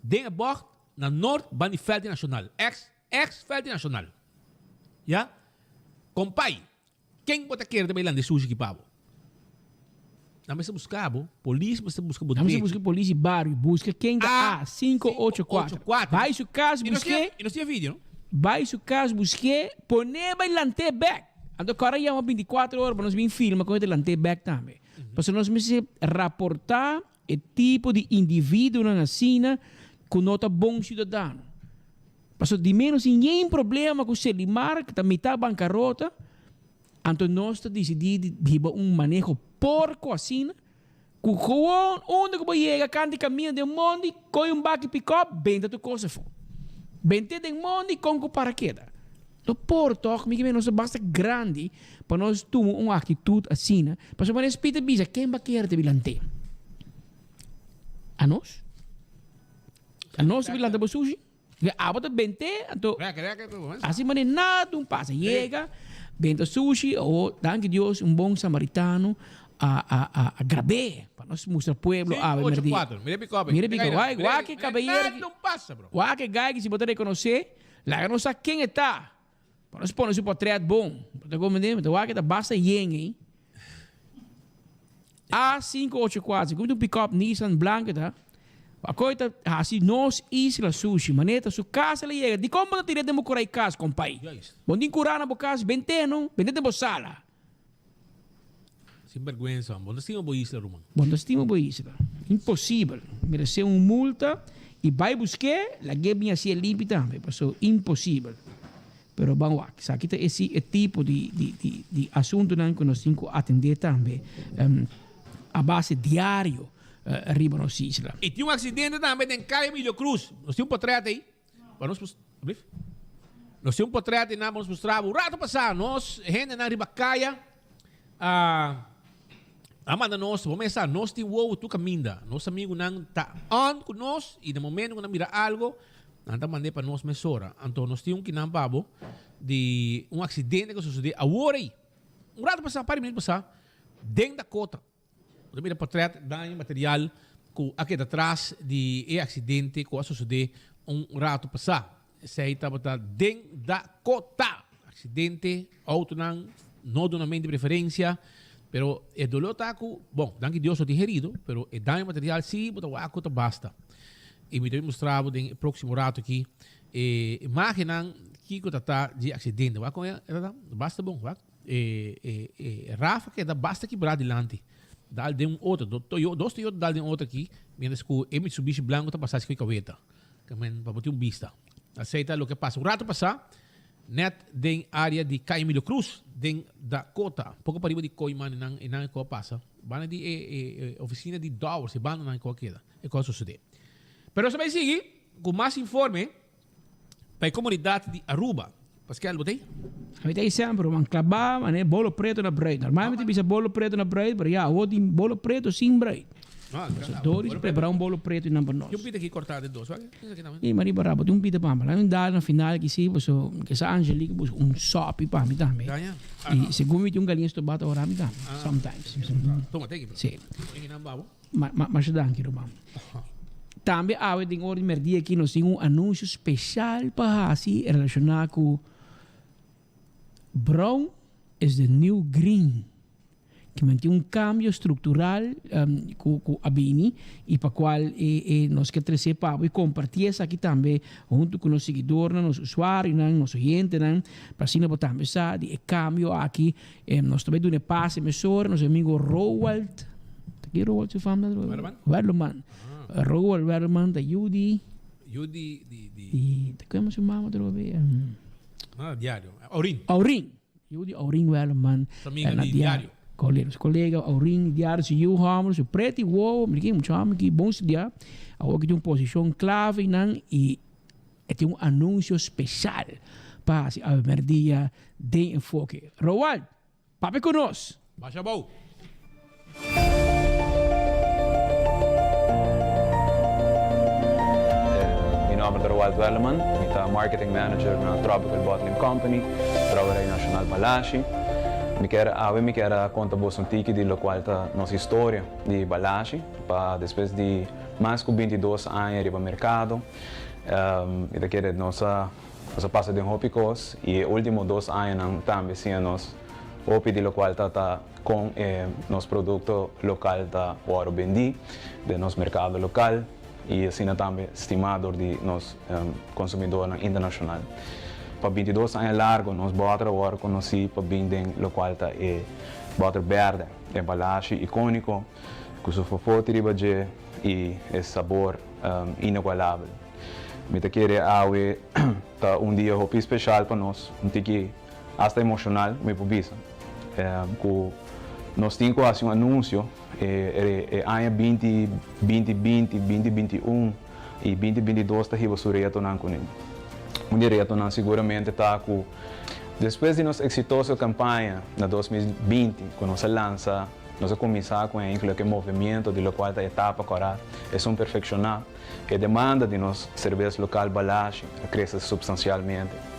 den e bocht na noord ban di Veldi Nacional. Ex, ex Veldi Nacional. Ya? Compay, ken bo ta kere ta bai landa e sushi aki pa bo? Nan mester buska bo, polis mester buska bo Nan mester drechi. buska polis di bario, buska ken ta A 584. Bai su kas busk'é. I nos tin e video, no? Bai su kas busk'é, pon'é bai lant'é bèk. Anto kòrda yama bintikuater ora pa nos bin filma kon e ta lant'é bèk tambe. Pasobra nos mester raportá e tipo di individuonan asina ku no ta bon siudadano. Pasobra di menos tin yen problema ku Selimar ku ta mitá bankarota. Anto nos ta disidí di hiba un maneho porko asina, ku gewoon unda ku bo yega kanta di kaminda den mondi, koy un baki pikòp, benta tur kos afó. Bent'é den mondi kon ku para keda. No por tòg, mi ke mira nos ta basta grandi pa nos tuma un aktitut asina, pasobra manera Spit a bisa, ken ba kere ta bilant'é? Anos? Anos ta bilanta bo sushi? Ke abo ta bent'é, anto asi manera nada un pasa. Yega, benta sushi, o danki Dios un bon samaritano a a a a grab'é pa nos mustra pueblo awe merdia. Mira pico, wak wak e caballero ki, wak e guy ki si bo ta reconoce, laga nos sa ken e ta, pa nos pone su portret bon. Bo ta comprende? Mi ta wak e ta basta yen ei. A 584, si un pick-up Nissan blanco ta, a ta hasi nos isla sushi, manera su casa la yega. Dikon bo ta tira den bo kura i kas, kompai? Bo no tin kura na bo kas, bent'é no, bent'é den bo sala. Sin bergwensa, bo no ta stima bo isla, ruman. Bo no ta stima bo isla. Imposibel. Meresé un multa i bai busk'é, lag'é bin hasié limpi tambe, paso imposibel. Pero ban wak, esaki ta e si e tipo di di di di asuntunan ku nos tin ku atendé tambe a base diario riba nos isla. I tin un aksidente tambe den Kaya Emilio Cruz. Nos tin un potret ei pa nos mus ablief. Nos tin un potret einan pa nos mustra bo. Un rato pasá nos hendenan riba kaya a a manda nos, bo mesa nos tin wowo tur kaminda. Nos amigunan ta on ku nos i na momento ku nan mira algo Nan ta mand'é pa nos mesora. Anto nos tin un kinan pa bo di un aksidente ku a sosodé awor ei. Un ratu pasá, un par di minüt pasá, den Dakota. Bo ta mira potrèt daño material ku a keda tras di e aksidente ku a sosodé un ratu pasá. Esei tabata den Dakota. Aksidente, outonan no duna mente preferensia, pero e doló ta ku, bon, danki Dios no tin herido, pero e daño material sí bo ta wak ku ta basta. I mi ta bin mustra bo den e próksimo rato aki e imágennan kiko ta ta di aksidente. Wak kon e ta ta? Basta bon, wak. E e e Rafa keda basta kibrá dilanti. Dal den un otro, do Toyo dos Toyota dal den otro aki, mientras ku e Mitsubishi blanko ta pasa así ku e kaweta. Ke men pa bo tin un bista. Asei ta loke pasa. Un rato pasá Net den area di Calle Emilio Cruz den Dakota, poco pariba di Kooiman enan enan e cosa pasa. Banda di e e e oficina di Dowers e banda nan e cosa keda, e cosa sucede. Pero nos ta bay sigui cu mas informe pa e comunidad di Aruba. Pascal, bo ta ey? Ami ta ey semper, man claba manera bolo preto na bruid. Normalmente bisa bolo preto na bruid, pero ya, awor tin bolo preto sin bruid. Doris prepara un bolo preto y nan pa nos. Tin un pita aki corta den dos, wak? Y mari baraba tin un pita pa mi. Laga mi dal na final ki si paso kesa Angelique busca un sopi pa mi tambe. Y segun mi tin un galiña stobá ta ora mi tambe sometimes. Toma teki bro. Si. Eki nan babo. Masha danki ruman. Tambe awe den ora di merdia aki nos tin un anuncio special pa haci relaciona cu Brown is the new green. Ki men tin un cambio structural cu cu a bini y pa cual e e nos ke trece pa bo y comparti esaki tambe hunto cu nos siguidornan, nos usuarionan, nos oyentenan, pa asina bo tambe sa di e cambio aki. Nos ta bay duna e pase mesora nos amigo Roald, ta ki Roald su fam ta? Werleman? Werleman. Roald Werleman ta yu di. Yu di di di. Di, ta como su mama atrobe? Ah, diario. Aurin. Aurin. Yu di Aurin Werleman. Su amiga di diario. Colega, su colega Aurin di diario, su yu homber, su preti wowo, mira ki mucha homber ki bon studia. Awor ki tin un posicion clave einan y e tin un anuncio special pa haci awe merdia den Enfoke. Roald, papia cu nos! Basha abou! Mi nomber ta Roald Werleman, mi ta Marketing Manager na Tropical Bottling Company, Brouwerij Nacional Balashi. Mi kier awe mi kier a konta boso un tiki di lokual ta nos historia di Balashi pa despues di mas ku bintidos aña riba merkado. Mi ta kere nos a nos a pasa den hopi kos i e ultimo dos añanan tambe siña nos hopi di lokual ta ta Kon e nos produkto lokal ta wòrdu bendí den nos merkado lokal i asina tambe stimá dor di nos konsumidornan internashonal. Pa bintidos aña largu nos bòter a wòrdu konosí pa bin den lokual ta e bòter bèrdè, e balashi ikóniko ku su fofoti riba dje i e sabor inegualabel. Mi ta kere awe ta un dia hopi speshal pa nos, un tiki. Hasta emocional mi por bisa cu nos tin cu haci un anuncio e aña binti binti binti, binti binti un y binti binti dos ta hiba su retonan cune. Un di e retonan seguramente ta cu despues di nos exitoso campaña na 2020 cu nos a lansa, nos a cuminsa cu eigenlijk e movimiento di locual ta etapa cora esun perfecciona, e demanda di nos cerbes local Balashi a crece substancialmente.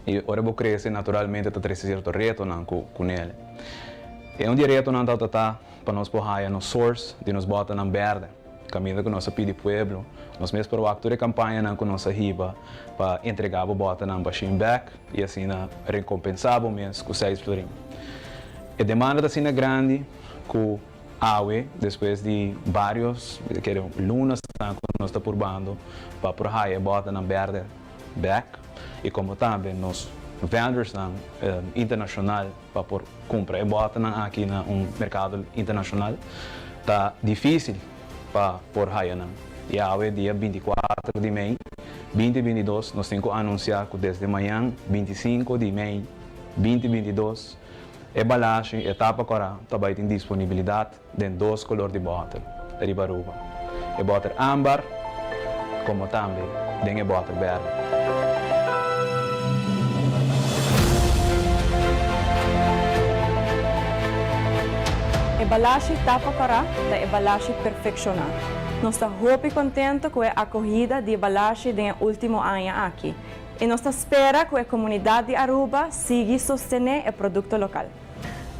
I ora bo krese naturalmente ta trese sierto retonan ku kunel. E un di e retonan tabata ta pa nos por haya nos source di nos bòternan bèrdè, kaminda ku nos a pidi pueblo, nos mes por wak tur e kampañanan ku nos a hiba pa entregá bo bòternan bashin bèk i asina rekompensá bo mes ku seis florin. E demanda ta asina grandi ku awe despues di vários, mi ta kere lunas ku nos ta purbando pa por haya e bòternan bèrdè. bek y como tambe nos vendorsnan internacional pa por cumpra e boternan aki na un mercado internacional ta dificil pa por haya nan. Y awe dia 24 di mei 2022 nos tin cu anuncia cu desde mañan 25 di mei 2022 e balashi e tapa cora ta bay tin disponibilidad den dos color di boter riba Aruba, e boter ambar como tambe den e boter berde. E balashi tapa kòrá ta e balashi perfekshoná. Nos ta hopi kontento ku e akohida di e balashi den e último aña aki i nos ta spera ku e komunidat di Aruba sigui sostené e produkto lokal.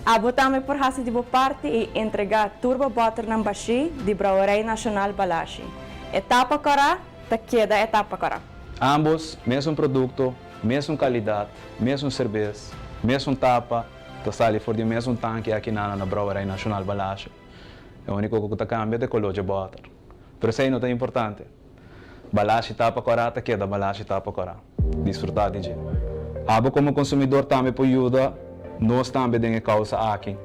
Abo tambe por hasi di bo parti i entregá tur bo bòternan bashí di Brouwerij Nacional Balashi. E tapa kòrá ta keda e tapa kòrá. Ambos, mesun produkto, mesun kalidat, mesun serbes, mesun tapa, ta sali for di mesun tanki aki nana na Brouwerij Nacional Balashi. E úniko ku ta kambia ta e koló dje bòter. Pero esei no ta importante. Balashi tapa kòrá ta keda balashi tapa kòrá. Disfrutá di dje. Abo komo konsumidor tambe por yuda nos tambe den e kousa aki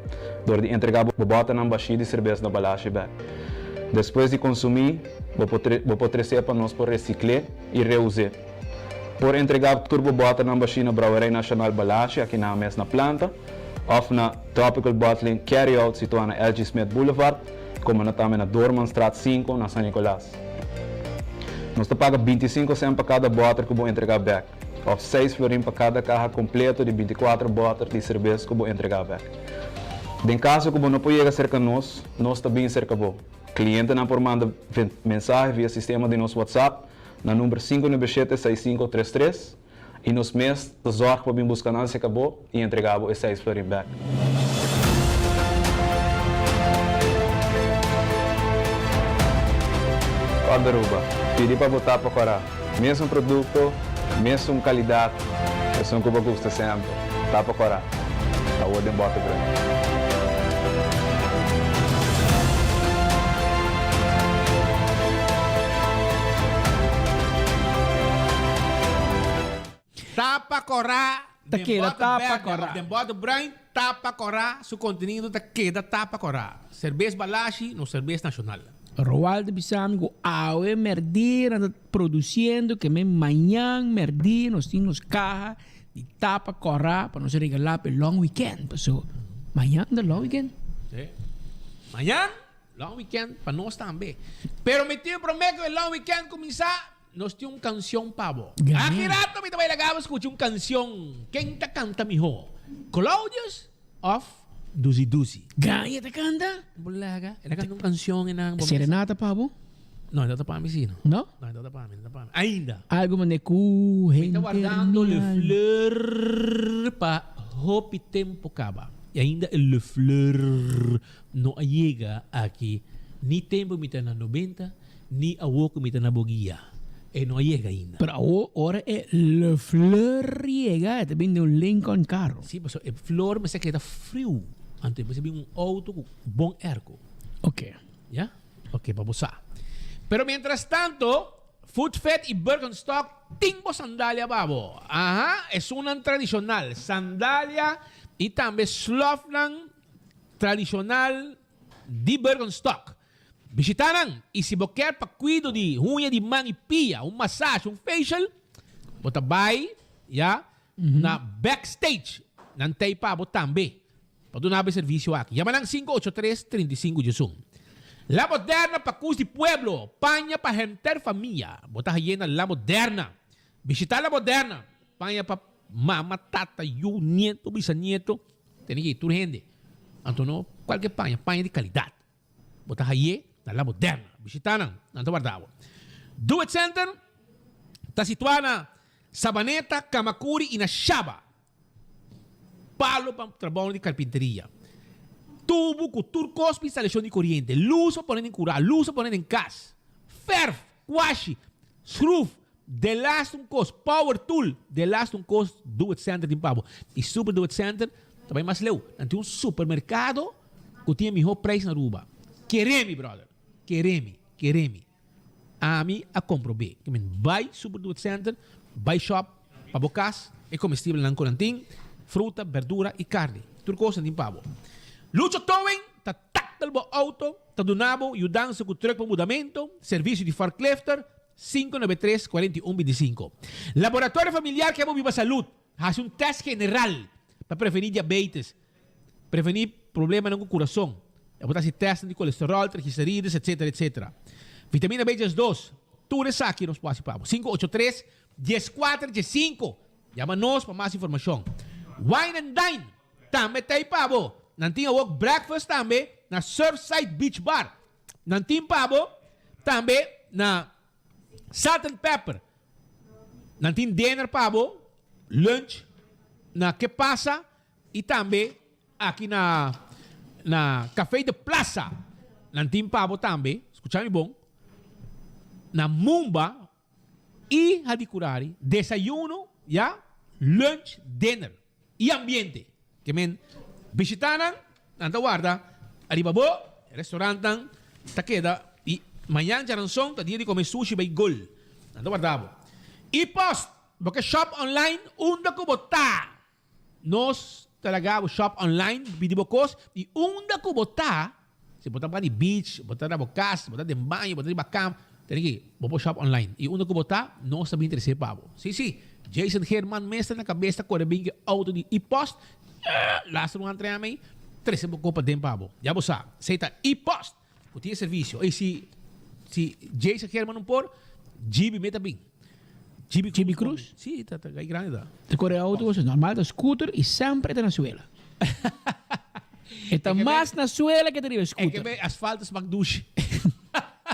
dor di entregá bo bòternan bashí di serbes na Balashi bèk. Despues di konsumí, bo por bo por tres'é pa nos por resikl'é i reus'é. Por entregá tur bo bòternan bashí na Brouwerij Nacional Balashi aki nan mes na planta òf na Tropical Bottling Carry-Out situá na LG. Smith Boulevard komo na tambe na Doormanstraat sinku na San Nicolas. Nos ta paga bintisinko sènt pa kada bòter ku bo entregá bèk, òf seis florin pa kada kaha kompleto di bintikuater bòter di serbes ku bo entregá bèk. Den kaso ku bo no por yega serka nos, nos ta bin serka bo. Klientenan por manda mensahe via sistema di nos WhatsApp na number 597 6533 i nos mes ta zòrg pa bin buska nan serka bo i entregá bo e seis florin bèk. Kòrda Aruba, pidi pa bo tapa kòrá. Mesun produkto, mesun kalidat, esun ku bo gusta semper. Tapa kòrá. Awor den bòter bruin. Tapa kòrá Ta den keda bòter tapa bèrdè kòrá. òf den bòter bruin, tapa kòrá su kontenido ta keda tapa kòrá. Serbes Balashi, nos serbes nashonal. Roald ta bisa mi ku awe mèrdi nan ta produsiendo ke men mañan mèrdi nos tin nos kaha di tapa kòrá pa nos regalá pa e long weekend. Paso mañan ta long weekend. Sí. Mañan long weekend pa nos tambe. Pero mi tin promé ku e long weekend kuminsá nos tin un kanshon pa bo. Aki rato mi ta bai laga bo skucha un kanshon. Ken ta kanta mihó? Claudius òf Duzi Duzi? Gaña ta kanta? Bo laga. El a kanta un kanshon enan. Serenata pa bo? No, e no ta pa mi si no. No? No, e no ta pa mi, no ta pa mi. Ainda. Algo mane ku Mi ta henter wardando mi Le alma. Fleur pa hopi tempo kaba. I ainda e Le Fleur no a yega aki. Ni tempo mi ta na 90, ni awor ku mi ta na Boguia. E no a yega ainda. Pero awor ora e Le Fleur yega e ta bin den un Lincoln karo. Si, pasobra e flor mester keda friu. Anto e mester bin un auto ku bon airco. Ok. Ya? Ok, pa bo sa. Pero mientras tanto, Footfed y Birkenstock tin bo sandalia pa bo. Aha, esunnan tradicional, sandalia y tambe slofnan tradicional di Birkenstock. Bishita nan y si bo kier pa cuido di huña di man y pia, un massage, un facial, bo ta bay, ya, na Backstage. Nan tey pa bo tambe. Pa duna bo e servicio aki. Yama nan 583 35 diesun. La Moderna pa cus di pueblo, paña pa henter famia. Bo ta haye na La Moderna. Bishita La Moderna, paña pa mama, tata, yu, nieto, bisanieto, tene ki tur hende. Anto no cualke paña, paña di calidad. Bo ta haye na La Moderna. Bishita nan, nan ta warda bo. Do It Center ta situa na Sabaneta, Camacuri y na Shaba. Palo pa trabou di karpinteria. Tubu ku tur kos pa instalashon di koriente. Lus pa pone den kura, lus pa pone den kas. Fèrf, kwashi, skruf, delas un kos, power tool, delas un kos Do It Center tin pa bo. I Super Do It Center ta bai mas leu. Nan tin un supermerkado ku tin e mihó preis na Aruba. Kere mi, brother. Kere mi, kere mi. Ami a komprob'é. Ke men bai Super Do It Center, bai shop pa bo kas, e komestibelnan ku nan tin, fruta, berdura i karni. Tur kos nan tin pa bo. Lucho Towing ta taktel bo outo, ta duna bo yudansa ku trùk pa mudamentu, servisio di forklifter, 593 41 25. Laboratorio Familiar ke bo biba salud, hasi un tèst general pa prevení diabetes. Prevení problemanan ku kurason. E por ta hasi tèstnan di kolesteròl, trigliserides, etsetera, etsetera. Vitamina B 12, Tur esaki nos por hasi pa bo. 583 14 15 Yama nos pa mas informashon. Wine and Dine tambe ta ei pa bo. Nan tin awor breakfast tambe na Surfside Beach Bar. Nan tin pa bo tambe na Salt and Pepper. Nan tin dinner pa bo, lunch na Ke Pasa I tambe aki na na Café de Plaza nan tin pa bo tambe, scucha mi bon, na Mumba i Hadicurari desayuno, ya, lunch, dinner i ambiente. Ke men bishita nan, nan ta warda ariba bo, restaurantnan ta keda i mañan djaranson ta dia di come sushi bay gol, nan ta warda bo. I post, bo ke shop online unda ku bo ta. Nos ta laga bo shop online pidi bo kos y unda ku bo ta, si bo ta di beach, bo ta na bo kas, bo ta den baño, bo ta riba kam, tene ki bo por shop online y unda ku bo ta nos ta bin trese pa bo. Si si, Jason Geerman mes ta na kabes ta kore bin ku e auto di E-post, laster un antre ami, trese bo kos paden pa bo. Ya bo sa, esei ta E-post ku tin e servisio. Ey si si Jason Geerman no por, Gibi me ta bin. Jimmy Cruz. Jimmy Cruz? Sí, ta ta grande ta. Ta kore auto, normal ta scooter y semper e ta na suela. E ta mas na suela ke ta riba scooter. E ke be asfalto smak dushi.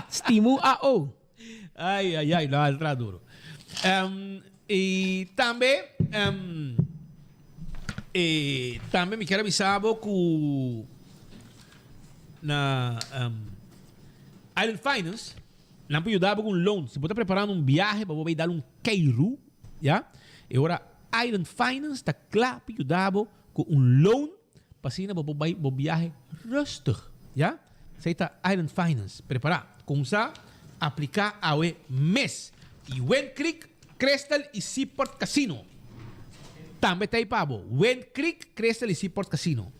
Stimu AO. Ai, ai, ai, no, el tra duro. Um, y tambe, um, e tambe mi kier avisa bo ku na um, Island Finance, nan por yuda bo ku un loan. Si bo ta preparando un biahe pa bo bai dal un keiru, ya, e ora Island Finance ta kla pa yuda bo ku un loan Pa asina bo por bai bo biahe rustig, ya. Esei ta Island Finance. Prepará, kumsa apliká awe mes. I Wind Creek, Crystal i Seaport Casino tambe ta ei pa bo. Wind Creek, Crystal i Seaport Casino.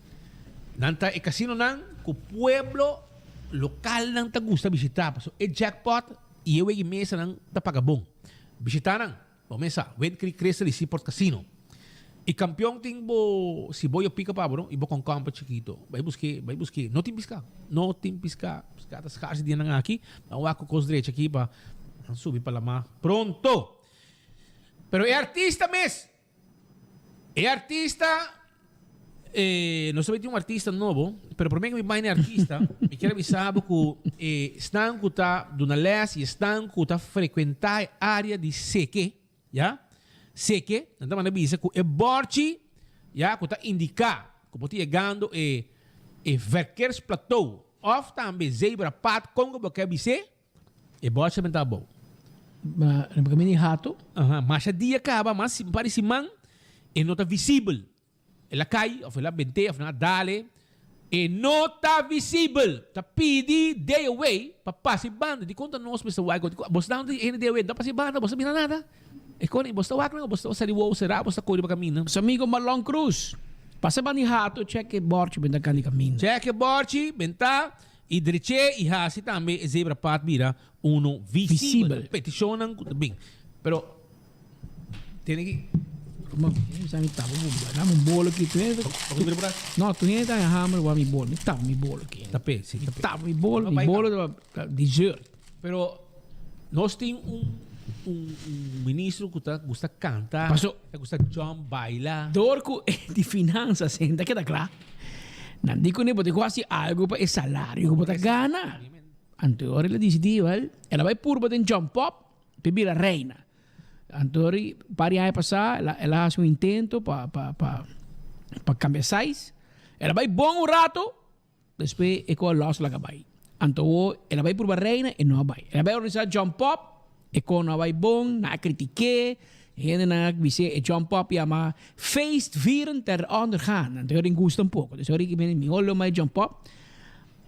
Nan ta e casinonan ku pueblo lokalnan ta gusta bishitá pasobra e jackpot i e wegi mesanan ta paga bon. Bishitá nan. Bo mesa, Wind Creek Crystal y Seaport Casino. Y campeon tin bo siboyo pica pa bo no y bo concomber chikito. Bay busque, bay busque. No tin pisca, no tin pisca. Pisca ta scarce dianan aki. Nan wak cu cos drecha aki pa nan subi pa lama pronto. Pero e artista mes, e artista Eh, nos ta tin un artista nobo, pero prome ku mi bai na e artista, mi kier a bisa bo ku e esnan ku ta duna les i esnan ku ta frekuentá e área di Seke, ya, Seke, nan ta manda bisa ku e bòrchi, ya, ku ta indiká ku bo ta yegando e e verkeersplateau òf tambe zebrapad, kon ku bo ke bis'é, E bòrchi ta benta abou. Ma na kaminda di hato. Aha, masha dia kaba, mas un par di siman e no ta visibel. El a kai of el a bent'é of nan a dal'é, e no ta visibel. Ta pidi DOW pa pasa e banda. Dikon ta nos mester wak? Bos nan di hende DOW no ta pasa e banda, bos ta mira nada. E kon bos ta wak nan, bos ta sali wowo será, bos ta kore pa kaminda. Nos amigo Marlon Cruz, pasa e banda di hato, chèk e bòrchi benta kan di kaminda. Chèk e bòrchi benta. I dreché i hasi tambe e zebra pad bira uno visibel. Petishonnan ku ta bin. Pero tene ki. Ruman, mi sa mi tapa bo bolo. Dame un bolo aki. Tu hende ta. No, tu hende ta haña hamber wak mi bolo. Mi tapa mi bolo aki. Tap'é, si, tap'é. Mi tapa mi bolo. Mi bolo ta dessert. Pero nos tin un un ministro ku ta gusta kanta, ta gusta jump, baila. Dor ku di finansa senta keda kla. Nan di kuné bo tin ku hasi algu pa e salario ku bo ta gana. Anto ora el a disidí, wèl, el a bai purba den jump up pa e bira reina. Anto ora un par di aña pasá el a el a hasi un intento pa pa pa pa kambia size. El a bai bon un rato, despues e ku a lòs laga bai. Anto awor el a bai purba reina, e no a bai. El a bai organisá jump up, e kon no a bai bon, nan a kritik'é, hendenan a bis'é e jump up yama feestvieren ter ondergaan. Anto ora e gusta un poko. Dus ora e bini mihó lo mai jump up.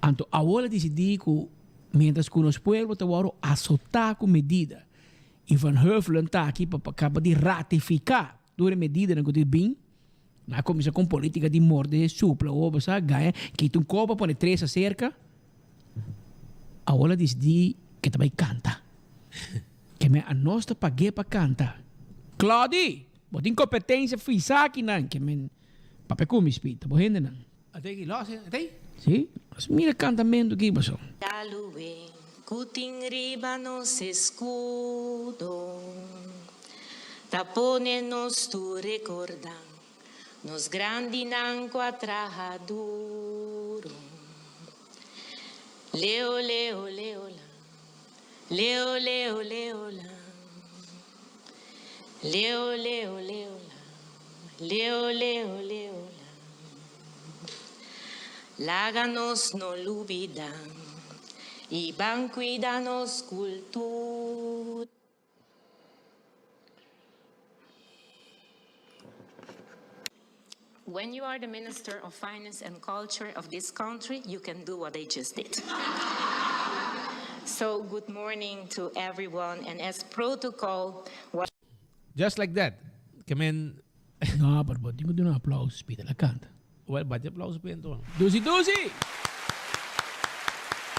Anto awor el a disidí ku mientras ku nos pueblo ta wòrdu asotá ku medida i Van Huffelen ta aki pa kaba di ratifiká tur e medidanan ku tin bin, nan a kuminsá ku un polítika di morde, supla obo, sa, gaña, kita un kopa pone tres aserka. Awor el a disidí ku e ta bai kanta. Ke men anos ta pag'é pa kanta. Claudy, bo tin kompetensia fisa akinan. Ke men papia ku mi spita, bo hendenan. Atei ki los, atei? Sí, nos mira kantamentu aki paso. Talue ku tin riba nos eskudo ta pone nos tur rekordá nos grandinan ku a traha duro. Leo leo leo la Leo leo leo la Leo leo leo la Leo leo leo la Laga nos no lubida y ban cuida nos cultura. When you are the Minister of Finance and Culture of this country, you can do what I just did. So, good morning to everyone, and as protocol, what. Just like that, ke men. No, pero bo tin ku duna aplauso, Pita la kanta. Well, bati aplauso p'e enton. Dusi Dusi!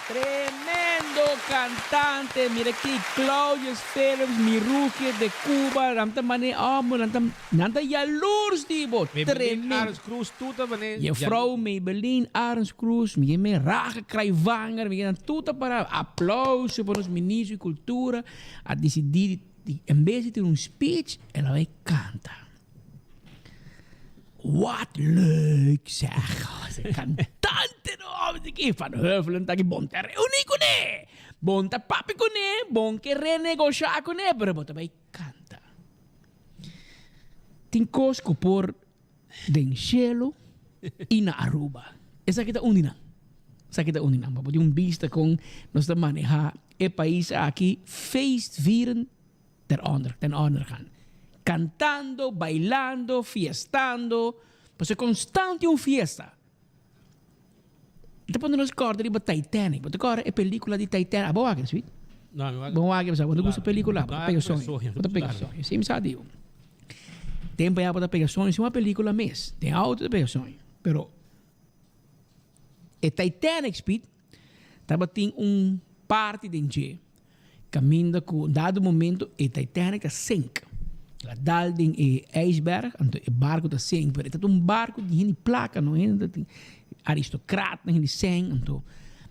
Tremendo cantante, mira aki Claudius Phillips, mi Rugie de Cuba, nan ta mane amo, nan ta nan ta yalurs di bo, Maybelline tremendo. Arends Cruz tur ta mane Juffrouw yalurs. Maybelline Arends Cruz, mi me raga Kraivanger, mi nan tur ta para aplauso pa nos ministro di cultura a dicidi di en bes di tira un speech el a bay canta. Wat leuk zeg! Cantante no, mi di Van Huffelen ta aki bon ta reuni kuné, bon ta papia kuné, bon ke renegosha kuné, pero bo ta bai canta. Tin kos ku por den shelo i na Aruba. Esaki ta un di nan. Esaki ta un di nan. Pa bo tin un bista kon nos ta maneha e pais aki feestvierend ter onder, ten onder gaan. Cantando, bailando, fiestando. Pasobra constante un fiesta. Ta pone nos corda riba Titanic. Bo ta corda e pelicula di Titanic? Abo wak, Sweet? No, mi wak. Bo wak, bo ta gusta pelicula, bo ta pega soño. Bo ta pega soño. Si mi sa digo. Tempo ya bo ta pega soño, si una pelicula mes. Den auto ta pega soño. Pero e Titanic, Speed, tabatin un parti den dje Caminda cu dado momento e Titanic ta sink. El a dal den e ijsberg, anto e barco ta sink. Pero e ta un barco di hende placa, no hende ta aristocratnan, hende seng. Anto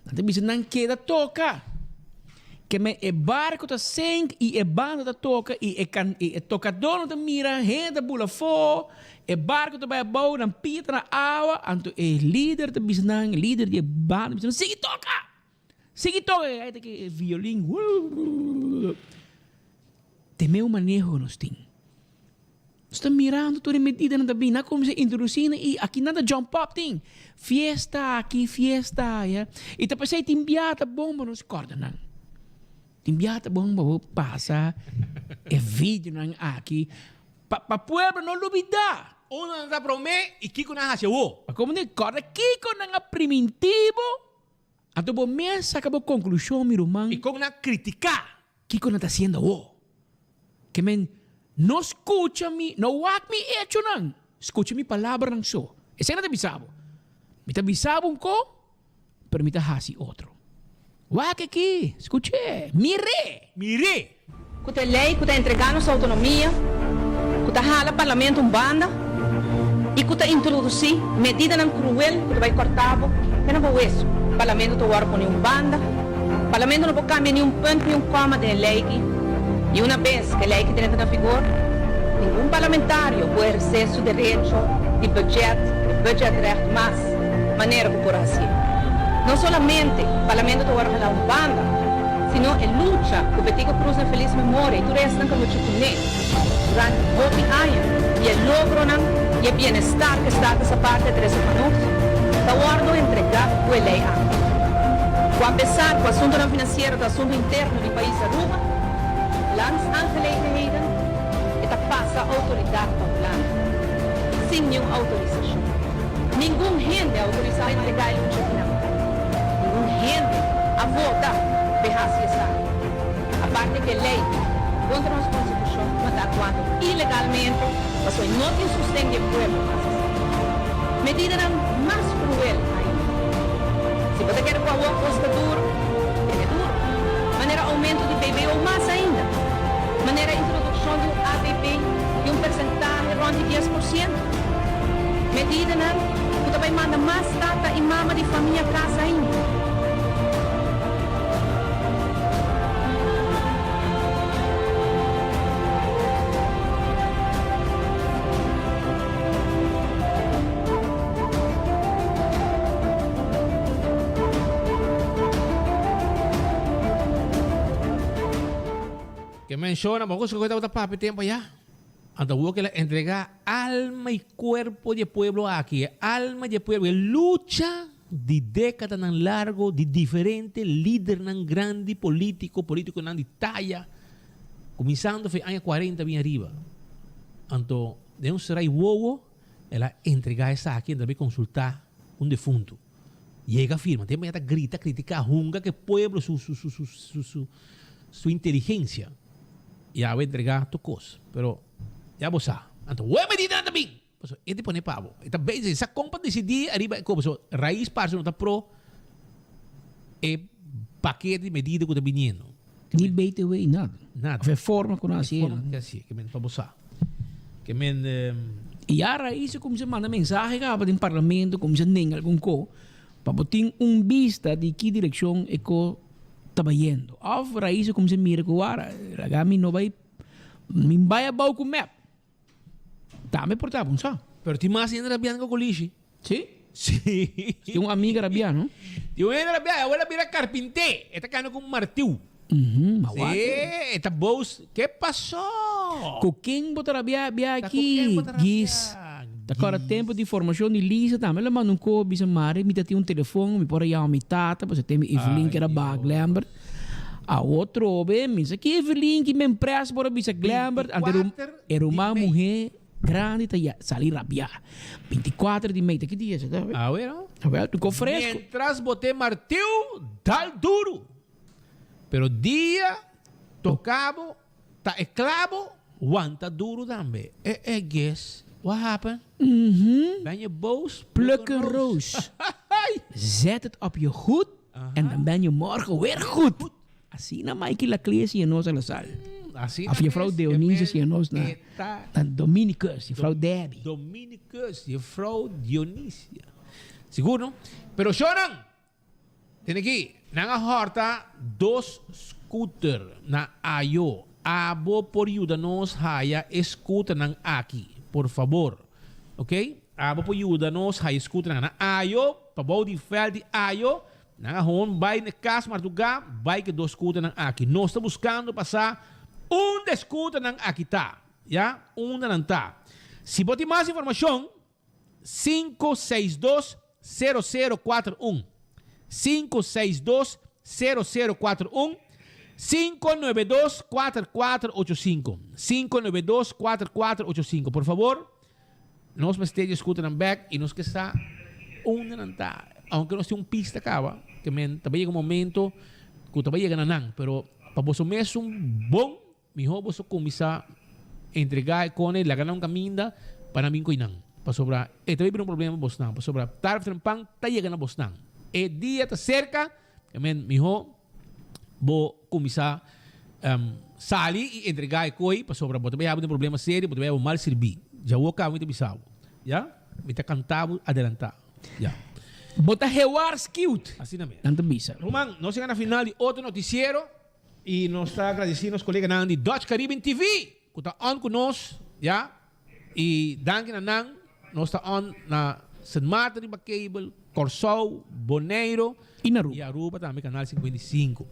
nan ta bisa nan keda toca. Ke men e barco ta sink y e banda ta toca y e can e tocadornan ta mira hende ta bula afo, e barco ta bay abao, nan pia ta na awa, anto e lider ta bisa nan, e lider di e banda ta bisa nan, sigui toca! Sigui toca e gaita ki e violin. Te meu maneho nos tin. Nos ta mirando tur e medidanan ta bini. Nan a cuminsa introduci nan y aki nan ta jump up tin. Fiesta aki, fiesta aya. Y ta pesey tin bia ta bon pa nos corda nan. Tin bia ta bon pa bo pasa e videonan aki pa pa pueblo no lubida. Unda nan ta prome y kico nan a haci awo. Pa como nan corda kico nan a priminti bo. Anto bo mes saka bo konklushon, mi ruman. I kon nan kritiká. Kiko nan ta hasiendo awor? Ke men, no skucha mi, no wak mi echonan, skucha mi palabranan so. Esei nan ta bisa bo. Mi ta bisa bo un ko, pero mi ta hasi otro. Wak aki, skuch'é, mir'é! Mir'é! Ku ta e lei ku ta entregá nos outonomia, ku ta hala parlamento un banda i ku ta introdusí medidanan kruel ku ta bai kòrtá bo te na bo wesu. Parlamento ta wòrdu pone un banda. Parlamento no por kambia ni un punt ni un kòma den e lei aki. I una bes ku e lei aki drenta na vigor, ningun parlamentario por ehersé su derecho di budget, di budgetrecht, mas manera ku por hasié. No solamente parlamento ta wòrdu hala un banda. Sino e lucha ku Betico Croes na felis memoria i tur esnan ku a lucha kuné durante hopi aña i e logronan i e bienestar ku Status Aparte a trese pa nos, ta wòrdu entregá ku e lei aki. Ku apesar ku asuntunan finansiero ta asuntu interno di pais Aruba, Landsaangelegenheden, e ta pasa outoridat pa Hulanda, sin niun outorisashon. Ningun hende a outorisá pa entregá e lucha final. Ningun hende a vota p'e hasi esaki. Aparte ku e lei kontra nos konstitushon no ta aktuando ilegalmente pasobra e no tin sosten di e pueblo pa hasi esaki. Medidanan mas kruel ainda. Si bo ta kere ku awor kos ta duru, tene duru. Manera oumento di BBO mas ainda. Manera introdukshon di un ABB di un persentahe rònt di 10%. Medidanan ku ta bai manda mas tata i mama di famia kas ainda. Ke menshona, bo ku scoge tabata papia tempo ya. Anto awor ke el a entregá alma i kuerpo di e pueblo aki, e alma di e pueblo, e lucha di dékadanan largo di diferente lidernan grandi polítiko, polítikonan di taya, kuminsando for e aña kuarenta bin ariba. Anto den un serai wowo el a entregá esaki, el ta bin konsultá un defuntu. Yega firma, tempo ya ta grita, critica, hunga cu e pueblo su su su su su su su inteligencia. Ya bo entrega tur cos, pero ya bo sa. Anto wou e medidanan ta bin? Pasobra e ta pone pa bo. E ta bezig, e sa con pa decidi ariba e cos. Pasobra raiz parce no ta pro e pakete di medida cu ta biniendo. Ni BTW, nada. Nada. Of e forma cu nan haci. E forma cu haci, ke men pa bo sa. Ke men. Y a raiz a cuminsa manda mensahe caba den parlamento, cuminsa nenga algun co, pa bo tin un bista di ki direccion e co ta bayendo. Of raiz a cuminsa mira cu wara, laga mi no bay, mi bay abao cu mep. Tambe por ta, bo no sa. Pero tin mas hende rabiando cu Colishi. Si? Sí. Tin un amiga rabiá, no? Tin un hende rabiá, e abuela bira karpinté. E ta kanda ku un martiu. Mhm, ma wak. Sí, e ta boos. Ke pasó? Ku ken bo ta rabiá bia Ta ku ken aki, bo ta rabiá? Gis? Ta kòrda tempu di formashon di Lisa tambe el a manda un kos bisa Mari mi ta tin un telefon mi por a yama mi tata pasobra te mi Evelyn keda baha Glembert. Awo trobe mi sa ki Evelyn ki men pres por a bisa Glembert anto e ruman muhé grandi ta ya sali rabiá. 24 di mei ta ki dia esei ta? Awe no. Awel tu ko fresco. Mientras bo te martiu dal duru. Pero dia toca bo ta e clabo wanta duru tambe. E e guess what happen? Ben je boos? Pluk een roos. Zet het op je hoed en dan ben je morgen weer goed. Asina Mikey Laclé siña nos a la sal. Asina Of juffrouw mes, Dionisia e siña nos na, ta na Dominicus, juffrouw Debbie. Dominicus, juffrouw Dionisia. Sigur no? Pero shownan, Tene aki, nan a hòrta dos scooter na Ayo. Abo por yuda nos haya e scooternan aki, por fabor. Ok? Abo por yuda nos haya e scooternan na Ayo, pabou di vèlt di Ayo. Nan a hon bai na e kas mardugá, bai ku e dos scooternan aki. Nos ta buskando pa sa unda e scooternan aki ta. Ya, unda nan ta. Si bo tin mas informashon, 562 0041 562 0041 592 4485 592 4485 Por favor, nos mester di escuta nan bek y nos ke sa unda nan ta. Aunke nos tin un pista caba, ke men ta bay yega un momento cu ta bay yega na nan, pero pa boso mesun bon Mihó boso kuminsá entregá e kone i laga nan un kaminda pa nan bin ku einan, pasobra e ta bira un problema pa bosnan, pasobra tarde òf trempan ta yega na bosnan. E dia ta serka, amen, mihó bo kuminsá sali i entregá e koi, pasobra bo ta bai habi un problema serio, bo ta bai habi mal sirbí. Djawo kaba mi ta bisa bo, ya, mi ta kanta bo adelantá, ya. Bo ta gewaarschuwd, Asina mes. nan ta bisa. Ruman, nos yega na final di otro notisiero. Y nos ta agradeci nos coleganan di Dutch Caribbean TV cu ta on cu nos, ya. Y danki na nan nos ta on na Sint Maarten riba cable, Corsou, Boneiro Y na Aruba. Y Aruba tambe canal 55.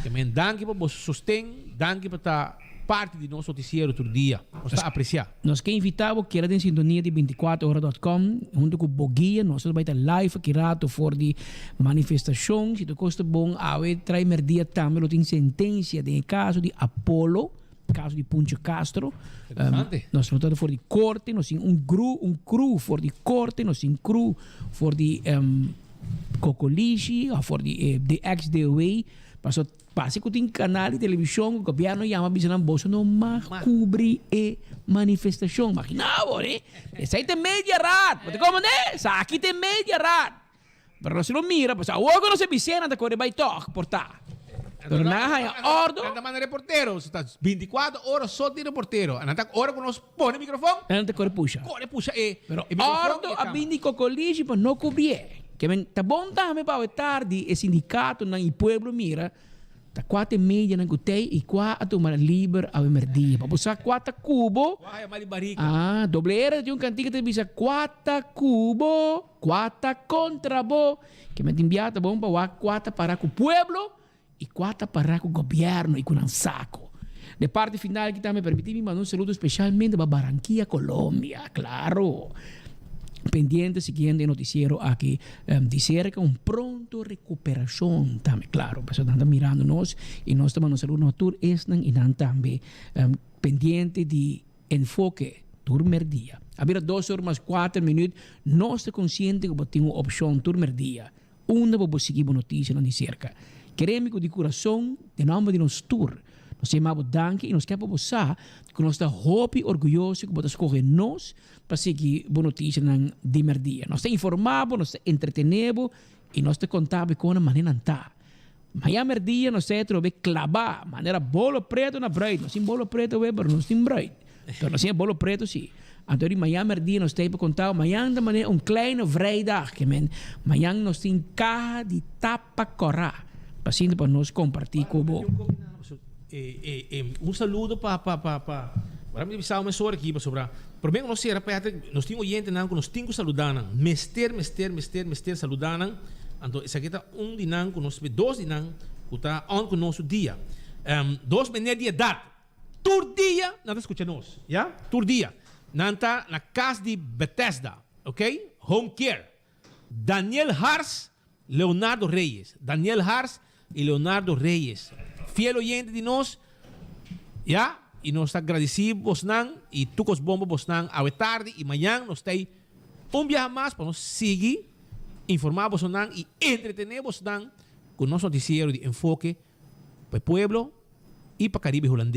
Ke men danki pa boso sosten, danki pa ta parti di nos noticiero tur dia. Nos ta aprecia. Nos ke invita bo keda den sintonia di binticuatro ora dot com hunto cu bo guia. Nos ta bay ta live aki rato for di manifestacion. Si ta cos ta bon awe trai merdia tambe lo tin sentencia den e caso di Apollo, caso di Puncho Castro. Interesante. Nos lo ta for di corte, nos tin un gru, un crew for di corte, nos tin crew for di Cocolishi of for di de ex DOW. Paso Pasa ku tin kanal di televishon ku gobièrnu yama bisa nan boso no mag kubri e manifestashon. Magina bo, ne? Esei ta e media raad. Bo ta komprendé? Esaki ta e media raad. Pero nos lo mira, pasobra awor ku nos a bis'é nan ta kore bai tòg, por ta. Pero nan a haña òrdu. Nan ta manda reportero. So ta bintikuater ora so tin reportero. Nan ta ora ku nos pone mikrofon. Nan ta kore pusha. Kore pusha e Pero mikrofon òrdu i e a kama. bin di Kokolishi pa no kubrié. Ke men ta bon tambe pa awe tardi e sindikatonan i pueblo mira ta kua ta e medianan ku tei i kua a tuma liber awe merdia. Pa bo sa kua ta kubo. Kua a yama di barika. Ah, doble R ta tin un kantika ta bisa kua ta kubo, kua ta kontra bo. Ke men tin bia ta bon pa wak kua ta para ku pueblo i kua ta para ku gobièrnu i ku nan sako. De parti final aki tambe permití mi manda un saludo spesialmente pa Barranquilla, Colombia. Klaro! Pendiente siguiendo e noticiero aki di cerca un pronto recuperacion tambe claro pasobra nan ta mirando nos y nos ta manda un saludo na tur esnan y nan tambe pendiente di Enfoke tur merdia. A bira dos or mas kuater minuut nos ta konsiente ku bo tin un opshon tur merdia unda bo por sigui bo notisianan di serka. Kere mi ku di kurason den nòmber di nos tur nos ta yama bo danki i nos ke pa bo sa ku nos ta hopi orguyoso ku bo ta skohe nos pa sigui bo notisianan di merdia. Nos ta informá bo, nos ta entretené bo i nos ta konta bo kon nan manera nan ta. Maña merdia nos ta atrobe klabá manera bolo preto na bruid. Nos tin bolo preto awe, pero nos tin bruid. Pero nos tin e bolo preto si. Anto di maña merdia nos ta ei pa konta bo, mañan ta manera un kleine vrijdag, ke men mañan nos tin kaha di tapa kòrá pa sinta pa nos kompartí ku bo. Un saludo pa pa pa pa. Ora mi bisa un sora aki sobre. Promé nos sera, Patrick, nos tin oyentenan ku nos tin ku saludá nan. Mester, mester, mester, mester saludá nan. Anto esaki ta un di nan ku nos dos di nan ku ta on ku nos dia. Dos meneer di edat. Tur dia nan ta skucha nos, ya? Tur dia. Nan ta na kas di Bethesda, ok? Home Care. Daniel Hars, Leonardo Reyes. Daniel Hars i Leonardo Reyes. Fiel oyente di nos, ya? I nos ta gradisí bosnan i tur kos bon pa bosnan awe tardi i mañan nos ta ei un biaha mas pa nos sigui informá bosonan i entretené bosnan ku nos notisiero di Enfoke pa e Pueblo i pa Caribe Hulandes.